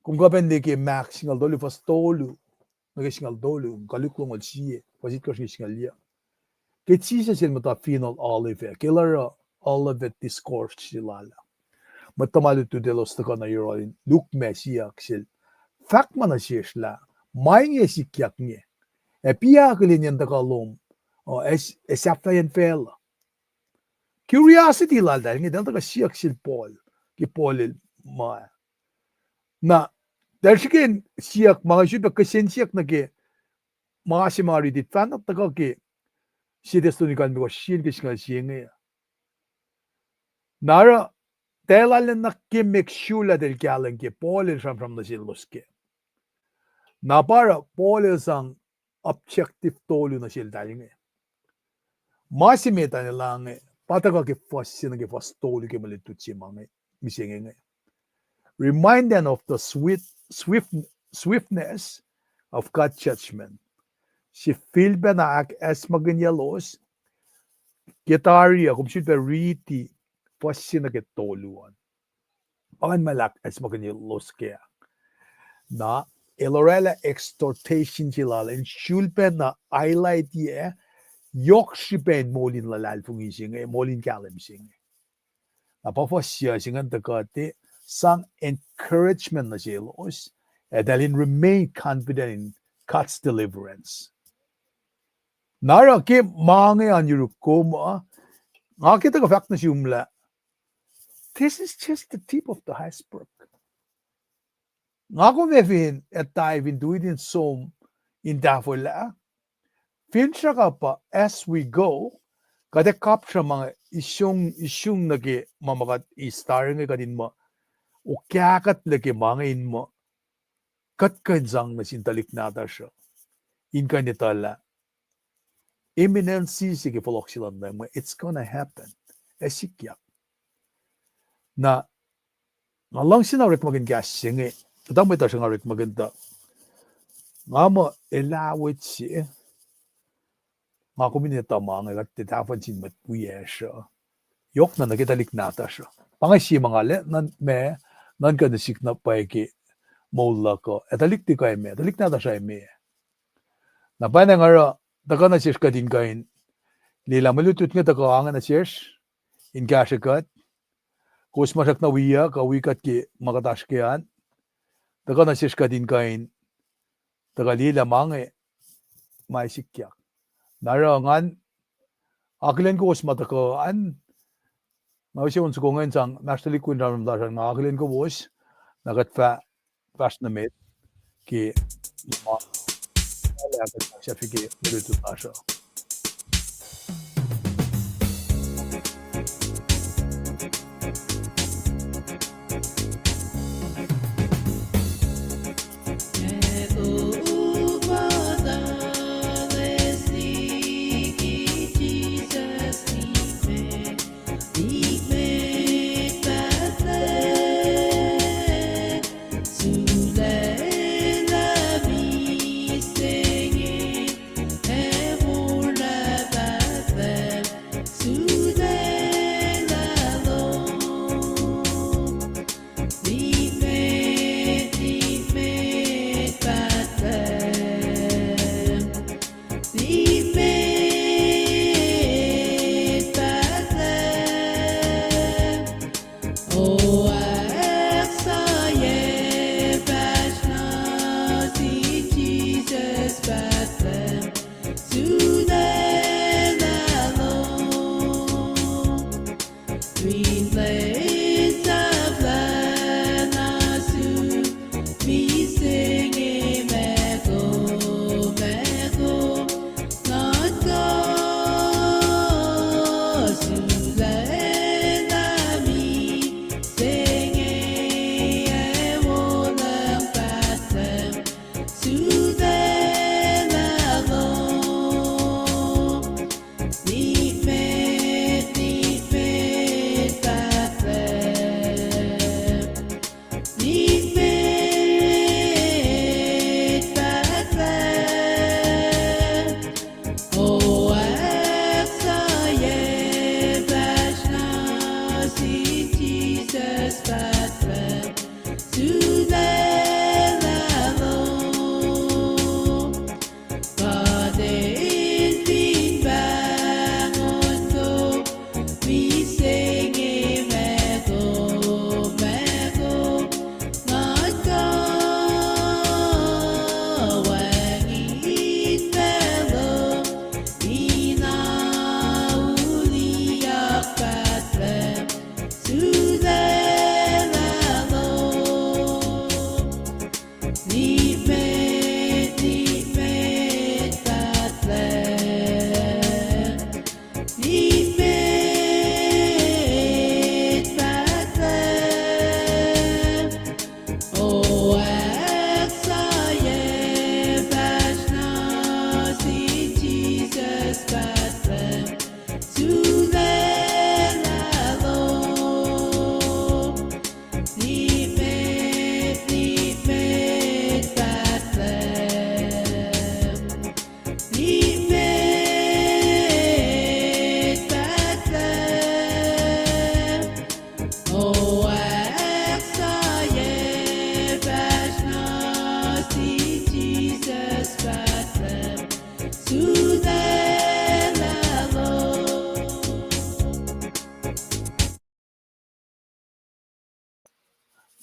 kom kuh pac in liye ke Mark singucul tolu fuhs tolu nuh ke singucul tolu, Luke longoul sie fuhs itkohsr nuh ke singucul yuc. Ke Jisus el muhta Fen Olive ah, ke el oruh Olivet Discourse se lal ah, mwet tuhma lutlut elos tuhkuh nuh yohrohl in lukmac siyuck sel, fahk ma nuh sesr lah ma inge sikyak inge, ac piakilen yen tuhkuh lom, uh, ac, ac sahflahiyacn facluh. Curiosity laltahl inge, tahl tuhkuh siyuck sel Paul, ke Paul el ma. Na, tahl srihke in siyuck ma inge, sifilpac kihsen siyuck nuh ke ma se ma riti, fahna tuhkuh ke Sie Thessalonica limekohsr sie ke singucul sie inge. Na oruh, tahl arulacna ke make sure lah tahl kahlwem ke Paul el sramsram nuh selos kac. Na pa oruh Paul el sang objective tolu nuh seltahl inge. Ma se met an elan inge, pa tuhkuh ke fuhs se nuh ke fuhs tolu ke mwe lutlut se ma inge, mihsenge inge. Remind them of the swift, swift swiftness of God's judgment. Sifilpacna ahkacsmakihnyaclos, ke tari uh, kom sifilpac riti fuhs se nuh ke tolu an. Pa ingacn ma el ahkacsmakihnyaclos kac. Na, el orwaclah exhortation se lal in sulpacna highlight-i, yohk srihpac in moul in luhlahlfongi se inge, moul in kahlwem se inge. Na pa fuhs se ingacn tuh kuht ac sang encouragement nuh selos, eltahl in remain confident in God's deliverance. Na oruh ke ma inge an yuruk kom uh, nga ke tuhkuh fahk nuh sum lah, this is just the tip of the iceberg. Nga kom ac fin dive into it in som in tahfwelah, finsrak uh pa as we go, kuht ac kapsra ma inge isung, isung nuh ke ma ma kuht eis tari inge kuht in muh, okah kuht lac ke ma inge in muh, kuht kuh in sang nuh sin tuhlihk nahtuhsr uh in kuh in etuh lah imminency se ke fohlohk se luhn Leum, it's gonna happen. Ac sikyak. Na, nga luhngse na orekmakihn kahs se inge, kuhtuh mwet uh sruhnga orekmakihn tuh, nga muh elah wet se, nga kom in etuh ma inge kuht tiac tahfuhn sin mwet wiyacsr uh. Yohkna nuh ke tuhlihk nahtuhsr uh. Pa inge sie ma nga lac nuh ma, nuhnkuh nuh sihk na pwacye ke moul luhk uh. Ac tuhlihk tikuh me, tuhlihk nahtuhsr uh me. Na pwacnwacng oruh, tuhkuh nuh sesr kuht in kuh in liye lah mwe lutlut inge tuhkuh ange nuh sesr in kahsrwe kuht. Kowos ma srackna wiyuc kuh wi kuht ke ma kuht oasr ke an, tuhkuh nuh sesr kuht in kuh in tuhkuh liye lah ma inge ma sikyak. Na oruh ngan akihlen kowos ma tuhkuh an, nga use on soko ingacn sang master liquid ram lasr an, nga akihlen kowos, na kuht fah fahsr nuh met ke ma, ma kuht sahflah ke mwe lutlut lasr uh.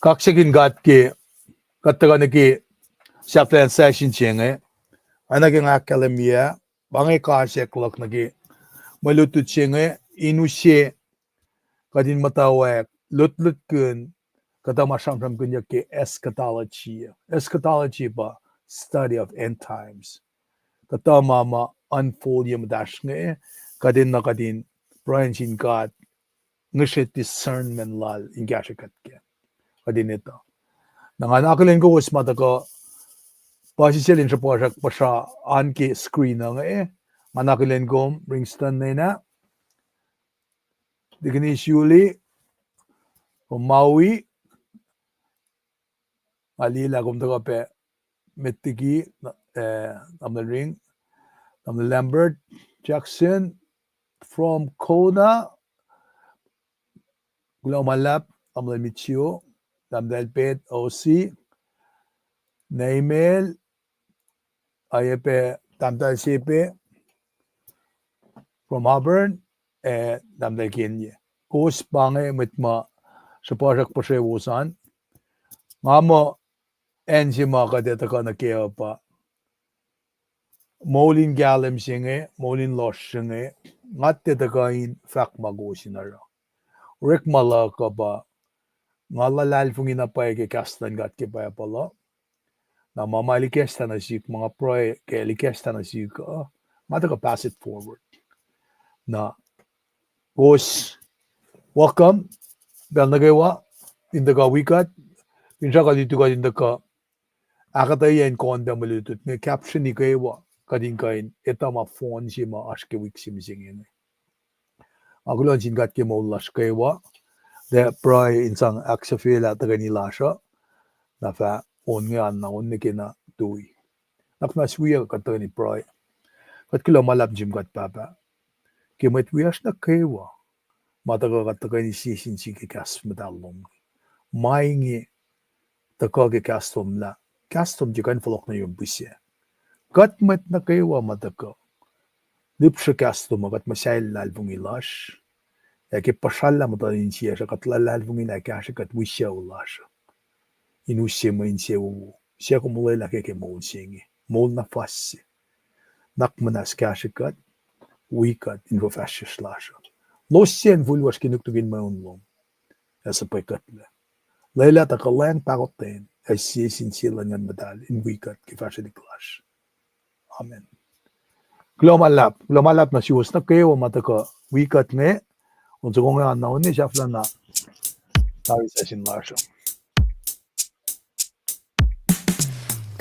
Kaksakihn God ke kuht tuhkuh nuh ke sahflahiyacn session se inge, oacna ke nga ahkkahlwemye ah, pa inge kasack luhk nuh ke mwe lutlut se inge, in use kuht in muhtwacwacack lutlutkihn kuhtuh ma sramsramkihnyuck ke eschatology. Eschatology pa study of end times. Kuhtuh ma ma unfold ye muhtahsr inge, kuht enenuh kuht in pruhe nuh sin God, ngihsre discernment lal in kahsrwe kuht ke kuht in etuh. Na ngan akihlen kowos ma tuhkuh puhsisacl in sruhpuhsrak puhsra an ke screen uh inge. Ngan akihlen kom Ringston Nena, Deaconess Julie, Maui, nga liye lah kom tuhkuh pac met liki, eh, Tamuhlwel Ring, Tamuhlwel Lambert Jackson from Kona, kuloh ma luhlahp, Tamuhlwel Mitio, Tahmtahel Pet, O C, Neimel, oacyacpac Tahmtahel Sepe from Auburn, ac Tahmtahel Kenye. Kowos pa inge mwet ma sruhpuhsrak puhsrewos an. Nga muh acn se ma kuht ac tuhkuh nuh kac uh pa moul in kahlwem se inge, moul in lohsr se inge, nga tiac tuhkuh in fahk ma kowos in oruh. Orekma luhk uh pa, nga luhlahlfongi na pwacye ke kahs luhn God ke Bible uh. Na ma ma el ikacslah nuh sihk, ma nga pruhe ke el ikacslah nuh sihk uh, nga tuhkuh pass it forward. Na kowos welcome pacl nuh kwewa in tuhkuh wi kuht, finsrak uh lutu kuht in tuhkuh ahkuhtweyac in koan pac mwe lutlut inge, caption-i kwewa, kuht in kuh in etuh ma fon se ma oasr ke wik se mihsenge inge. Nga kuloh nuh sin God ke moul lasr kwewa, tuh pruhe in sang ahksahfyelah tuhkweni lasr uh, na fah on inge an na on nuh ke na tui. Nuhnak muhnahs wi kuht tuhkweni pruhe. Kuht kuloh ma luhlahp nuh sum God Pahpah ke mwet wiyacsr nuh kwewa ma tuhkuh kuht tuhkweni sie sin sie ke kahs muhtahl lom. Ma inge tuhkuh ke kahs lom lah kahs lom tiac kuh in fohlohk nuh yurum pihsac. Kuht mwet nuh kwewa ma tuhkuh lihpsre kahs lom uh, kuht muhsahi luhlahlfongi lasr. Ac ke puhsrallah muhtuhn insiyacsr uh, kuht luhlahlfongi lah kahsrwe kuht wi sucu lasr uh in use mwe insewowo suc kom olwelah ke ke moul se inge, moul na fuhs se. Nuhnak muhnahs kahsrwe kuht, wi kuht in fuhfahsryucsr lasr uh. Losyacn fuhlwacsr ke nuknuk in mweun lom ac suhpwekuhtlac. Lwelah tuh kuhlwacng pahkotwen ac sie sin sie luhn Nguhn Muhtahl in wi kuht ke fahsrwelihk lasr. Amen. Kuloh ma luhlahp, kuloh ma luhlahp nuh suwos nuh kwewa ma tuhkuh wi kuht inge. On soko inge an na on ne sahflah na tari session lasr uh.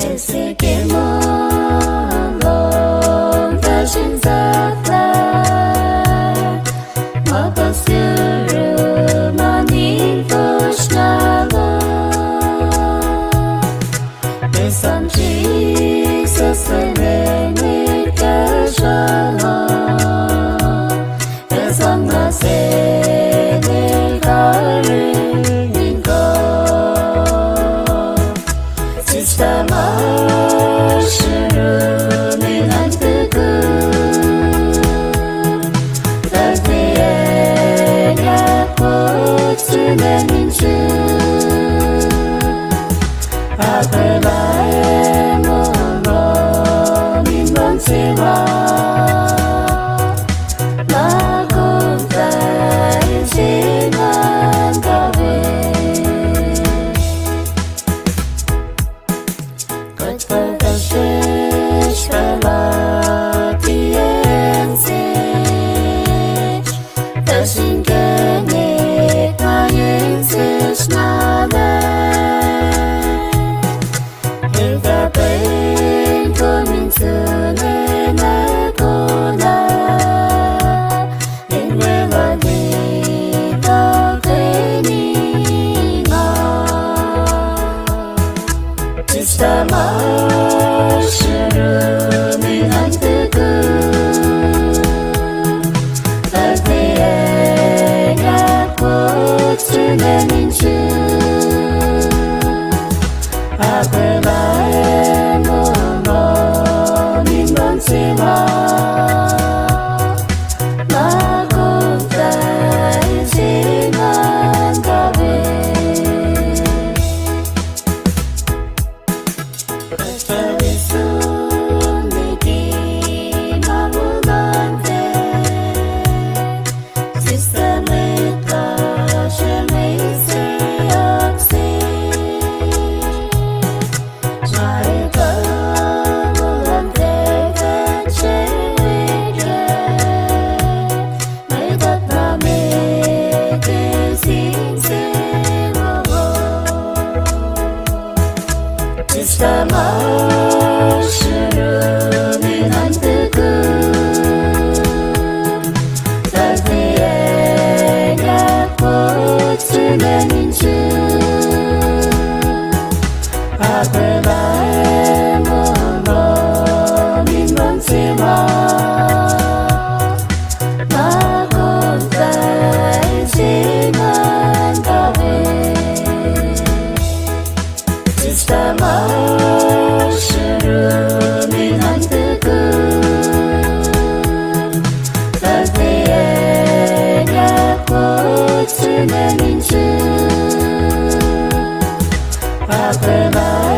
Ase ke ma lom fahsr in sahflah, ma puhs yurun ma nin fosrngah lom. Esam Jisus Leum Mwet Kahsruh lom, esam na selos karihngihn kuh, sislah ma srurum in an tukun. na